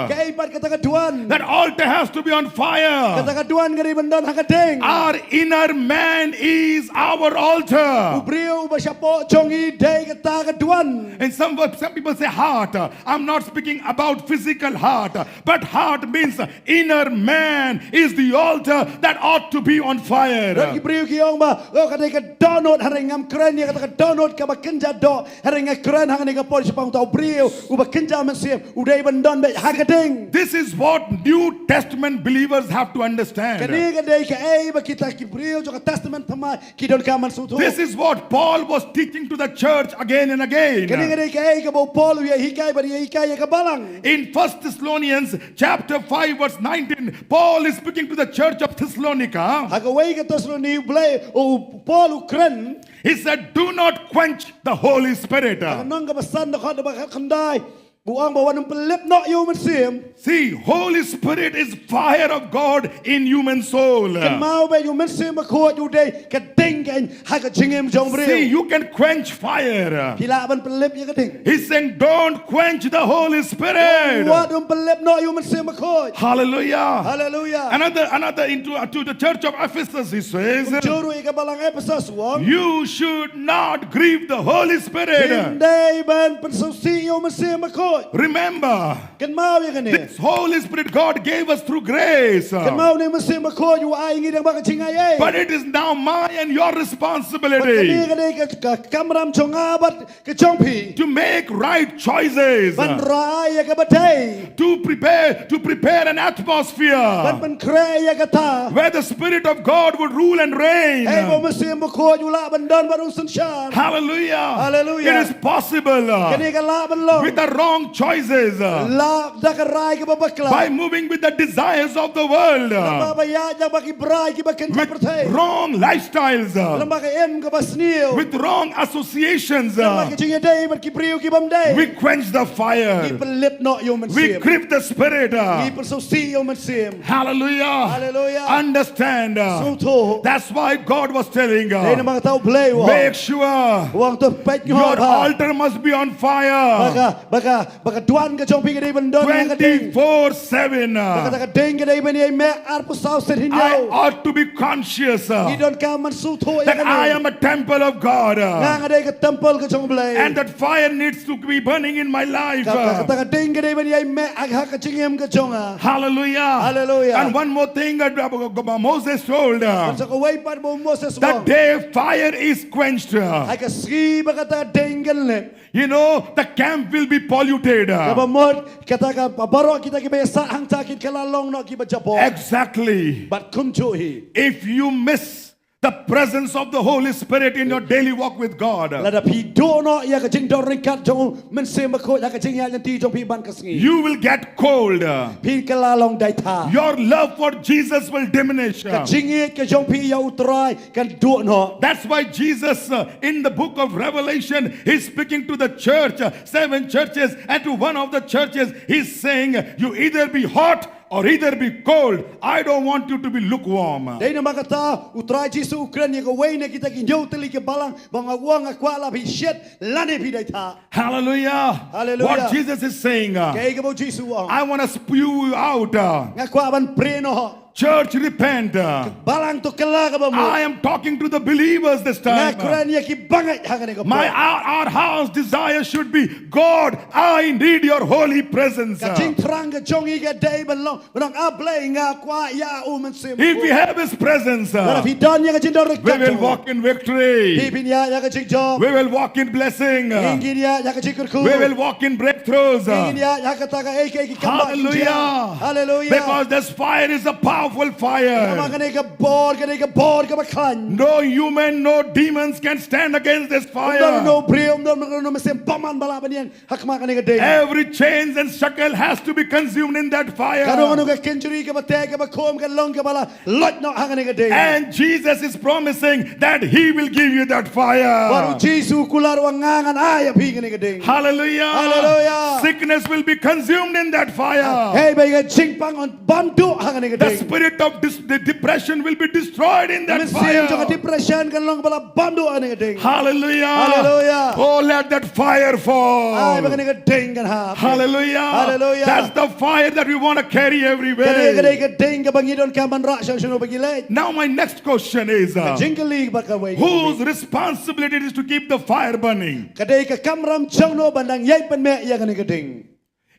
Kaei pat kata ka duwan? That altar has to be on fire. Kata ka duwan ka dei ban don ha ka ding. Our inner man is our altar. U briew uba shapoh jong ngi dei kata ka duwan. And some, some people say heart. I'm not speaking about physical heart, but heart means inner man is the altar that ought to be on fire. Don ki briew ki ong ba, oh, ka dei ka dohnud, hynrei ngam kren ïa kata ka dohnud kaba kynja doh, hynrei nga kren hangne ka por shaphang uta u briew uba kynja mynsiem, u dei ban don beit ha ka ding. This is what New Testament believers have to understand. Kane ka dei kaei ba kita ki briew jong ka Testament Thymmai ki donkam ban sngewthuh. This is what Paul was teaching to the church again and again. Kane ka dei kaei kaba u Paul u ïai hikai bad ïai hikai ïa ka balang. In First Thessalonians chapter five verse nineteen, Paul is speaking to the church of Thessalonica. Ha kawei ka Thessaloni u Blei, u Paul u kren. He said, "Do not quench the Holy Spirit." Ha ka lynnong kaba san dkhot kaba khatkhyndai. U ong ba wat nym pynlip noh ïa u Mynsiem. See, Holy Spirit is fire of God in human soul. Kynmaw ba u Mynsiem Bakhuid u dei ka ding ka ïing ha ka jingim jong u briew. See, you can quench fire. Phi lah ban pynlip ïa ka ding. He's saying, "Don't quench the Holy Spirit." Wat nym pynlip noh ïa u Mynsiem Bakhuid. Hallelujah. Hallelujah. Another, another into, uh, to the church of Ephesus, he says, Kumjuh ruh ïa ka balang Ephesus u ong. "You should not grieve the Holy Spirit." Phim dei ban pynsngewsih ïa u Mynsiem Bakhuid. Remember, Kynmaw ïa kane. This Holy Spirit God gave us through grace. Kynmaw une u Mynsiem Bakhuid u ai ïa ngi lyngba ka jingaiei. But it is now my and your responsibility. Bad kane ka dei ka, ka kamram jong nga bad ka jong phi. To make right choices. Ban rai ïa kaba dei. To prepare, to prepare an atmosphere. Ban pynkhreh ïa kata. Where the Spirit of God would rule and reign. Hei ba u Mynsiem Bakhuid u lah ban don bad un synshar. Hallelujah. Hallelujah. It is possible. Kane ka lah ban long. With the wrong choices, uh, lah da ka rai kaba bakla, by moving with the desires of the world, uh, lyngba ba ïaid lyngba ki brai kiba kynja pyrthei, wrong lifestyles, uh, lyngba ka im kaba sniew, with wrong associations, lyngba uh, ka jingïadei bad ki briew ki bym dei. We quench the fire. Ngi pynlip noh ïa u Mynsiem. We grieve the Spirit, uh, ngi pynsngewsih ïa u Mynsiem. Hallelujah. Hallelujah. Understand, uh, sngewthuh. That's why God was telling, uh, dei namar kata U Blei u ong, make sure, u ong to peit, your altar must be on fire. Ba ka, ba ka, ba ka duan ka jong phi ka dei ban don ha ka ding. Twenty-four seven, uh, ba kata ka ding ka dei ban ïai meh arphew saw sien hynñiew. I ought to be conscious, uh, ngi donkam ban sngewthuh ïa kane, that I am a temple of God, uh, nga nga dei ka templ ka jong U Blei. And that fire needs to be burning in my life, ka, ka, uh, kata ka ding ka dei ban ïai meh ha ka jingim ka jong nga. Hallelujah. Hallelujah. And one more thing that, uh, Moses told, uh, bad sa kawei pat ba u Moses u ong, the day fire is quenched, uh, ha ka sngi ba kata ka ding kan lip, you know, the camp will be polluted, uh, kaba mut kata ka baroh kita kiba ïasah hangta kin kylla long noh kiba jabok. Exactly. Bad kumjuh hi, if you miss the presence of the Holy Spirit in your daily walk with God, lada phi duh noh ïa ka jingdon ryngkat jong u Mynsiem Bakhuid ha ka jingïaid lynti jong phi man ka sngi, you will get cold. Phin kylla long dai tha. Your love for Jesus will diminish. Ka jingïeit ka jong phi ïa U Trai kan duh noh. That's why Jesus, uh, in the book of Revelation, he's speaking to the church, uh, seven churches, and to one of the churches, he's saying, you either be hot or either be cold. I don't want you to be lukewarm. Dei namar kata U Trai Jisu u kren ïa kawei na kita ki hynñiew tylli ki balang ba nga ong, nga kwah lah phi shit lane phi dai tha. Hallelujah. Hallelujah. What Jesus is saying, uh, kaei kaba u Jisu u ong, I want to spew you out, uh, nga kwah ban prie noh. Church, repent, uh, balang, to kylla kaba mut. I am talking to the believers this time. Nga kren ïa ki bangeit ha kane ka por. My, our, our heart's desire should be, God, I need your holy presence. Ka jingthrang ka jong ngi ka dei ban long, ban ong, A Blei, nga kwah ïa u Mynsiem. If we have his presence, uh, lada phi don ïa ka jingdon ryngkat, we will walk in victory. Phi, phin ïaid ha ka jingjop. We will walk in blessing, uh, ngin ïaid ha ka jingkyrkhu. We will walk in breakthroughs, uh, ngin ïaid ha kata kaei kaei ki kam ba jia. Hallelujah. Hallelujah. Because this fire is a powerful fire. Namar kane ka bor ka dei ka bor kaba khlaiñ. No human, no demons can stand against this fire. Ym don uno u briew, ym don uno u mynsiem bymman ba lah ban ïeng ha khmat kane ka ding. Every chains and shackle has to be consumed in that fire. Kano kano ka kynjri kaba teh kaba khum kan long kaba la loit noh ha kane ka ding. And Jesus is promising that he will give you that fire. Bad u Jisu u kular u ong, nga ngan ai ïa phi kane ka ding. Hallelujah. Hallelujah. Sickness will be consumed in that fire. Hei ba ïa ka jingpang yn bam duh ha kane ka ding. The spirit of dis- the depression will be destroyed in that fire. Mynsiem jong ka depression kan long ba la bam duh ha kane ka ding. Hallelujah. Hallelujah. Oh, let that fire fall. Ai ba kane ka ding kan hap. Hallelujah. Hallelujah. That's the fire that we want to carry everywhere. Kane ka dei ka ding kaba ngi donkam ban rah shano shano ba ngi leit. Now my next question is, uh, ka jingkylli ba kawei, whose responsibility it is to keep the fire burning? Ka dei ka kamram jong no ban dang ïai pynmeh ïa kane ka ding.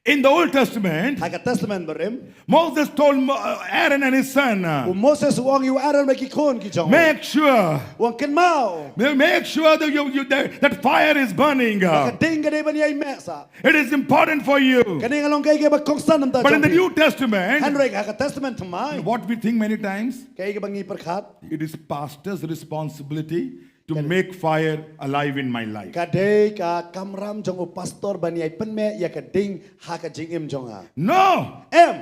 In the Old Testament, ha ka Testament Barim, Moses told Mo- uh, Aaron and his son, uh, u Moses u ong ïa u Aaron bad ki khun ki jong u, make sure, u ong, kynmaw, ma- make sure that, you, you, that, that fire is burning, uh, ba ka ding ka dei ban ïai meh sah. It is important for you. Kane ka long kaei kaba kongsan na ka bynta jong phi. But in the New Testament, hynrei ha ka Testament Thymmai, what we think many times, kaei kaba ngi pyrkhat, it is pastor's responsibility to make fire alive in my life. Ka dei ka kamram jong u pastor ban ïai pynmeh ïa ka ding ha ka jingim jong nga. No. Em.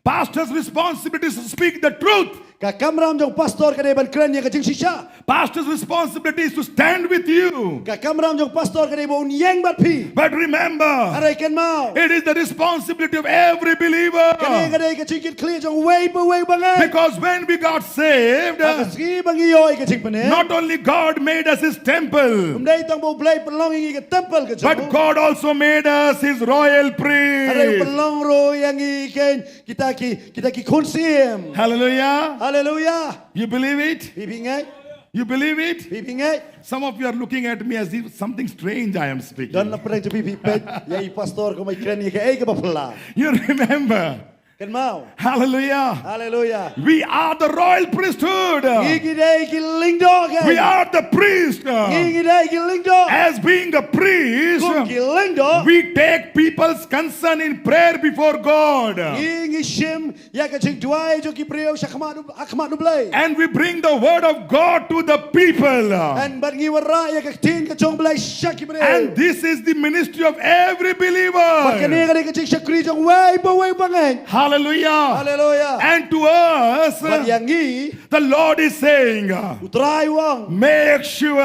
Pastor's responsibility is to speak the truth. Ka kamram jong u pastor ka dei ban kren ïa ka jingshisha. Pastor's responsibility is to stand with you. Ka kamram jong u pastor ka dei ba un ïeng bad phi. But remember, hynrei kynmaw, it is the responsibility of every believer. Kane ka dei ka jingkitkhlieh jong uwei pa uwei u bangeit. Because when we got saved, ha ka sngi ba ngi ïoh ïa ka jingpynim, not only God made us his temple, ym dei tang ba U Blei pynlong ïa ngi ka templ ka jong u, but God also made us his royal priest. Hynrei u pynlong ruh ïa ngi ken kita ki, kita ki khun siem. Hallelujah. Hallelujah. You believe it? Phi, phi ngeit? You believe it? Phi, phi ngeit? Some of you are looking at me as if something strange I am speaking. Don na pdeng jong phi, phi peit ïa i pastor kum i kren ïa kaei kaba phylla. You remember, Kynmaw. Hallelujah. Hallelujah. We are the royal priesthood. Ngi ngi dei ki lyngdoh kein. We are the priest. Ngi ngi dei ki lyngdoh. As being a priest, kum ki lyngdoh, we take people's concern in prayer before God. Ngi ngi shim ïa ka jingduwai jong ki briew sha khmat, ha khmat U Blei. And we bring the word of God to the people. And bad ngi wanrah ïa ka ktien ka jong U Blei sha ki briew. And this is the ministry of every believer. Bad kane ka dei ka jingshakri jong uwei pa uwei uba ngeit. Hallelujah. Hallelujah. And to us, bad ïa ngi, the Lord is saying, U Trai u ong, make sure,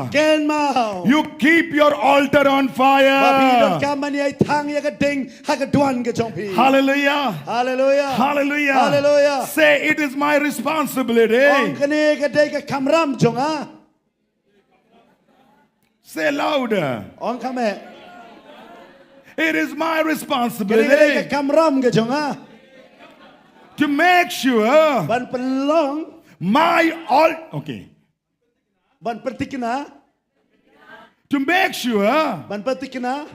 kynmaw, you keep your altar on fire. Ba phi donkam ban ïai thang ïa ka ding ha ka duwan ka jong phi. Hallelujah. Hallelujah. Hallelujah. Hallelujah. Say, it is my responsibility. Ong, kane ka dei ka kamram jong nga. Say louder. Ong kham eh. It is my responsibility. Kane ka dei ka kamram ka jong nga. To make sure, ban pynlong, my al-, okay. Ban pynthikna. To make sure, ban pynthikna,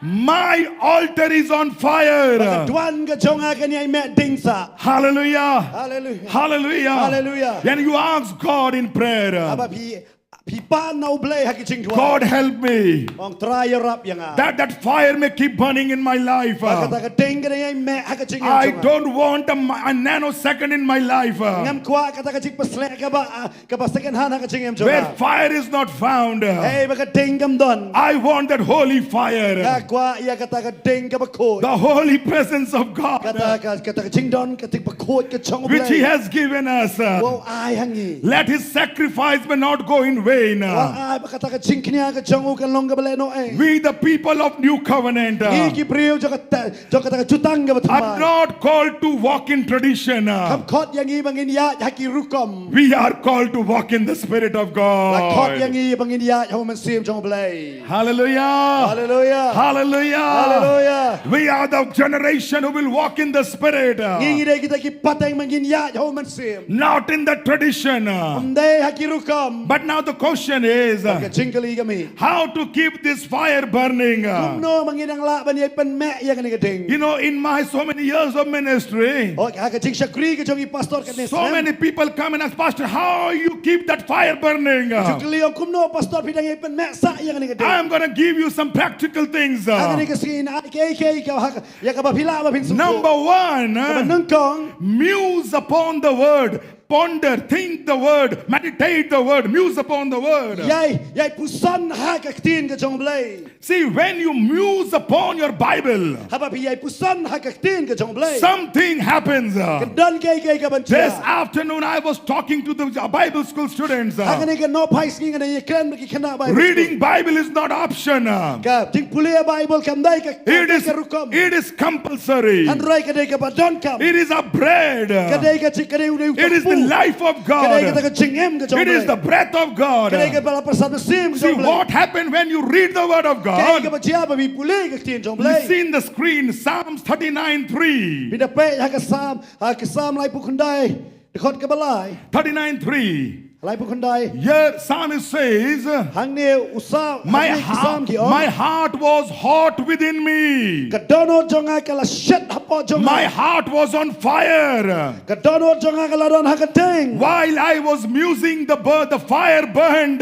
my altar is on fire. Ba ka duwan ka jong nga kan ïai meh ding sah. Hallelujah. Hallelujah. Hallelujah. Hallelujah. And you ask God in prayer. Haba phi, phi pan na U Blei ha ki jingduwai. God, help me. Ong, Trai, ïarap ïa nga. That that fire may keep burning in my life. Ba kata ka ding kan ïai meh ha ka jingim jong nga. I don't want a, a nanosecond in my life, uh, ngam kwah kata ka jingpynshlur kaba, ah, kaba second hand ha ka jingim jong nga. Where fire is not found, uh, hei ba ka ding kam don. I want that holy fire. Nga kwah ïa kata ka ding kaba khuid. The holy presence of God. Kata ka, kata ka jingdon, kata ka jingdon ka jong U Blei, which He has given us, uh, u ai ha ngi. Let His sacrifice may not go in vain, uh. U ai ba kata ka jingkñia ka jong u kan long kaba lehnohei. We, the people of new covenant, uh, ngi ki briew jong kata, jong kata ka jutang kaba thymmai, are not called to walk in tradition, uh. Kam khot ïa ngi ba ngin ïaid ha ki rukom. We are called to walk in the Spirit of God. La khot ïa ngi ba ngin ïaid ha U Mynsiem jong U Blei. Hallelujah. Hallelujah. Hallelujah. Hallelujah. We are the generation who will walk in the Spirit, uh. Ngi ngi dei kita ki pateng ba ngin ïaid ha U Mynsiem. Not in the tradition, uh. Ym dei ha ki rukom. But now the question is, uh, ka jingkylli ka mih, how to keep this fire burning, uh. Kumno ba ngin nang lah ban ïai pynmeh ïa kane ka ding. You know, in my so many years of ministry, oh, ha ka jingshakri ka jong i pastor katne snem, so many people come and ask, Pastor, how you keep that fire burning? Ki ju kylli ong, kumno Pastor phi dang ïai pynmeh sah ïa kane ka ding? I'm gonna give you some practical things, uh. Ha kane ka sngi ngan ai kiei kiei ka ha ka, ïa kaba phi lah ba phin sngewthuh. Number one, uh, kaba nyngkong, muse upon the word. Ponder, think the word, meditate the word, muse upon the word. Ïai, ïai puson ha ka ktien ka jong U Blei. See, when you muse upon your Bible, haba phi ïai puson ha ka ktien ka jong U Blei, something happens, uh. Kan don kiei kiei kaban jia. This afternoon I was talking to the, uh, Bible school students, uh. Ha kane ka nohphai sngi nga dang ïakren bad ki khynnah Bible school. Reading Bible is not option, uh. Ka jingpule Bible kam dei ka, ka rukom. It is, it is compulsory. Hynrei ka dei kaba donkam. It is a bread. Ka dei ka jing, ka dei u dei u, it is the life of God. Ka dei kata ka jingim ka jong U Blei. It is the breath of God. Ka dei kaba la pyrshah mynsiem ka jong U Blei. See what happened when you read the word of God. Kaei kaba jia ba phi pule ka ktien jong U Blei. You see in the screen, Psalms thirty-nine three. Phi da peit ha ka Salm, ha ka Salm laiphew khyndai, dkhot kaba lai. Thirty-nine three. Laiphew khyndai. Here, psalmist says, hangne u Salm, my hangne ki Salm ki ong, my heart was hot within me. Ka dohnud jong nga ka la shet hapoh jong nga. My heart was on fire. Ka dohnud jong nga ka la don ha ka ding. While I was musing, the bur-, the fire burned.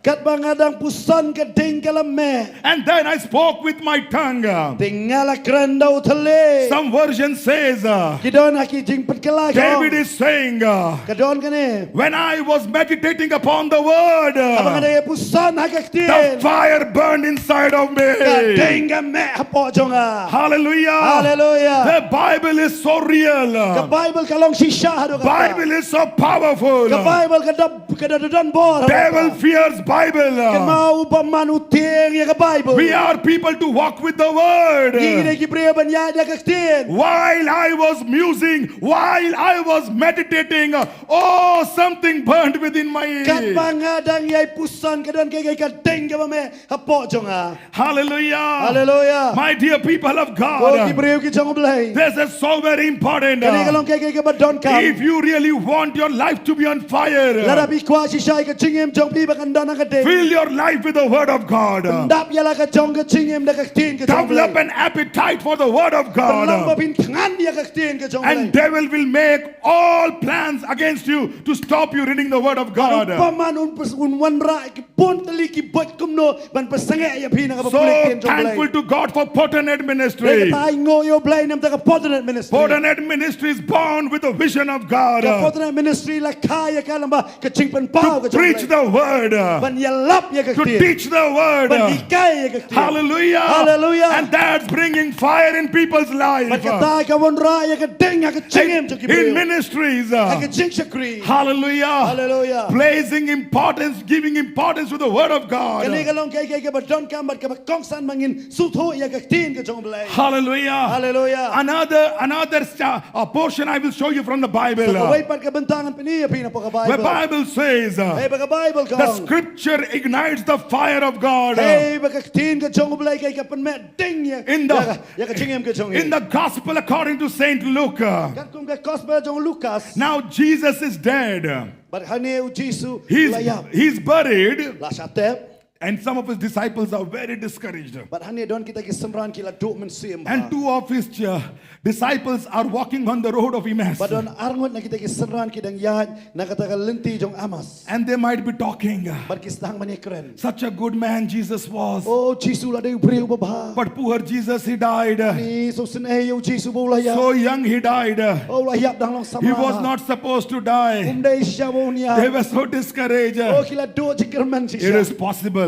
Katba nga dang puson ka ding ka la meh. And then I spoke with my tongue. Te nga la kren da u thylliej. Some version says, uh, ki don ha ki jingpynkhlaiñ ki ong, David is saying, uh, ka don kane. When I was meditating upon the word, uh, haba nga dang ïai puson ha ka ktien, the fire burned inside of me. Ka ding ka meh hapoh jong nga. Hallelujah. Hallelujah. The Bible is so real. Ka Bible ka long shisha haduh katta. Bible is so powerful. Ka Bible ka don, ka don, don bor. Devil fears Bible. Kynmaw u bymman u tieng ïa ka Bible. We are people to walk with the word. Ngi dei ki briew ban ïaid ïa ka ktien. While I was musing, while I was meditating, oh, something burned within my. Katba nga dang ïai puson ka don kaei kaei ka ding kaba meh hapoh jong nga. Hallelujah. Hallelujah. My dear people of God, oh, ki briew ki jong U Blei. This is so very important. Kane ka long kaei kaei kaba donkam. If you really want your life to be on fire, lada phi kwah shisha ïa ka jingim jong phi ba kan don ha ka Fill your life with the word of God. Pyndap ïa la ka jong ka jingim da ka ktien ka jong U Blei. Develop an appetite for the word of God. Pynlong ba phin thngan ïa ka ktien ka jong U Blei. And devil will make all plans against you to stop you reading the word of God. Bad u bymman un pys-, un wanrah ki bun tylli ki buit kumno ban pynsangeh ïa phi na kaba pule ktien jong U Blei. So thankful to God for Potter Net Ministry. Dei kata ai nguh ïa U Blei namar ka Potter Net Ministry. Potter Net Ministry is born with the vision of God. Ka Potter Net Ministry la kha ïa ka lyngba ka jingpynpaw ka jong U Blei. To preach the word. Ban ïalap ïa ka ktien. To teach the word. Ban hikai ïa ka ktien. Hallelujah. Hallelujah. And that's bringing fire in people's life. Bad kata ka wanrah ïa ka ding ha ka jingim jong ki briew. In ministries. Ha ka jingshakri. Hallelujah. Hallelujah. Placing importance, giving importance to the word of God. Kane ka long kaei kaei kaba donkam bad kaba kongsan ba ngin sngewthuh ïa ka ktien ka jong U Blei. Hallelujah. Hallelujah. Another, another sta-, a portion I will show you from the Bible. Sa kawei pat ka bynta ngan pyni ïa phi na ka Bible. Where Bible says, uh, Hei ba ka Bible ka ong. The scripture ignites the fire of God. Hei ba ka ktien ka jong U Blei ka, ka pynmih ding ïa, in the, ïa ka, ïa ka jingim ka jong ngi. In the gospel according to Saint Luke, uh, katkum ka gospel jong u Lukas. Now Jesus is dead. Bad hangne u Jisu, he's, la ïap, he's buried. La shah tep. And some of his disciples are very discouraged. Bad hangne don kita ki synran ki la duh mynsiem bha. And two of his, uh, disciples are walking on the road of Emmaus. Bad don arngut na kita ki synran ki dang ïaid na kata ka lynti jong Emmaus. And they might be talking. Bad ki sdang ban ïakren. Such a good man Jesus was. Oh, Jisu la dei u briew uba bha. But poor Jesus, he died. Ni, sngewsynei ïa u Jisu ba u la ïap. So young he died. Oh, u la ïap dang long samla. He was not supposed to die. Um dei shisha ba un ïap. They were so discouraged. Oh, ki la duh jingkyrmen shisha. It is possible.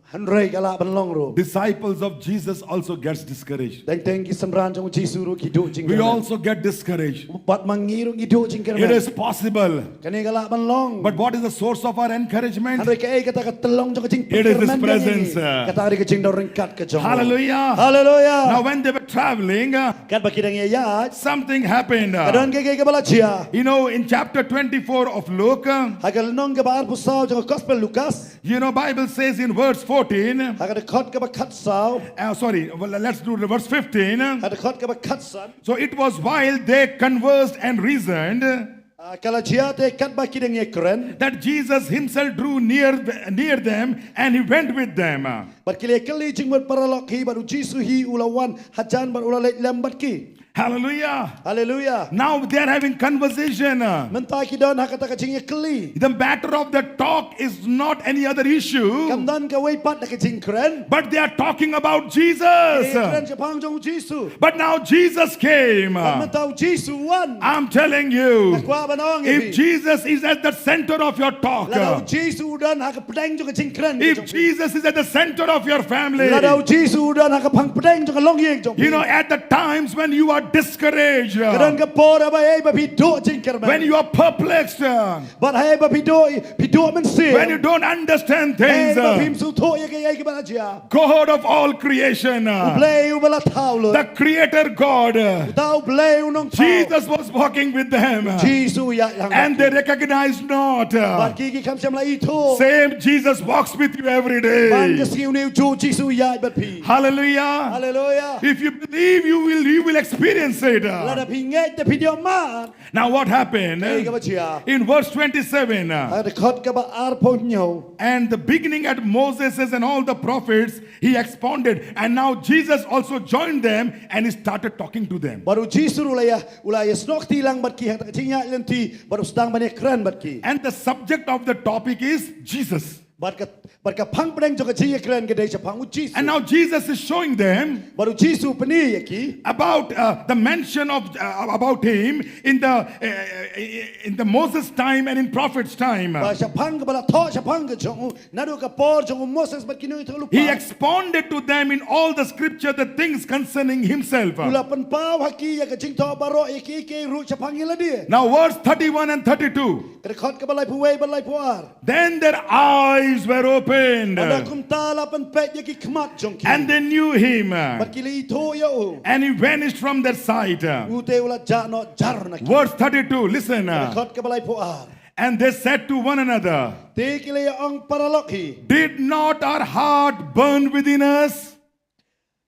Hynrei ka lah ban long ruh. Disciples of Jesus also gets discouraged. Teng teng ki synran jong u Jisu ruh ki duh jingkyrmen. We also get discouraged. Bad ma ngi ruh ngi duh jingkyrmen. It is possible. Kane ka lah ban long. But what is the source of our encouragement? Hynrei kaei kata ka tyllong jong ka jingpynkyrmen jong ngi? It is His presence. Kata ka dei ka jingdon ryngkat ka jong U. Hallelujah. Hallelujah. Now when they were traveling, uh, katba ki dang ïaid, something happened. Ka don kaei kaei kaba la jia. You know, in chapter twenty-four of Luke, uh, ha ka lynnong kaba arphew saw jong ka Gospel Lukas. You know, Bible says in verse fourteen, ha ka dkhot kaba khatsaw. Uh, sorry, well, let's do the verse fifteen. Ha ka dkhot kaba khatsan. So it was while they conversed and reasoned, uh, ka la jia te katba ki dang ïakren, that Jesus himself drew near, near them and he went with them. Bad ki la ïakylli jingmut paralok hi bad u Jisu hi u la wan hajan bad u la leit lem bad ki. Hallelujah. Hallelujah. Now they are having conversation. Mynta ki don ha kata ka jingïakylli. The matter of the talk is not any other issue. Kam don kawei pat da ka jingkren. But they are talking about Jesus. Ki kren shaphang jong u Jisu. But now Jesus came. Bad mynta u Jisu u wan. I'm telling you, nga kwah ban ong ïa phi, if Jesus is at the center of your talk, lada u Jisu u don ha ka pdeng jong ka jingkren jong phi, if Jesus is at the center of your family, lada u Jisu u don ha ka phang pdeng jong ka longïing jong phi, you know, at the times when you are discouraged, ka don ka por ba ei ba phi duh jingkyrmen, when you are perplexed, bad hei ba phi duh, phi duh mynsiem, when you don't understand things, hei ba phim sngewthuh ïa kaei kaei kaba la jia, God of all creation, U Blei uba la thaw lut, the creator God, uta U Blei u nongthaw, Jesus was walking with them. U Jisu u ïaid lang bad ki. And they recognized not. Bad ki ki kham shym la ithuh. Same Jesus walks with you every day. Ban ka sngi une u juh u Jisu u ïaid bad phi. Hallelujah. Hallelujah. If you believe, you will, you will experience it. Lada phi ngeit te phin ïohmad. Now what happened? Kaei kaba jia? In verse twenty-seven, ha ka dkhot kaba arphew hynñiew, and the beginning at Moses and all the prophets, he expounded. And now Jesus also joined them and he started talking to them. Bad u Jisu ruh u la ïa, u la ïasnoh kti lang bad ki ha kata ka jingïaid lynti bad u sdang ban ïakren bad ki. And the subject of the topic is Jesus. Bad ka, bad ka phang pdeng jong ka jingïakren ka dei shaphang u Jisu. And now Jesus is showing them, bad u Jisu u pyni ïa ki, about, uh, the mention of, uh, about him in the, uh, in the Moses time and in prophets time. Bad shaphang kaba la thoh shaphang ka jong u naduh ka por jong u Moses bad ki nongïathuhlypa. He expounded to them in all the scripture the things concerning himself. U la pynpaw ha ki ïa ka jingthoh baroh ïa kiei kiei ruh shaphang ïa lade. Now verse thirty-one and thirty-two. Ka dkhot kaba laiphew wei bad laiphew ar. Then their eyes were opened. Bad kumta la pynpeit ïa ki khmat jong ki. And they knew him. Bad ki la ithuh ïa u. And he vanished from their sight. U te u la jah noh jar na ki. Verse thirty-two, listen. Ka dkhot kaba laiphew ar. And they said to one another, te ki la ïa ong paralok hi, did not our heart burn within us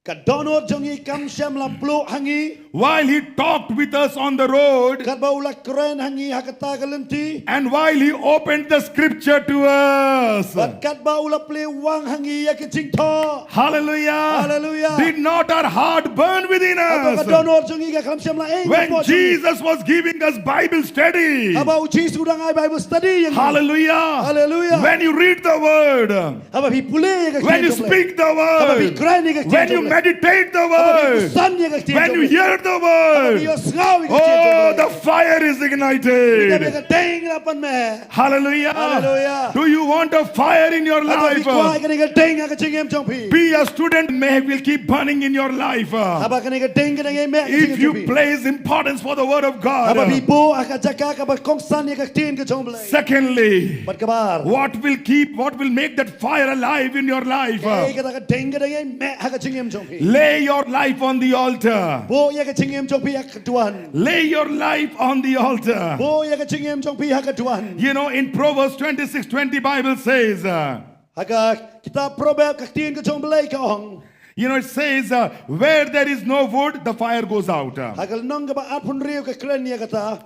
Ka dohnud jong ngi kam shym la pluh ha ngi. While he talked with us on the road, Katba u la kren ha ngi ha kata ka lynti. And while he opened the scripture to us. Bad katba u la plie wang ha ngi ïa ka jingthoh. Hallelujah. Hallelujah. Did not our heart burn within us? Hato ka dohnud jong ngi kam shym la ïeng hapoh jong ngi? When Jesus was giving us Bible study. Haba u Jisu u dang ai Bible study ïa ngi. Hallelujah. Hallelujah. When you read the word, Haba phi pule ïa ka ktien jong U Blei. When you speak the word, Haba phi kren ïa ka ktien jong U Blei. When you meditate the word, Haba phi pule ïa ka ktien jong U Blei. When you hear the word, Haba phi ïohsngew ïa ka ktien jong U Blei. Oh, the fire is ignited. Ka ding la pan meh. Hallelujah. Hallelujah. Do you want a fire in your life? Hato phi kwah ïa kane ka ding ha ka jingim jong phi? Be a student, may will keep burning in your life. Haba kane ka ding ka dang ïeng meh ha ka jingim jong phi. If you place importance for the word of God. Haba phi buh ha ka jaka kaba kongsan ïa ka ktien ka jong U Blei. Secondly, Bad kaba ar. What will keep, what will make that fire alive in your life? Kaei kata ka ding ka dang ïeng meh ha ka jingim jong phi. Lay your life on the altar. Buh ïa ka jingim jong phi ha ka duwan. Lay your life on the altar. Buh ïa ka jingim jong phi ha ka duwan. You know, in Proverbs twenty-six twenty, Bible says, uh, Ha ka kitab Proverb ka ktien ka jong U Blei ka ong. You know, it says, uh, where there is no wood, the fire goes out. Uh, Ha ka lynnong kaba arphew hynriew ka kren ïa kata.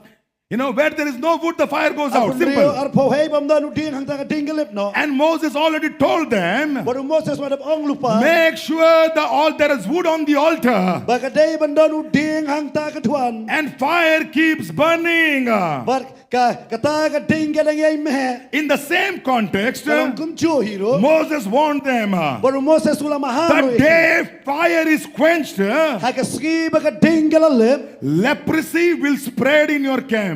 You know, where there is no wood, the fire goes out. Arphew hynriew, Simple. Arphew hynriew, bym don u dieng hangta ka ding ka lip noh. And Moses already told them, Bad u Moses u la dep ong lypa. Make sure the al-, there is wood on the altar. Ba ka dei ban don u dieng hangta ka duwan. And fire keeps burning. Bad ka, kata ka ding ka dang ïeng meh. In the same context, Ka long kumjuh hi ruh. Moses warned them, uh, Bad u Moses u la maham ruh ïa ki. The day fire is quenched, uh, Ha ka sngi ba ka ding ka la lip. Leprosy will spread in your camp.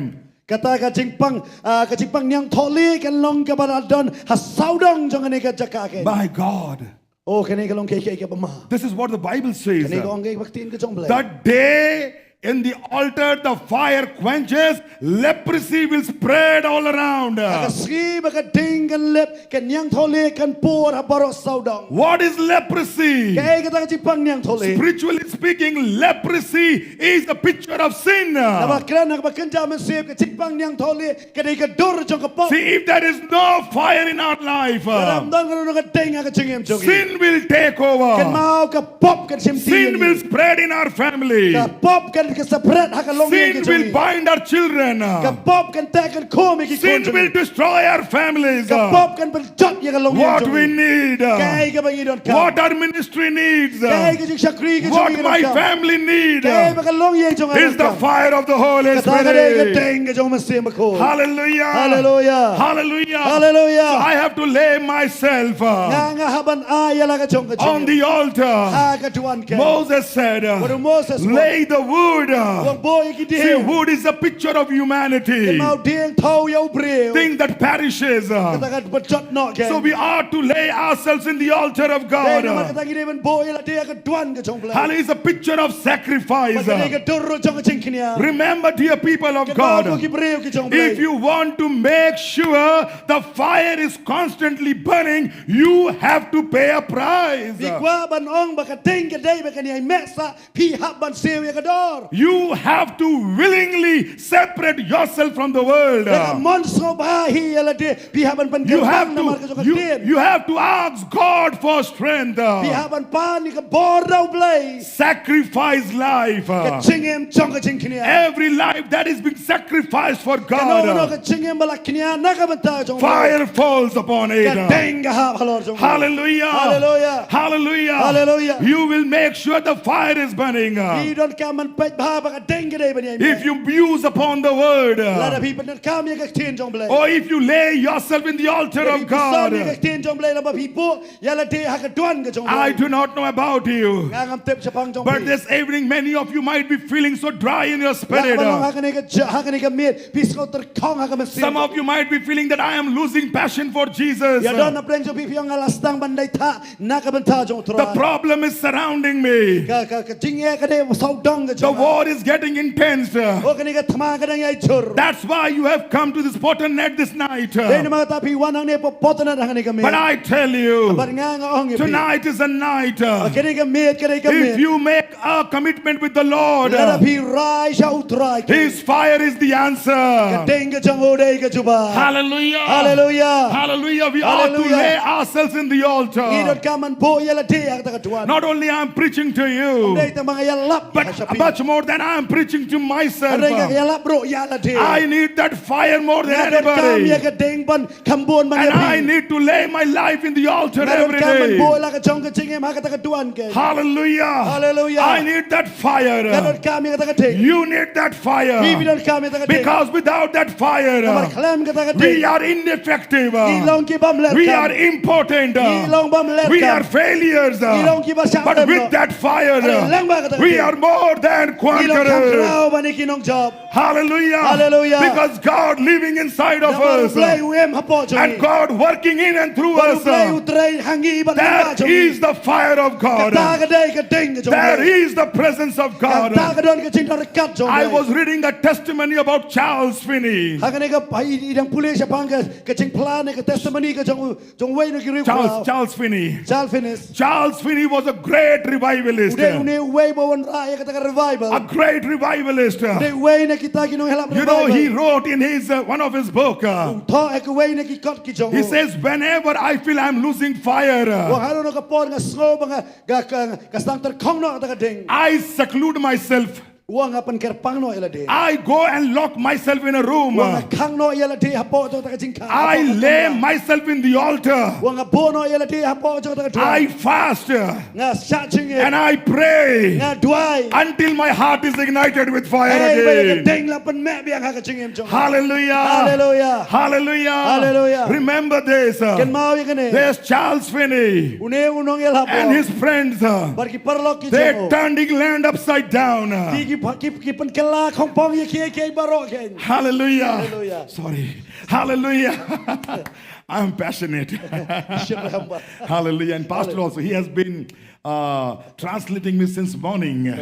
Kata ka jingpang, ah, ka jingpang niangthohlieh kan long kaba la don ha sawdong jong kane ka jaka kein. My God. Oh, kane ka long kaei kaei kaba ma. This is what the Bible says. Kane ka ong ka ktien ka jong U Blei. The day in the altar the fire quenches, leprosy will spread all around. Ha ka sngi ba ka ding kan lip, ka niangthohlieh kan pur ha baroh sawdong. What is leprosy? Kaei kata ka jingpang niangthohlieh? Spiritually speaking, leprosy is the picture of sin. Naba kren ha kaba kynja mynsiem, ka jingpang niangthohlieh ka dei ka dur jong ka pop. See, if there is no fire in our life, Lada ym don kano kano ka ding ha ka jingim jong ngi, sin will take over. Kynmaw ka pop kan shim ti ïa ngi. Sin will spread in our family. Ka pop kan, kan sa phret ha ka longïing ka jong ngi. Sin will bind our children. Ka pop kan teh kan khum ïa ki khun jong ngi. Sin will destroy our families. Ka pop kan pynjot ïa ka longïing jong ngi. What we need, Kaei kaba ngi donkam. What our ministry needs, Kaei ka jingshakri ka jong ngi ka donkam. What my family need, Kaei ba ka longïing jong nga ka donkam. Is the fire of the Holy Spirit. Kata ka dei ka ding ka jong U Mynsiem Bakhuid. Hallelujah. Hallelujah. Hallelujah. Hallelujah. So I have to lay myself, uh, Nga, nga hap ban ai ïa la ka jong ka jingim on the altar. Ha ka duwan kein. Moses said, uh, Bad u Moses u ong, Lay the wood, uh, u ong buh ïa ki dieng. See, wood is a picture of humanity. Kynmaw dieng thew ïa u briew. Thing that perishes, uh. Kata ka pynjot noh kein. So we are to lay ourselves in the altar of God. Dei namar kata ngi dei ban buh ïa lade ha ka duwan ka jong U Blei. Hallelujah. Is a picture of sacrifice. Bad ka dei ka dur jong ka jingkñia. Remember, dear people of God, Kynmaw ko ki briew ki jong U Blei. If you want to make sure the fire is constantly burning, you have to pay a price. Phi kwah ban ong ba ka ding ka dei ba kan ïeng meh sah, phi hap ban siew ïa ka dor. You have to willingly separate yourself from the world. Da ka mon sngewbha hi ïa lade, phi hap ban pynkyntang namar ka jong ka ktien. You have to, you, you have to ask God for strength. Phi hap ban pan ïa ka bor da U Blei. Sacrifice life. Ka jingim jong ka jingkñia. Every life that is being sacrificed for God. Kano kano ka jingim ba la kñia na ka bynta jong U Blei. Fire falls upon it. Ka ding ka hap halor jong U Blei. Hallelujah. Hallelujah. Hallelujah. Hallelujah. You will make sure the fire is burning. Phi donkam ban peit bha ba ka ding ka dei ban ïeng meh. If you muse upon the word, Lada phi pyndonkam ïa ka ktien jong U Blei. Or if you lay yourself in the altar of God. Lada phi pynsan ïa ka ktien jong U Blei, lada phi buh ïa lade ha ka duwan ka jong U Blei. I do not know about you. Nga ngam tip shaphang jong phi. But this evening, many of you might be feeling so dry in your spirit. Lada phi long ha kane ka ja-, ha kane ka miet, phi sngew tyrkhong ha ka mynsiem. Some of you might be feeling that I am losing passion for Jesus. Ïa don na pdeng jong phi phi ong nga la sdang ban dei thah na ka bynta jong U Trai. The problem is surrounding me. Ka, ka, ka jingeh ka dei sawdong ka jong nga. The war is getting intense. Oh, kane ka thma ka dang ïai jur. That's why you have come to this Potanet this night. Dei namar kata phi wan hangne hapoh Potanet hangne ka miet. But I tell you, Bad nga nga ong ïa phi, tonight is a night. Kane ka miet, kane ka miet. If you make a commitment with the Lord, Lada phi rai sha U Trai, His fire is the answer. Ka ding ka jong U dei ka jubab. Hallelujah. Hallelujah. Hallelujah. We are to lay ourselves in the altar. Ngi donkam ban buh ïa lade ha ka ka duan. Not only I'm preaching to you, ym dei tang ba nga ïalap, but ïa sha phi, much more than I'm preaching to myself. Hynrei nga ïalap ruh ïa lade. I need that fire more than anybody. Nga donkam ïa ka ding ban kham bun ban ïa phi. And I need to lay my life in the altar every day. Nga donkam ban buh la ka jong ka jingim ha kata ka duan kein. Hallelujah. Hallelujah. I need that fire. Nga donkam ïa kata ka ding. You need that fire. Phi, phi donkam ïa kata ka ding. Because without that fire, namar khlem kata ka ding, we are ineffective. Ngi long ki bym leh kam. We are impotent. Ngi long bym leh kam. We are failures. Ngi long kiba shah lem noh. But with that fire, hynrei lyngba kata ka ding, we are more than conquerors. Ngi long kham khraw ban ïa ki nongjop. Hallelujah. Hallelujah. Because God living inside of us. Namar U Blei u im hapoh jong ngi. And God working in and through us. Bad U Blei u trei ha ngi bad lyngba jong ngi. That is the fire of God. Kata ka dei ka ding ka jong U Blei. That is the presence of God. Kata ka don ka jingdonkam jong U Blei. I was reading a testimony about Charles Finney. Ha kane ka, i, i dang pule shaphang ka, ka jingphla ne ka testimony ka jong u Jong uwei na ki riewkhraw. Charles, Charles Finney. Charles Finney. Charles Finney was a great revivalist. U dei une uwei ba wanrah ïa kata ka revival. A great revivalist. U dei uwei na kita ki nongïalap revival. You know, he wrote in his, uh, one of his book, uh, u thoh ha kawei na ki kot ki jong u. He says, "Whenever I feel I'm losing fire, uh, u ong, ha kano kano ka por nga sngew ba nga, ka, ka, ka sdang tyrkhong noh kata ka ding, I seclude myself." U ong, nga pynkyrpang noh ïa lade. I go and lock myself in a room. U ong, nga khang noh ïa lade hapoh jong kata ka jingkhang, hapoh ka kamra. I lay myself in the altar. U ong, nga buh noh ïa lade hapoh jong kata ka duan. I fast. Nga shah jingim. And I pray. Nga duwai. Until my heart is ignited with fire again. Hei ba ïa ka ding la pynmeh biang ha ka jingim jong nga. Hallelujah. Hallelujah. Hallelujah. Hallelujah. Remember this, uh, kynmaw ïa kane. There's Charles Finney. Une u nongïalap. And his friends, uh, bad ki paralok ki jong u. They turning land upside down, uh. Ki, ki, ki, ki pynkylla khongpong ïa kiei kiei baroh kein. Hallelujah. Hallelujah. Sorry. Hallelujah. I'm passionate. Shukran, Pastor. Hallelujah. And Pastor also, he has been, uh, translating me since morning.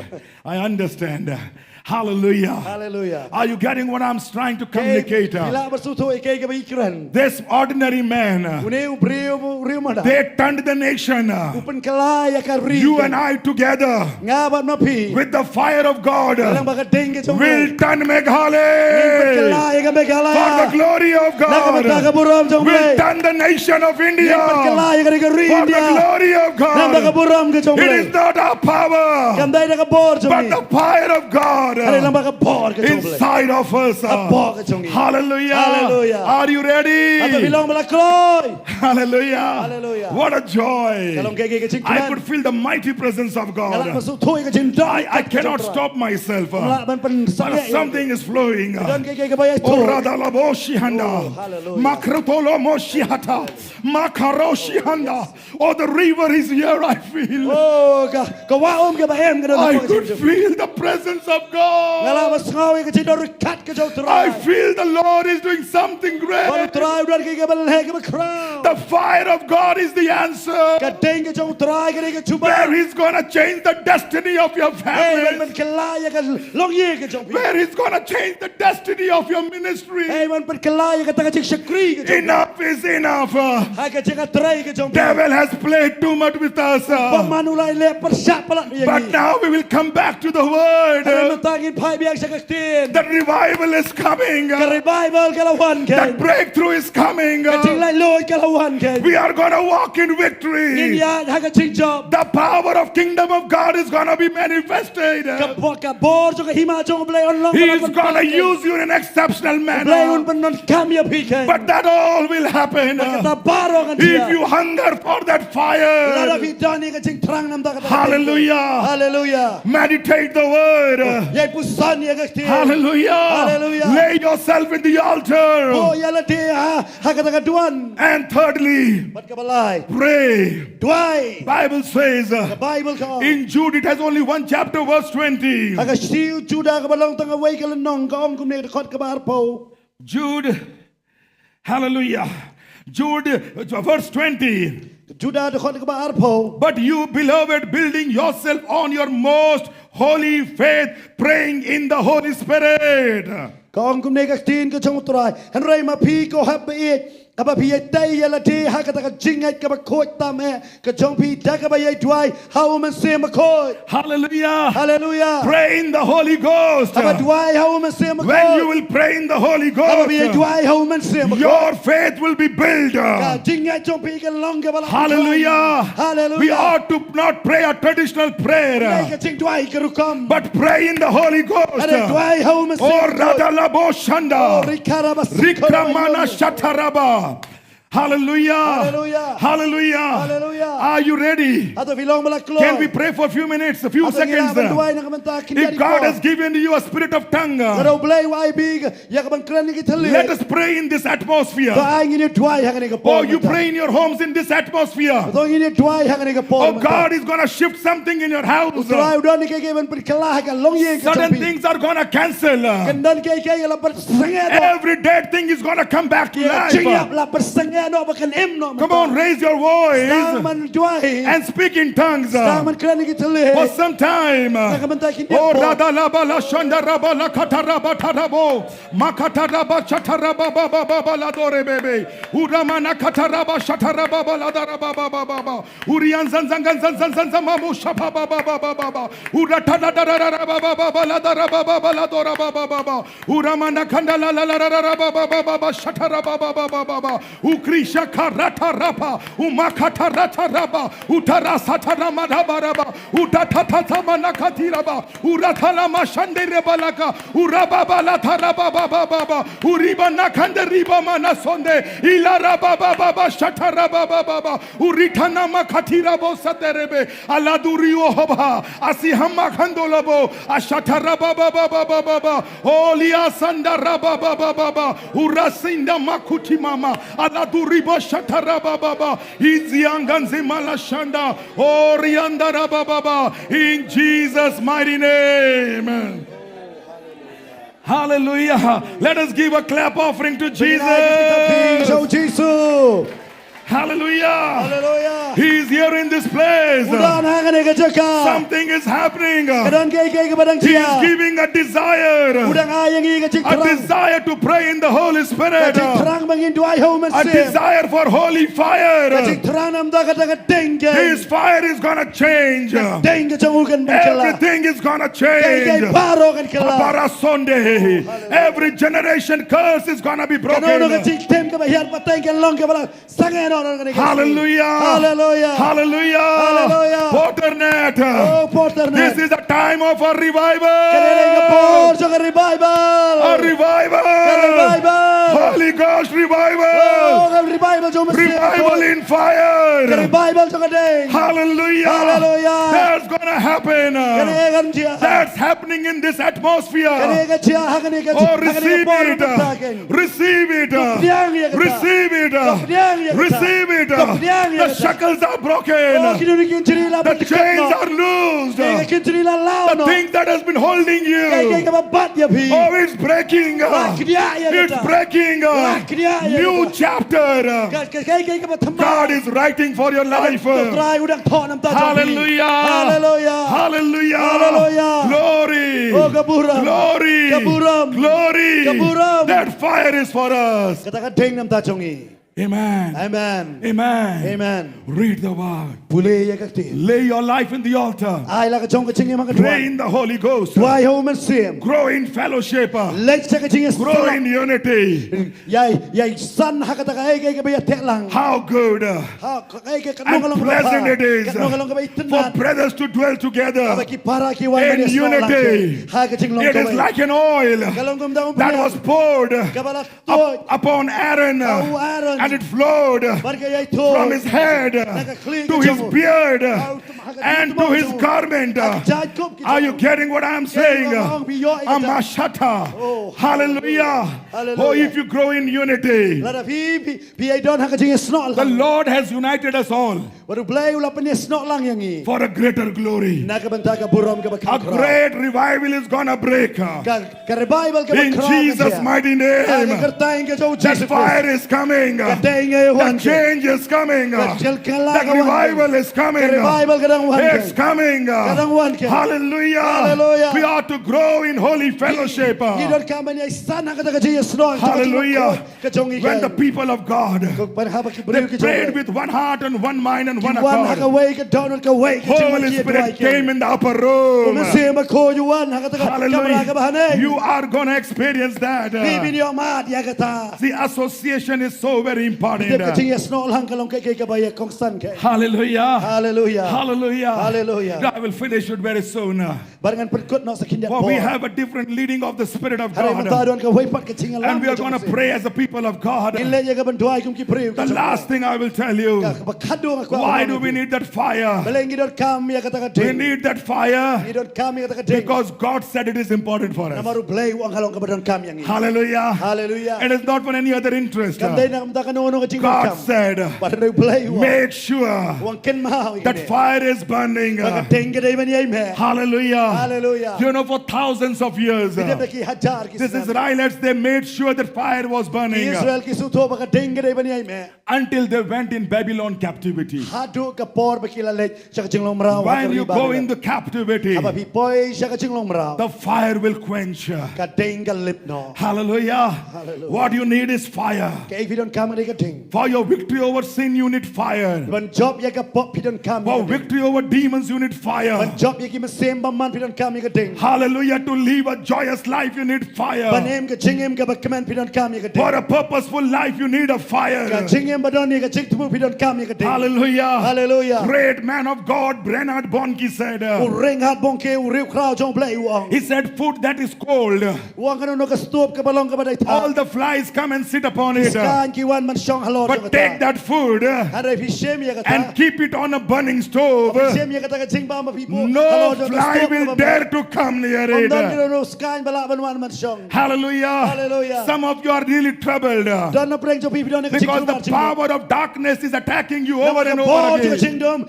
I understand. Hallelujah. Hallelujah. Are you getting what I'm trying to communicate? Phi lah ban sngewthuh ïa kaei kaba ngi kren. This ordinary man, une u briew, u briew mada, they turned the nation. U pynkylla ïa ka ri. You and I together, nga bad ma phi, with the fire of God, lyngba ka ding ka jong U Blei, will turn Meghalaya, ngin pynkylla ïa ka Meghalaya, for the glory of God, na ka bynta ka burom jong U Blei. Will turn the nation of India, ngin pynkylla ïa ka ri ka ri India, for the glory of God. Na ka bynta ka burom ka jong U Blei. It is not our power, kam dei da ka bor jong ngi, but the fire of God, hynrei lyngba ka bor ka jong U Blei, inside of us. Hapoh ka jong ngi. Hallelujah. Hallelujah. Are you ready? Hato phi long ba la kloi? Hallelujah. Hallelujah. What a joy. Ka long kaei kaei ka jingkmen. I could feel the mighty presence of God. Nga lah ban sngewthuh ïa ka jingdon ryngkat ka jong U Trai. I, I cannot stop myself. Ngam lah ban pynsangeh ïa lade. But something is flowing. Ka don kaei kaei kaba ïaithuh. Oh, radalaboshihanda. Oh, hallelujah. Makrotolomoshihata. Makaroshihanda. Oh, the river is here, I feel. Oh, ka, ka wah um kaba em ka don hapoh ka jingim jong ngi. I could feel the presence of God. Nga lah ban sngew ïa ka jingdon ryngkat ka jong U Trai. I feel the Lord is doing something great. Bad U Trai u don kaei kaba leh kaba khraw. The fire of God is the answer. Ka ding ka jong U Trai ka dei ka jubab. Where He's gonna change the destiny of your family. Hei ban pynkylla ïa ka longïing ka jong phi. Where He's gonna change the destiny of your ministry. Hei ban pynkylla ïa kata ka jingshakri ka jong phi. Enough is enough. Ha ka jaka trei ka jong phi. Devil has played too much with us. Bymman u la leh pyrshah palat ïa ngi. But now we will come back to the word. Hynrei mynta ngin phai biang sha ka ktien. That revival is coming. Ka revival ka la wan kein. That breakthrough is coming. Ka jinglaitluid ka la wan kein. We are gonna walk in victory. Ngin ïaid ha ka jingjop. The power of kingdom of God is gonna be manifested. Ka bo-, ka bor jong ka hima jong U Blei un long. He is gonna use you in an exceptional manner. U Blei un pyndonkam ïa phi kein. But that all will happen. Bad kata baroh kan jia. If you hunger for that fire. Lada phi don ïa ka jingthrang namar kata ka ktien. Hallelujah. Hallelujah. Meditate the word. Ïai puson ïa ka ktien. Hallelujah. Hallelujah. Lay yourself in the altar. Buh ïa lade ha, ha kata ka duan. And thirdly, bad kaba lai, pray. Duwai. Bible says, uh, ka Baibl ka ong, in Jude, it has only one chapter, verse twenty. Ha ka shithi u Judah kaba long tang kawei ka lynnong ka ong kumne, dkhot kaba arphew. Jude, hallelujah. Jude, uh, verse twenty. Judah dkhot kaba arphew. But you, beloved, building yourself on your most holy faith, praying in the Holy Spirit. Ka ong kumne ka ktien ka jong U Trai. Hynrei ma phi ko hep ba ïeit, Haba phi ïa tei ïa lade ha kata ka jingngeit kaba khuid tam eh ka jong phi da kaba ïa duwai ha u Mynsiem Bakhuid. Hallelujah. Hallelujah. Pray in the Holy Ghost. Haba duwai ha u Mynsiem Bakhuid. When you will pray in the Holy Haba phi ïa Ghost, duwai ha u Mynsiem Bakhuid. Your faith will be built. Ka jingngeit jong phi ka long kaba la. Hallelujah. Hallelujah. We ought to not pray a traditional Ïa prayer, ka jingduwai ka rukom. But pray in the Holy Ghost. Hynrei duwai ha u Mynsiem Oh, Bakhuid. Radalabo Shanda. Oh, Rikaraba Rikramana Sikoroba. Shataraba. Hallelujah. Hallelujah. Hallelujah. Hallelujah. Are you ready? Hato phi long ba la kloi. Can we pray for a few minutes, a few Hato ngi lah seconds? ban duwai na ka bynta khyndiat If God por. Has given you a spirit of tongue, Lada U Blei u ai bad ïa ka ban kren ïa ki thylliej. Let us pray in this atmosphere. To ai ngin ïa duwai ha kane ka por. Oh, you pray in your homes in this atmosphere. To ngin ïa duwai ha kane ka por. Oh, God is going to shift something in your house. U Trai u don kiei kiei ban pynkylla ha ka longïing ka jong phi. Certain things are going to cancel. Kan don kiei kiei la pynsangeh noh. Every dead thing is going to come back to Ïa ka jingïap life. La pynsangeh noh ba kan im noh. Come on, raise your Sdang voice ban duwai. And speak in tongues. Sdang ban kren ïa ki thylliej. For some time. Na ka bynta khyndiat Oh, por. Radalaba la Shanda Raba la Kata Raba Tarabo. Makata Raba Shata Raba Baba Baba la Dore Bebe. Uramana Kata Raba Shata Raba Baba la Daraba Baba Baba. Urian Zan Zan Gan Zan Zan Zan Zan Mamu Shapa Baba Baba Baba. Urata la Dara Raba Baba Baba la Daraba Baba la Dora Baba Baba. Uramana Kanda la la la Raba Baba Baba Shata Raba Baba Baba. Ukrisha Karata Rapa. Umakata Rata Raba. Utarasata Rama Raba Raba. Utatata Manakati Raba. Uratala mashande rebalaka. Urababa la tarababa baba. Uriba nakande riba manasonde. Ila rababa baba shata rababa baba. Uritana makati rabo saterebe. Aladuri ohobha. Asihama kandolabo. Ashata rababa baba baba. Olia sanda rababa baba. Urasinda makuti mama. Aladuri ba shata rababa baba. Izianganzimala shanda. Oriandarababa. In Jesus' mighty name. Hallelujah. Let us give a clap offering to Bad ïa ka jingthaw phi sha u Jesus. Jisu. Hallelujah. Hallelujah. He is here in this place. U don ha kane ka jaka. Something is happening. Ka don kiei kiei kaba dang He jia. is giving a desire. U dang ai ïa ngi ka A jingthrang. Desire to pray in the Holy Ka Spirit. jingthrang ba ngin duwai ha u A Mynsiem. Desire for holy Ka fire. jingthrang namar kata ka ding ka. His fire is going to change. Ka ding ka jong u kan pynkylla. Everything is going to Kiei kiei change. baroh kan kylla. Para Sunday. Every generation curse is going to be Kano kano ka broken. jingtim kaba hiar pateng kan long kaba la sangeh noh na kane ka. Hallelujah. Hallelujah. Hallelujah. Hallelujah. Porternet. Oh, Porternet. This is a time of a revival. Kane ka por jong ka revival. A revival. Ka revival. Holy Ghost revival. Oh, ka revival jong u Mynsiem. Revival in Ka fire. revival jong ka ding. Hallelujah. Hallelujah. That's going to happen. Kane kan jia. That's happening in this atmosphere. Kane ka jia ha kane ka, Oh, ha kane ka receive por it. ka taken. Receive it. Pdiang ïa kata. Receive it. Pdiang ïa kata. Receive it. Pdiang ïa The kata. shackles are broken. Oh, ki duri ki jri la The bad chains noh. are loosed. Kiei kiei ki jri la law The noh. Things that has been holding Kiei kiei you. Kaba bat ïa phi. Oh, it's breaking. La khñiat ïa It's kata. Breaking. La khñiat ïa New kata. Chapter. Ka, ka, kiei kiei kaba thymmai. God is writing for your life. U Trai u dang thoh namar jong phi. Hallelujah. Hallelujah. Hallelujah. Hallelujah. Glory. Oh, ka burom. Glory. Ka burom. Glory. Ka burom. That fire is for us. Kata ka ding namar jong ngi. Amen. Amen. Amen. Amen. Read the word. Pule ïa ka ktien. Lay your life in the altar. Ai la ka jong ka jingim ha ka Pray duwan. In the Holy Ghost. Duwai ha u Mynsiem. Grow in fellowship. Leit sha ka jingïasyllok. Grow in unity. Ïai, ïai san ha kata kaei kaei kaba ïateh lang. How good. Ha kaei kaei ka And long ka long kaba pleasant it is ka long ka long kaba for itynnad. Brothers to dwell together Haba ki para ki wan in ban ïasyllok lang. Unity. Ha ka jinglong It is kawei. Like an oil Ka long kumta u that bniat. Was poured Kaba la up upon Aaron, ha u Aaron. And it flowed Bad ka ïai thoh. From his head Na ka khlieh to ka his jong u. Beard, Ha u tymhak ka and to tymhak his jong u. Garment. Ha ka jait kup ka jong u. Are you getting what I'm saying? Ïa ka ong phi ïoh ïa kata. Amashata. Oh, hallelujah. Hallelujah. Oh, if you grow in unity. Lada phi phi phi ïai don ha ka jingïasyllok lang. The Lord has united us all. Bad u Blei u la pynïasyllok lang ïa ngi. For a greater glory. Na ka bynta ka burom kaba kham khraw. A great revival is gonna break. Ka ka revival kaba khraw ka jia. In Jesus' mighty name. Ha ka kyrteng ka jong u Jisu Khrist. That fire is coming. Ka Dei nga ïa wan. Change is coming. Ka jingkylla ka wan. Revival is coming. Revival ka dang wan. It's coming. Ka dang wan. Hallelujah. Hallelujah. We ought to grow in holy fellowship. Ngi donkam ban ïai san ha kata ka jingïasnoh. Hallelujah. When the people of God, they prayed with one heart and one mind and one accord. Holy Spirit came in the upper room. Hallelujah. You are going to experience that. The association is so very important. Hallelujah. Hallelujah. Hallelujah. I will finish it very soon. For we have a different leading of the Spirit of God. And we are going to pray as the people of God. The last thing I will tell you, why do we need that fire? We need that fire because God said it is important for us. Hallelujah. It is not for any other interest. God said, make sure that fire is burning. Hallelujah. You know, for thousands of years, these Israelites, they made sure that fire was burning until they went in Babylon captivity. When you go in the captivity, the fire will quench. Hallelujah. What you need is fire. For your victory over sin, you need fire. For victory over demons, you need fire. Hallelujah. To live a joyous life, you need fire. For a purposeful life, you need a fire. Hallelujah. Great man of God, Bernard Bonnke said, he said, food that is cold, all the flies come and sit upon it. But take that food and keep it on a burning stove. No fly will dare to come near it. Hallelujah. Some of you are really troubled because the power of darkness is attacking you over and over again.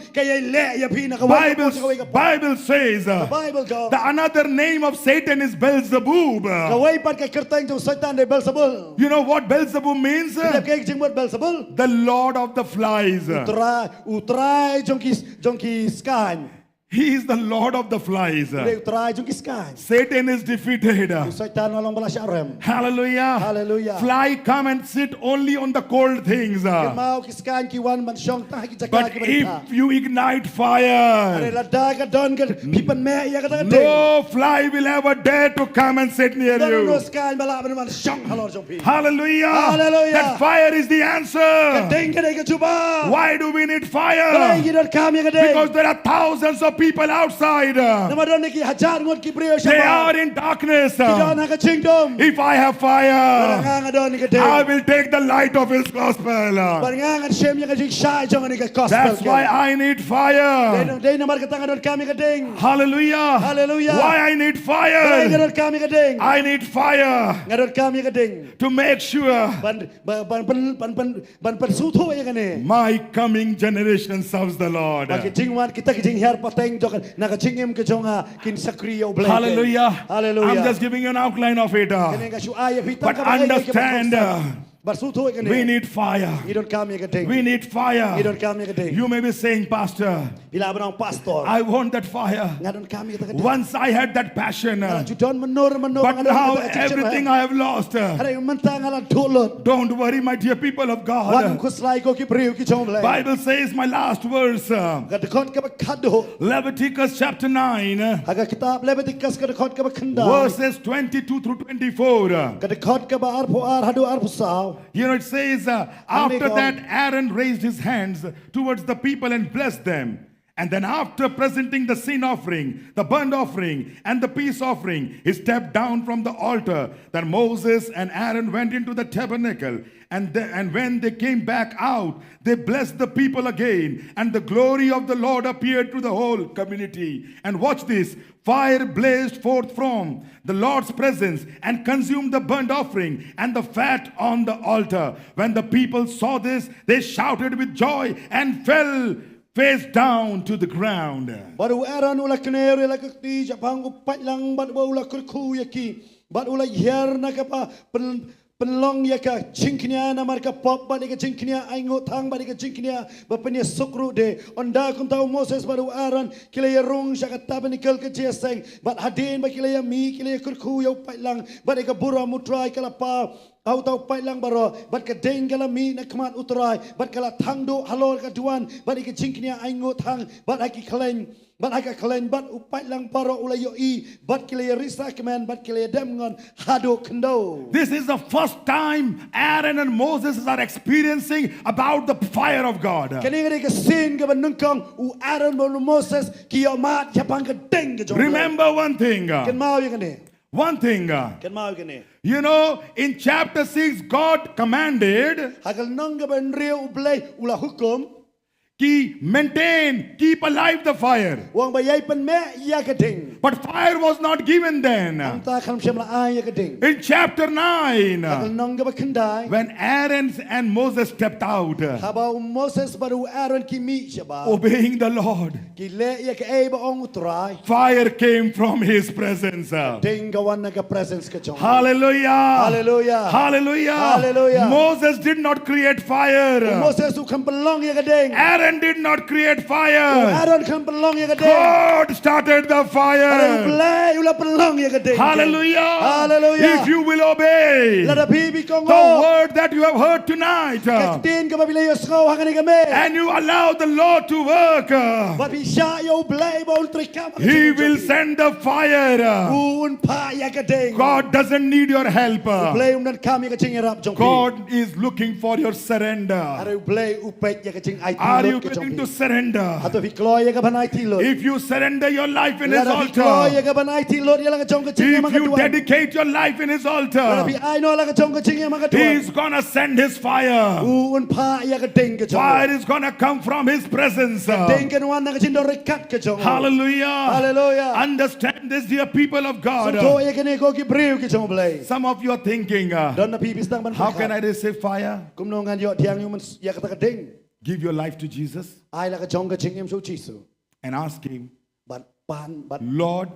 Bible says the another name of Satan is Beelzebub. You know what Beelzebub means? The lord of the flies. He is the lord of the flies. Satan is defeated. Hallelujah. Fly come and sit only on the cold things. But if you ignite fire, no fly will ever dare to come and sit near you. Hallelujah. That fire is the answer. Why do we need fire? Because there are thousands of people outside. They are in darkness. If I have fire, I will take the light of his gospel. That's why I need fire. Hallelujah. Why I need fire? I need fire to make sure my coming generation serves the Lord. Hallelujah. I'm just giving you an outline of it. But understand, we need fire. We need fire. You may be saying, Pastor, I want that fire. Once I had that passion, but now everything I have lost. Don't worry, my dear people of God. Bible says, my last verse, Leviticus chapter nine, verses twenty-two through twenty-four. You know, it says, uh, after that, Aaron raised his hands towards the people and blessed them. And then, after presenting the sin offering, the burnt offering, and the peace offering, he stepped down from the altar. Then Moses and Aaron went into the tabernacle. And, the, and when they came back out, they blessed the people again. And the glory of the Lord appeared to the whole community. And watch this. Fire blazed forth from the Lord's presence and consumed the burnt offering and the fat on the altar. When the people saw this, they shouted with joy and fell face down to the ground. Bad u Aaron u la kner ïa la ka kti shaphang u paitlang bad bad u la kyrkhu ïa ki bad u la hiar na kaba pyn pynlong ïa ka jingkñia namar ka pop, bad ïa ka jingkñia ainguh thang, bad ïa ka jingkñia ba pynïasuk ruh de. Ynda kumta u Moses bad u Aaron ki la ïarung sha ka tabernakl ka jingïaseng, bad hadien ba ki la ïamih ki la ïakyrkhu ïa u paidlang, bad ïa ka burom u Trai ka la paw ha uta u paidlang baroh, bad ka ding ka la mih na khmat u Trai, bad ka la thang duh halor ka duwan, bad ïa ka jingkñia ainguh thang, bad ha ki khleiñ, bad ha ka khleiñ, bad u paidlang baroh u la ïohi, bad ki la ïarisa kmen, bad ki la ïadem ngon haduh khyndew. This is the first time Aaron and Moses are experiencing about the fire of God. Kane ka dei ka sien kaba nyngkong u Aaron bad u Moses ki ïohmad shaphang ka ding ka jong u Blei. Remember one thing. Uh, Kynmaw ïa kane. One thing. Uh, Kynmaw ïa kane. You know, in chapter six, God commanded, ha ka lynnong kaba hynriew u Blei u la hukum, ki maintain, keep alive the fire. U ong ba ïai pynmeh ïa ka ding. But fire was not given then. Hangta khlem shym la ai ïa ka ding. In chapter nine, ha ka lynnong kaba khyndai, when Aaron and Moses stepped out, haba u Moses bad u Aaron ki mih shabar, obeying the Lord, ki leh ïa kaei ba ong u Trai, fire came from his presence. Ding ka wan na ka presence ka jong u. Hallelujah. Hallelujah. Hallelujah. Hallelujah. Moses did not create fire. U Moses u khlem pynlong ïa ka ding. Aaron did not create fire. U Aaron khlem pynlong ïa ka ding. God started the fire. Hynrei u Blei u la pynlong ïa ka ding. Hallelujah. Hallelujah. If you will obey, lada phi phi kohnguh, the word that you have heard tonight, ka ktien kaba phi la ïohsngew ha kane ka miet, and you allow the Lord to work, bad phi shah ïa u Blei ba un treikam ha ka jingim jong phi, He will send the fire. U un phah ïa ka ding. God doesn't need your help. U Blei um donkam ïa ka jingïarap jong phi. God is looking for your surrender. Hynrei u Blei u peit ïa ka jingaiti lut ka jong phi. Are you willing to surrender? Hato phi kloi ïa ka ban aiti lut? If you surrender your life in His altar, lada phi kloi ïa ka ban aiti lut ïa la ka jong ka jingim ha ka duwan, if you dedicate your life in His altar, lada phi ai noh la ka jong ka jingim ha ka duwan, He's gonna send His fire. U un phah ïa ka ding ka jong u. Fire is gonna come from His presence. Ka ding kan wan na ka jingdon ryngkat ka jong u. Hallelujah. Hallelujah. Understand this, dear people of God. Sngewthuh ïa kane ko ki briew ki jong u Blei. Some of you are thinking, uh, don na phi phi sdang ban pyrkhat, how can I receive fire? Kumno ngan ïoh thiang ïa u myn-, ïa kata ka ding? Give your life to Jesus. Ai la ka jong ka jingim sha u Jisu. And ask Him, bad pan, bad, Lord,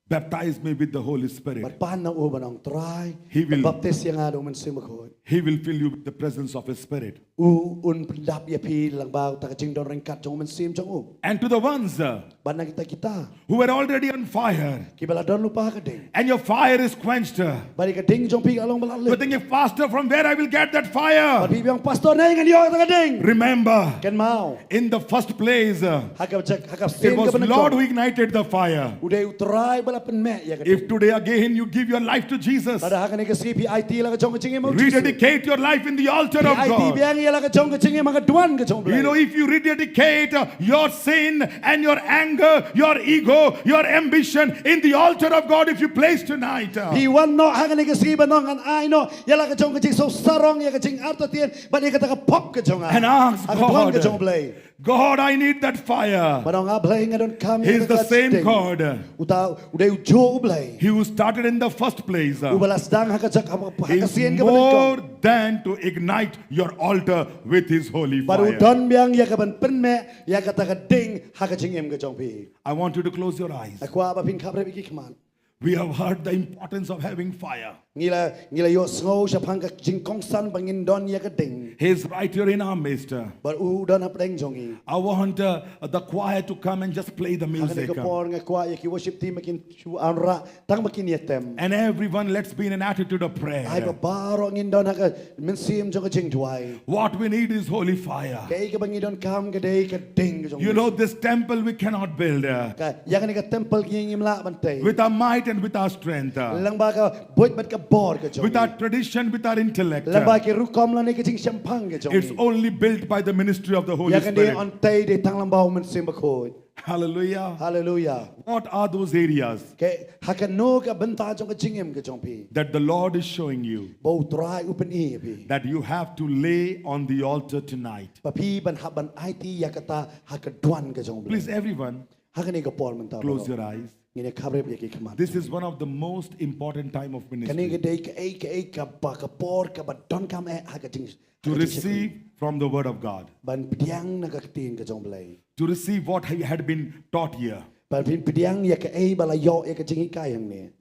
baptize me with the Holy Spirit. Bad pan na u ban ong, Trai, He will, baptis ïa nga da u Mynsiem Bakhuid. He will fill you with the presence of His Spirit. U un pyndap ïa phi lyngba kata ka jingdon ryngkat jong u Mynsiem jong u. And to the ones, uh, bad na kita kita, who were already on fire, kiba la don lypa ha ka ding, and your fire is quenched, uh, bad ïa ka ding jong phi ka long ba la lip, you're thinking, Pastor, from where I will get that fire? Bad phi ong, Pastor, naei ngan ïoh kata ka ding? Remember, kynmaw, in the first place, uh, ha ka jaka, ha ka sien kaba nyngkong, it was Lord who ignited the fire. U dei u Trai ba la pynmeh ïa ka ding. If today again you give your life to Jesus, lada ha kane ka sngi phi aiti la ka jong ka jingim ha u Jisu, rededicate your life in the altar of God, phi aiti biang ïa la ka jong ka jingim ha ka duwan ka jong u Blei. You know, if you rededicate, uh, your sin and your anger, your ego, your ambition in the altar of God, if you place tonight, uh, phi wan noh ha kane ka sngi ban ong ngan ai noh ïa la ka jong ka jingsngewsarong, ïa ka jingartatien bad ïa kata ka pop ka jong nga, and ask God, ha ka duwan ka jong u Blei. God, I need that fire. Ban ong, A Blei, nga donkam ïa kata ka ding. He is the same God. Uta u dei ujuh u Blei. He who started in the first place, uh, uba la sdang ha ka jaka, ha ka sien kaba nyngkong, is more than to ignite your altar with His holy fire. Bad u don biang ïa ka ban pynmeh ïa kata ka ding ha ka jingim ka jong phi. I want you to close your eyes. Nga kwah ba phin khaprep ïa ki khmat. We have heard the importance of having fire. Ngi la, ngi la ïohsngew shaphang ka jingkongsan ba ngin don ïa ka ding. He is right here in our midst. Bad u don hapdeng jong ngi. I want, uh, the choir to come and just play the music. Ha kane ka por nga kwah ïa ki worship team ba kin shu wanrah tang ba kin ïatem. And everyone, let's be in an attitude of prayer. Ai ba baroh ngin don ha ka mynsiem jong ka jingduwai. What we need is holy fire. Kaei kaba ngi donkam ka dei ka ding ka jong u Blei. You know, this temple we cannot build, uh, ka, ïa kane ka temple ngi ngim lah ban tei, with our might and with our strength, uh, lyngba ka buit bad ka bor ka jong ngi, with our tradition, with our intellect, uh, lyngba ki rukom lane ka jingshemphang ka jong ngi. It's only built by the ministry of the Holy Spirit. Ïa kane yn tei dei tang lyngba u Mynsiem Bakhuid. Hallelujah. Hallelujah. What are those areas, ka, ha kano ka bynta jong ka jingim ka jong phi, that the Lord is showing you, ba u Trai u pyni ïa phi, that you have to lay on the altar tonight? Ba phi ban hap ban aiti ïa kata ha ka duwan ka jong u Blei. Please, everyone, ha kane ka por mynta, close your eyes. Ngin ïa khaprep ïa ki khmat. This is one of the most important time of ministry. Kane ka dei kaei kaei kaba, ka por kaba donkam eh ha ka jing, to receive from the word of God. Ban pdiang na ka ktien ka jong u Blei. To receive what he had been taught here. Ban pdiang ïa kaei ba la ïoh ïa ka jinghikai hangne.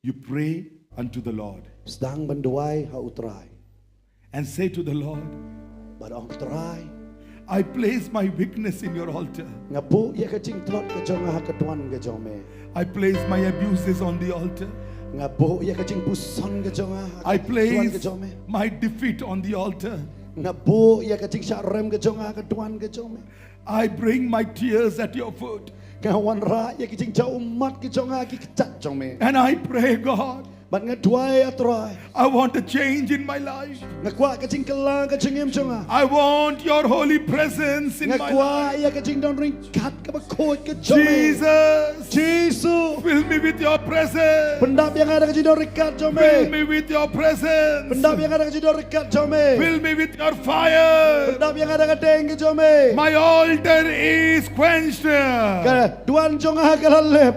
You pray unto the Lord. Sdang ban duwai ha U Trai. And say to the Lord, bad ong, Trai, I place my weakness in your altar. Nga buh ïa ka jingtlot ka jong nga ha ka duwan ka jong me. I place my abuses on the altar. Nga buh ïa ka jingpuson ka jong nga ha ka duwan ka jong me. I place my defeat on the altar. Nga buh ïa ka jingshah rem ka jong nga ha ka duwan ka jong me. I bring my tears at your foot. Nga wanrah ïa ki jingjaw ummat ki jong nga ha ki kjat jong me. And I pray, God, bad nga duwai, A Trai, I want a change in my life. Nga kwah ka jingkylla ka jingim jong nga. I want your holy presence in my life. Nga kwah ïa ka jingdon ryngkat kaba khuid ka jong me. Jesus, Jisu, fill me with your presence. Pyndap ïa nga da ka jingdon ryngkat jong me. Fill me with your presence. Pyndap ïa nga da ka jingdon ryngkat jong me. Fill me with your fire. Pyndap ïa nga da ka ding ka jong me. My altar is quenched. Ka duwan jong nga ka la lip.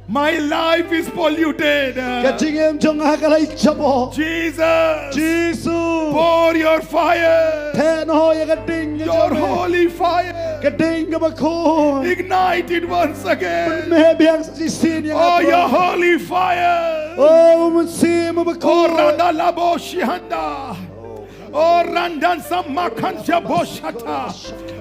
My life is polluted. Ka jingim jong nga ka la ïaid shapoh. Jesus, Jisu, pour your fire. Theh noh ïa ka ding ka jong me. Your holy fire. Ka ding kaba khuid. Ignite it once again. Pynmih biang sa shisien ïa nga. Oh, your holy fire. Oh, U Mynsiem uba khuid. Oh, randa labo shihanda. Oh, randan samakhan jaboshata.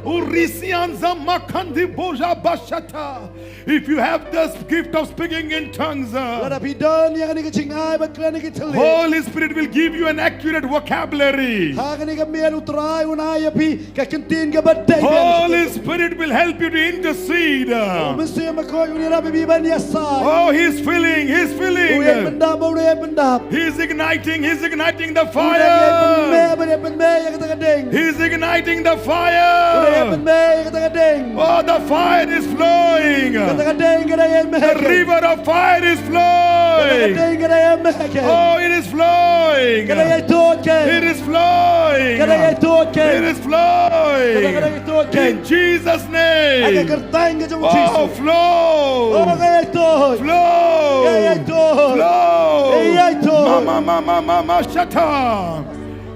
Urisian samakhan diboja bashata. If you have this gift of speaking in tongues, uh, lada phi don ïa kane ka jingai ban kren ha ki thylliej, Holy Spirit will give you an accurate vocabulary. Ha kane ka miet U Trai un ai ïa phi ka kyntien kaba dei biang. Holy Spirit will help you to intercede. U Mynsiem Bakhuid un ïarap ïa phi ban ïasai. Oh, he's filling, he's filling. U ïai pyndap, u ïai pyndap. He's igniting, he's igniting the fire. U dang ïai pynmih, u dang ïai pynmih ïa kata ka ding. He's igniting the fire. U dang ïai pynmih ïa kata ka ding. Oh, the fire is flowing. Kata ka ding ka dang ïai mih. The river of fire is flowing. Kata ka ding ka dang ïai mih. Oh, it is flowing. Ka dang ïai tuid. It is flowing. Ka dang ïai tuid. It is flowing. Kata ka dang ïai tuid. In Jesus' name. Ha ka kyrteng ka jong U Jisu. Oh, flow. Oh, ka ïai tuid. Flow. Ka ïai tuid. Flow. Ka ïai tuid. Ma, ma, ma, ma, ma, ma, shata.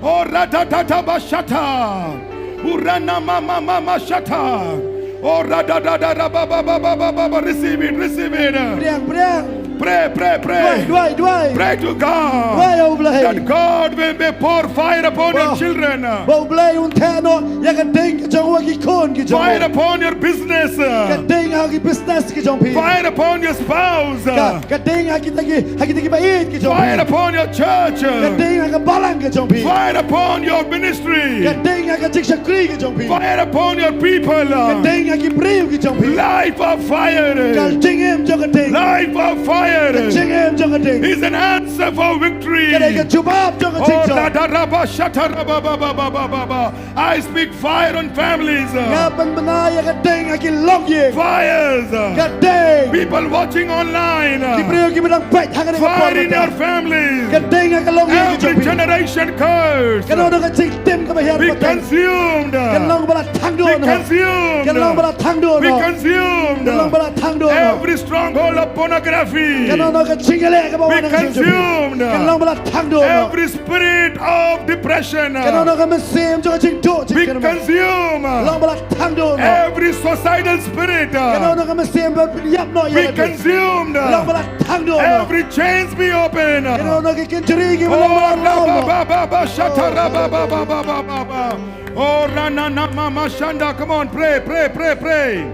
Oh, ratatata bashata. Urana mama mama shata. Oh, radadada rabababababa. Receive it, receive it. Briang, briang. Pray, pray, pray. Duwai, duwai, duwai. Pray to God. Duwai, oh Blei. That God will be pour fire upon your children. Ba U Blei un theh noh ïa ka ding ka jong u ha ki khun ki jong u. Fire upon your business. Ka ding ha ki business ki jong phi. Fire upon your spouse. Ka, ka ding ha kita ki, ha kita kiba ïeit ki jong phi. Fire upon your church. Ka ding ha ka balang ka jong phi. Fire upon your ministry. Ka ding ha ka jingshakri ka jong phi. Fire upon your people. Ka ding ha ki briew ki jong phi. Life of fire. Ka jingim jong ka ding. Life of fire. Ka jingim jong ka ding. Is an answer for victory. Ka dei ka jubab jong ka jingjop. Oh, da, da, ra, ba, sha, ta, ra, ba, ba. I speak fire on families. Nga pynbna ïa ka ding ha ki longïing. Fires. Ka ding. People watching online. Ki briew kiba dang peit ha kane ka por. Fire in your families. Ka ding ha ka longïing ka jong phi. Every generation curse. Kano kano ka jingtim kaba hiar pateng. Be consumed. Kan long ba la thang duh noh. Be consumed. Kan long ba la thang duh noh. Be consumed. Kan long ba la thang duh noh. Every stronghold of pornography. Kano kano ka jingïaleh kaba wan ha ka jingim jong phi. Be consumed. Kan long ba la thang duh noh. Every spirit of depression. Kano kano ka mynsiem jong ka jingduh jingkyrmen. Be consumed. Long ba la thang duh noh. Every suicidal spirit. Kano kano ka mynsiem ba ïap noh ïa ka. Be consumed. Long ba la thang duh noh. Every chains be open. Kano kano ki kynjri kiba long ba la long noh. Oh, ra, ba, ba, ba, ba, sha, ta, ra, ba, ba, ba, ba, ba, ba, ba. Oh, ra, na, na, ma, ma, shanda. Come on, pray, pray, pray, pray.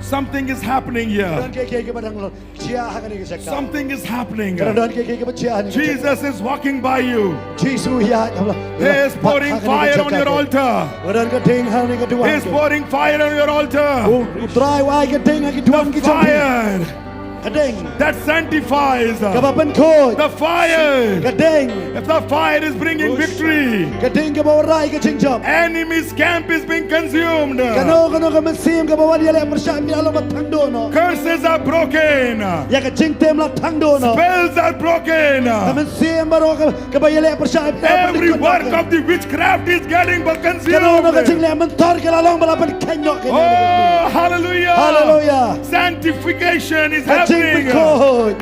Something is happening here. Don kiei kiei kiba dang long. Jia ha kane ka jaka. Something is happening. Ka dang don kiei kiei kiba jia ha kane ka jaka. Jesus is walking by you. Jisu ïaid ha la. He is pouring fire on your altar. Ka dang ka ding ha kane ka duwan. He is pouring fire on your altar. U, U Trai u ai ka ding ha ki duwan ki jong phi. The fire. Ka ding. That sanctifies. Kaba pynkhuid. The fire. Ka ding. If the fire is bringing victory. Ka ding kaba wanrah ïa ka jingjop. Enemy's camp is being consumed. Kano kano ka mynsiem kaba wan ïaleh pyrshah ïa phi la long ba thang duh noh. Curses are broken. Ïa ka jingtim la thang duh noh. Spells are broken. Ka mynsiem baroh ka, kaba ïaleh pyrshah ïa phi la pyndykut noh. Every work of the witchcraft is getting consumed. Kano kano ka jingleh mynthor ka la long ba la pynkheiñ noh. Oh, hallelujah. Hallelujah. Sanctification is happening. Ka jingpynkhuid.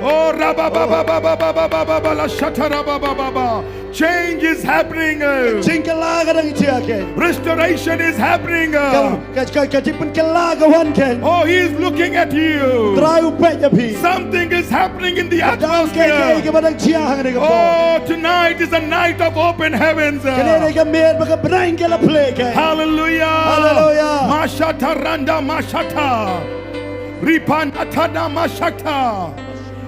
Oh, rabba, ba, ba, ba, ba, ba, ba, ba, ba, ba, la, shata, rabba, ba, ba, ba. Change is happening. Jingkylla ka dang jia kein. Restoration is happening. Ka, ka, ka, ka jingpynkylla ka wan kein. Oh, he is looking at you. U Trai u peit ïa phi. Something is happening in the atmosphere. Ka dang kaei kaei kaba dang jia hangne ka por. Oh, tonight is a night of open heavens. Kane ka dei ka miet ba ka bneng ka la plie kein. Hallelujah. Hallelujah. Mashata randa mashata. Ripan atana mashata.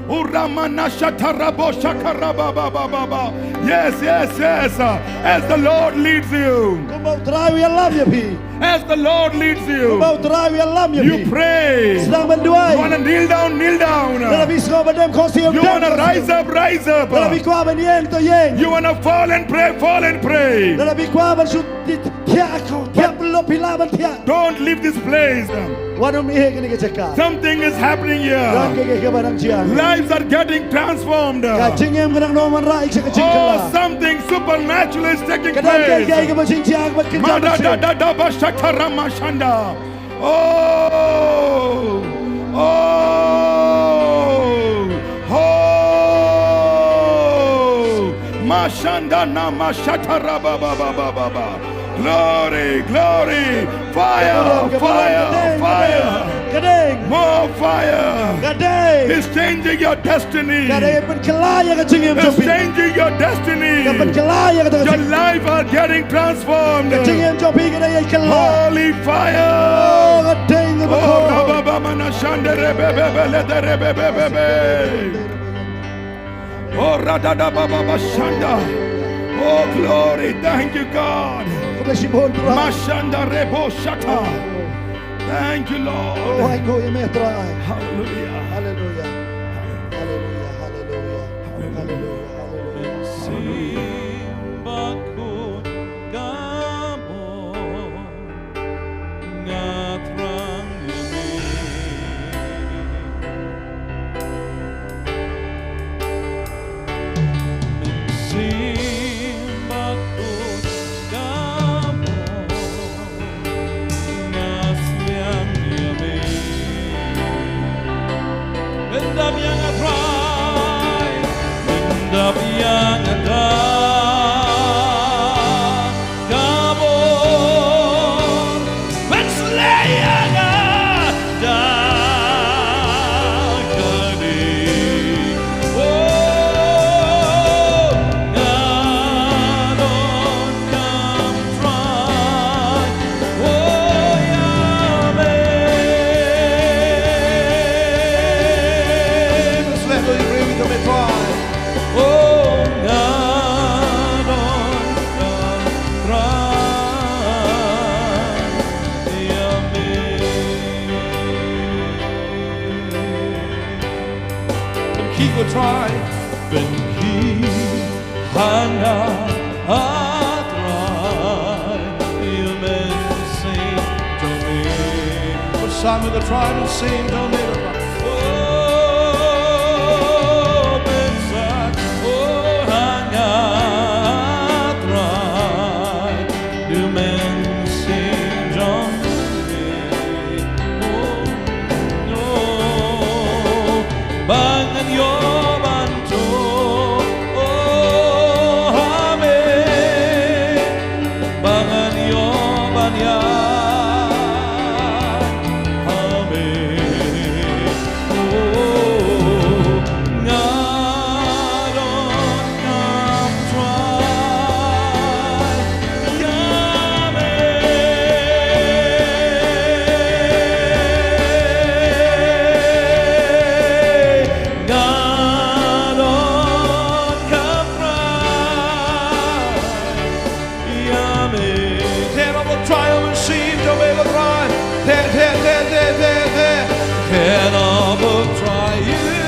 Uramana shatarabo shakaraba ba ba ba ba. Yes, yes, yes. Uh, as the Lord leads you. Kumba U Trai u ïalam ïa phi. As the Lord leads you. Kumba U Trai u ïalam ïa phi. You pray. Sdang ban duwai. You wanna kneel down, kneel down. Lada phi sngew ban dem khohsiew, dem khohsiew. You wanna rise up, rise up. Lada phi kwah ban ïeng, to ïeng. You wanna fall and pray, fall and pray. Lada phi kwah ban shu thiah, thiah, phi lah ban thiah. Don't leave this place. Wat nym ïeh kane ka jaka. Something is happening here. Don kaei kaei kaba dang jia. Lives are getting transformed. Ka jingim ka dang nang wanrah ïa ka jingkylla. Oh, something supernatural is taking place. Ka don kaei kaei kaba jia kaba kyntang. Mada da da da ba shata rama shanda. Oh, oh, oh. Mashanda na mashata raba ba ba ba ba ba. Glory, glory. Fire, fire, fire. Ka dei. More fire. Ka dei. He's changing your destiny. Ka dei pynkylla ïa ka jingim jong phi. He's changing your destiny. Ka pynkylla ïa ka jingim. Your life are getting transformed. Ka jingim jong phi ka dei ïa kylla. Holy fire. Oh, ka dei. Oh, rabba ba mana shande re be be be le de re be be be be. Oh, radada baba bashanda. Oh, glory. Thank you, God. Mashanda rebo shata. Thank you, Lord. Hallelujah. Hallelujah. Hallelujah. Hallelujah. Hallelujah. Hallelujah. Hallelujah. Sing bakun gamo. Nga thrang ïa me. Mynsiem bakut ka mo. Nga sliang ïa me. Pyndap ïa nga Trai. Pyndap ïa nga Trai. Ka bor ban sleh ïa nga da ka dei. Oh, nga donkam Trai. Oh, ïa me. Ban sleh, to ïa pray with me, Trai. Oh, nga donkam Trai ïa me. Pynkhih ko Trai, pynkhih ha nga, ah Trai, ïa mynsiem jong me. Pynsan ïa ko Trai, mynsiem jong me. Oh, pynsan, oh, ha nga, Trai, ïa mynsiem jong me. Oh, oh, ba ngan ïoh ban jop, oh, ha me. Ba ngan ïoh ban ïaid ha me. Oh, nga donkam Trai ïa me. Nga donkam Trai ïa me. Theh noh bad Trai ïa u mynsiem jong me ko Trai. Theh, theh, theh. Theh noh bad Trai ïa u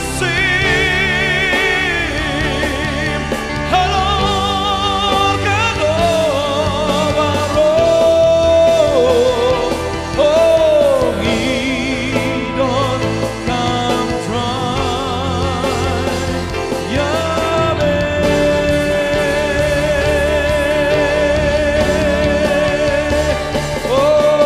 mynsiem. Halor ka doh baroh. Oh, ngi donkam Trai ïa me. Oh,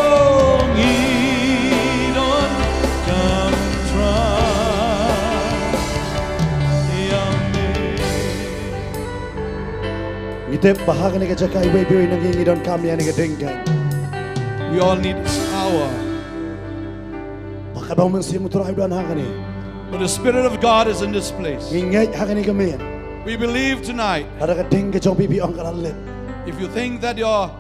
Tip ba ha kane ka jaka iwei pa iwei na ngi ngi donkam ïa kane ka ding kan. We all need this power. Ba ka dong Mynsiem U Trai u don ha kane. But the Spirit of God is in this place. Ngi ngeit ha kane ka miet. We believe tonight. Lada ka ding ka jong phi phi ong ka la lip. If you think that your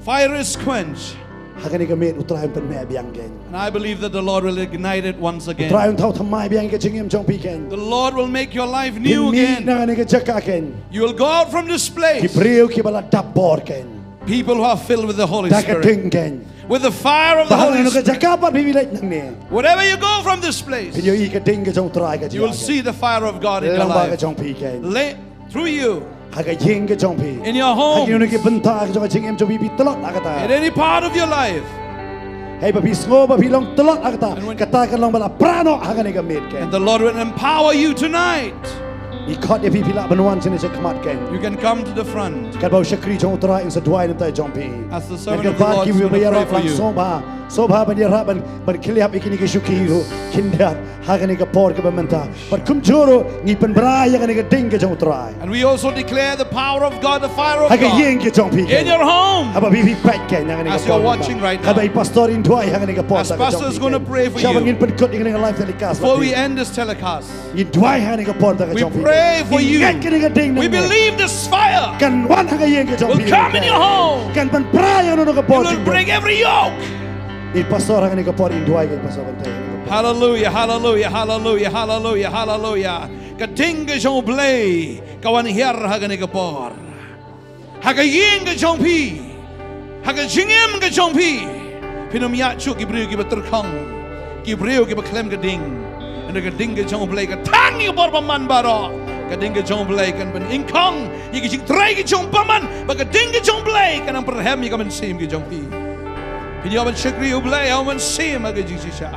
fire is quenched, ha kane ka miet U Trai un pynmeh biang kan. And I believe that the Lord will ignite it once again. U Trai un thaw thymmai biang ka jingim jong phi kan. The Lord will make your life new again. Phin mih na kane ka jaka kan. You will go out from this place. Ki briew kiba la dap bor kan. People who are filled with the Holy Spirit. Da ka ding kan. With the fire of the Holy Spirit. Ba ha kano ka jaka pat phi leit nangne. Wherever you go from this place, phin ïohi ka ding ka jong U Trai ka jong phi kan. You will see the fire of God in your life. Lyngba ka jong phi kan. Through you. Ha ka ïing ka jong phi. In your home. Ha kino kino ki bynta ka jong ka jingim jong phi phi tlot ha kata. In any part of your life. Hei ba phi sngew ba phi long tlot ha kata. And when kata ka long ba la pra noh ha kane ka miet kan. And the Lord will empower you tonight. Ngi khot ïa phi phi lah ban wan shane shakhmat kan. You can come to the front. Katba u shakri jong U Trai un sa duwai na ka bynta jong phi. As the servant of the Lord is gonna pray for you. Ngi kyrpad ki briew ba ïarap lang sngewbha. Sngewbha ban ïarap ban, ban khylliap ïa kine ki shuki ruh khyndiat ha kane ka por kaba mynta. Bad kumjuh ruh ngi pynbna ïa kane ka ding ka jong U Trai. And we also declare the power of God, the fire of God. Ha ka ïing ka jong phi kan. In your home. Haba phi phi peit kan ha kane ka por mynta. As you're watching right now. Haba i pastor in duwai ha kane ka por mynta ka jong phi kan. As pastor is gonna pray for you. Shuwa ba ngin pynkut ïa kane ka live telecast. Before we end this telecast. Ngin duwai ha kane ka por mynta ka jong phi kan. We pray for you. Ngin ngeit kane ka ding. We believe this fire. Kan wan ha ka ïing ka jong phi kan. Will come in your home. Kan pynpra ïa kano kano ka bor jingdum. It will break every yoke. I pastor ha kane ka por in duwai ka pastor kan tai. Hallelujah, hallelujah, hallelujah, hallelujah, hallelujah. Ka ding ka jong U Blei ka wan hiar ha kane ka por. Ha ka ïing ka jong phi, ha ka jingim ka jong phi, phin ym ïa shuh ki briew kiba tyrkhong, ki briew kiba khlem ka ding. Hynrei ka ding ka jong U Blei ka thang ïa ka bor bymman baroh. Ka ding ka jong U Blei kan pynïengkhong ïa ki jingtrei ki jong bymman, bad ka ding ka jong U Blei kan nang pyrhem ïa ka mynsiem ka jong phi. Phin ïoh ban shakri U Blei ha u mynsiem ha ka jingshisha.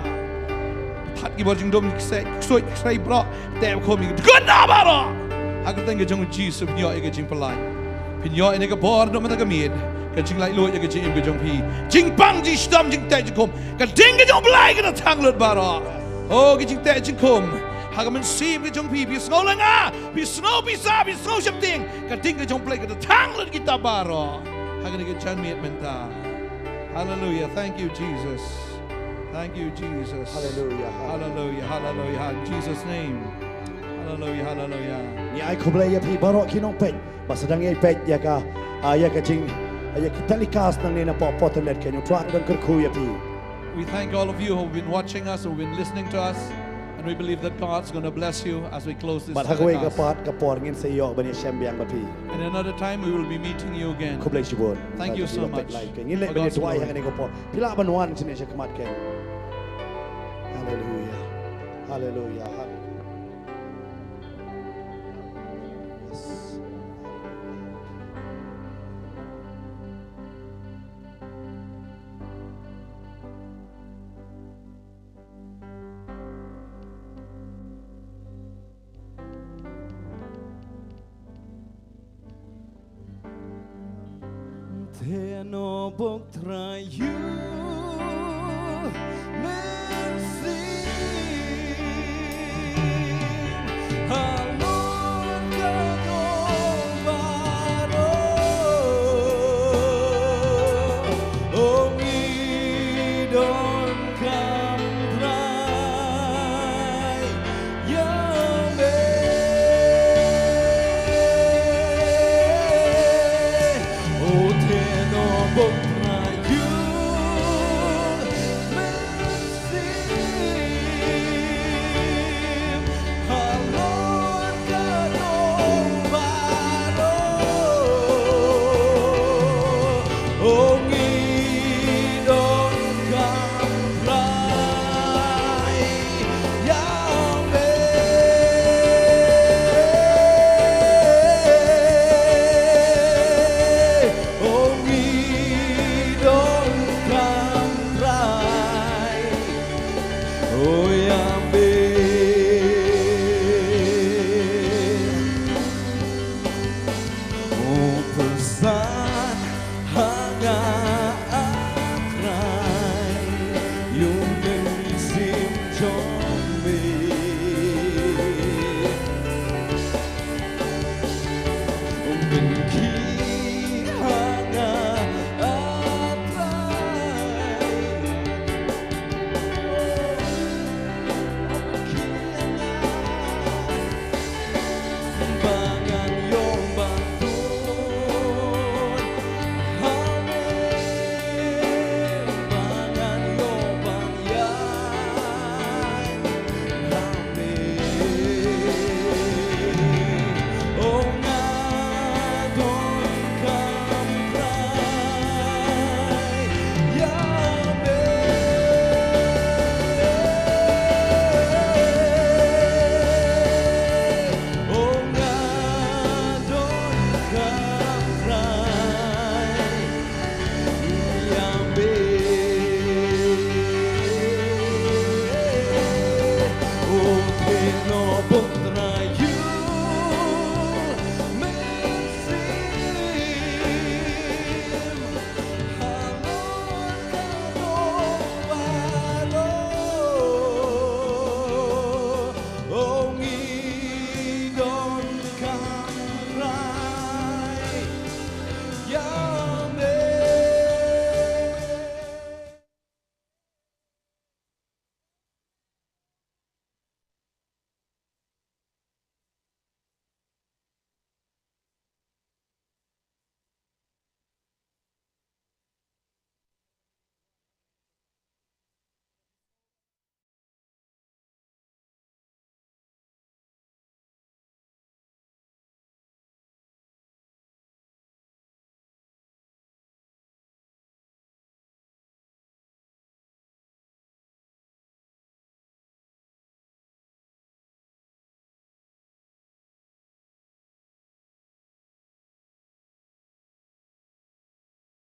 Pynthait ki bor jingdum, ki kseh, ki ksuid, ki ksai baroh, teh khum ïa ki dukun baroh. Ha ka kyrteng ka jong U Jisu phin ïoh ïa ka jingpyllait. Phin ïoh ïa ka bor naduh mynta ka miet. Ka jinglaitluid ïa ka jingim ka jong phi. Jingpang, jingshitom, jingteh jingkhum. Ka ding ka jong U Blei ka da thang lut baroh. Oh, ka jingteh jingkhum. Ha ka mynsiem ka jong phi, phi sngew lynga, phi sngew pisa, phi sngew sheptieng. Ka ding ka jong U Blei ka da thang lut kita baroh. Ha kane ka janmiet mynta. Hallelujah. Thank you, Jesus. Thank you, Jesus. Hallelujah, hallelujah. Hallelujah, hallelujah. In Jesus' name. Hallelujah, hallelujah. Ngi ai khublei ïa phi baroh ki nongpeit ba sa dang ïai peit ïa ka, ah, ïa ka jing, ah, ïa ka telecast nangne na pdeng internet kan. U Trai un kyrkhu ïa phi. We thank all of you who've been watching us, who've been listening to us, and we believe that God's gonna bless you as we close this telecast. Bad ha kawei ka por, ka por ngin sa ïoh ban ïashem biang bad phi. And another time we will be meeting you again. Khublei shibun. Thank you so much. Ngin leit ban ïaduwai ha kane ka por. Phi lah ban wan shane shakhmat kan. Hallelujah. Hallelujah. Hallelujah. Yes. Te no bok Trai ïa u men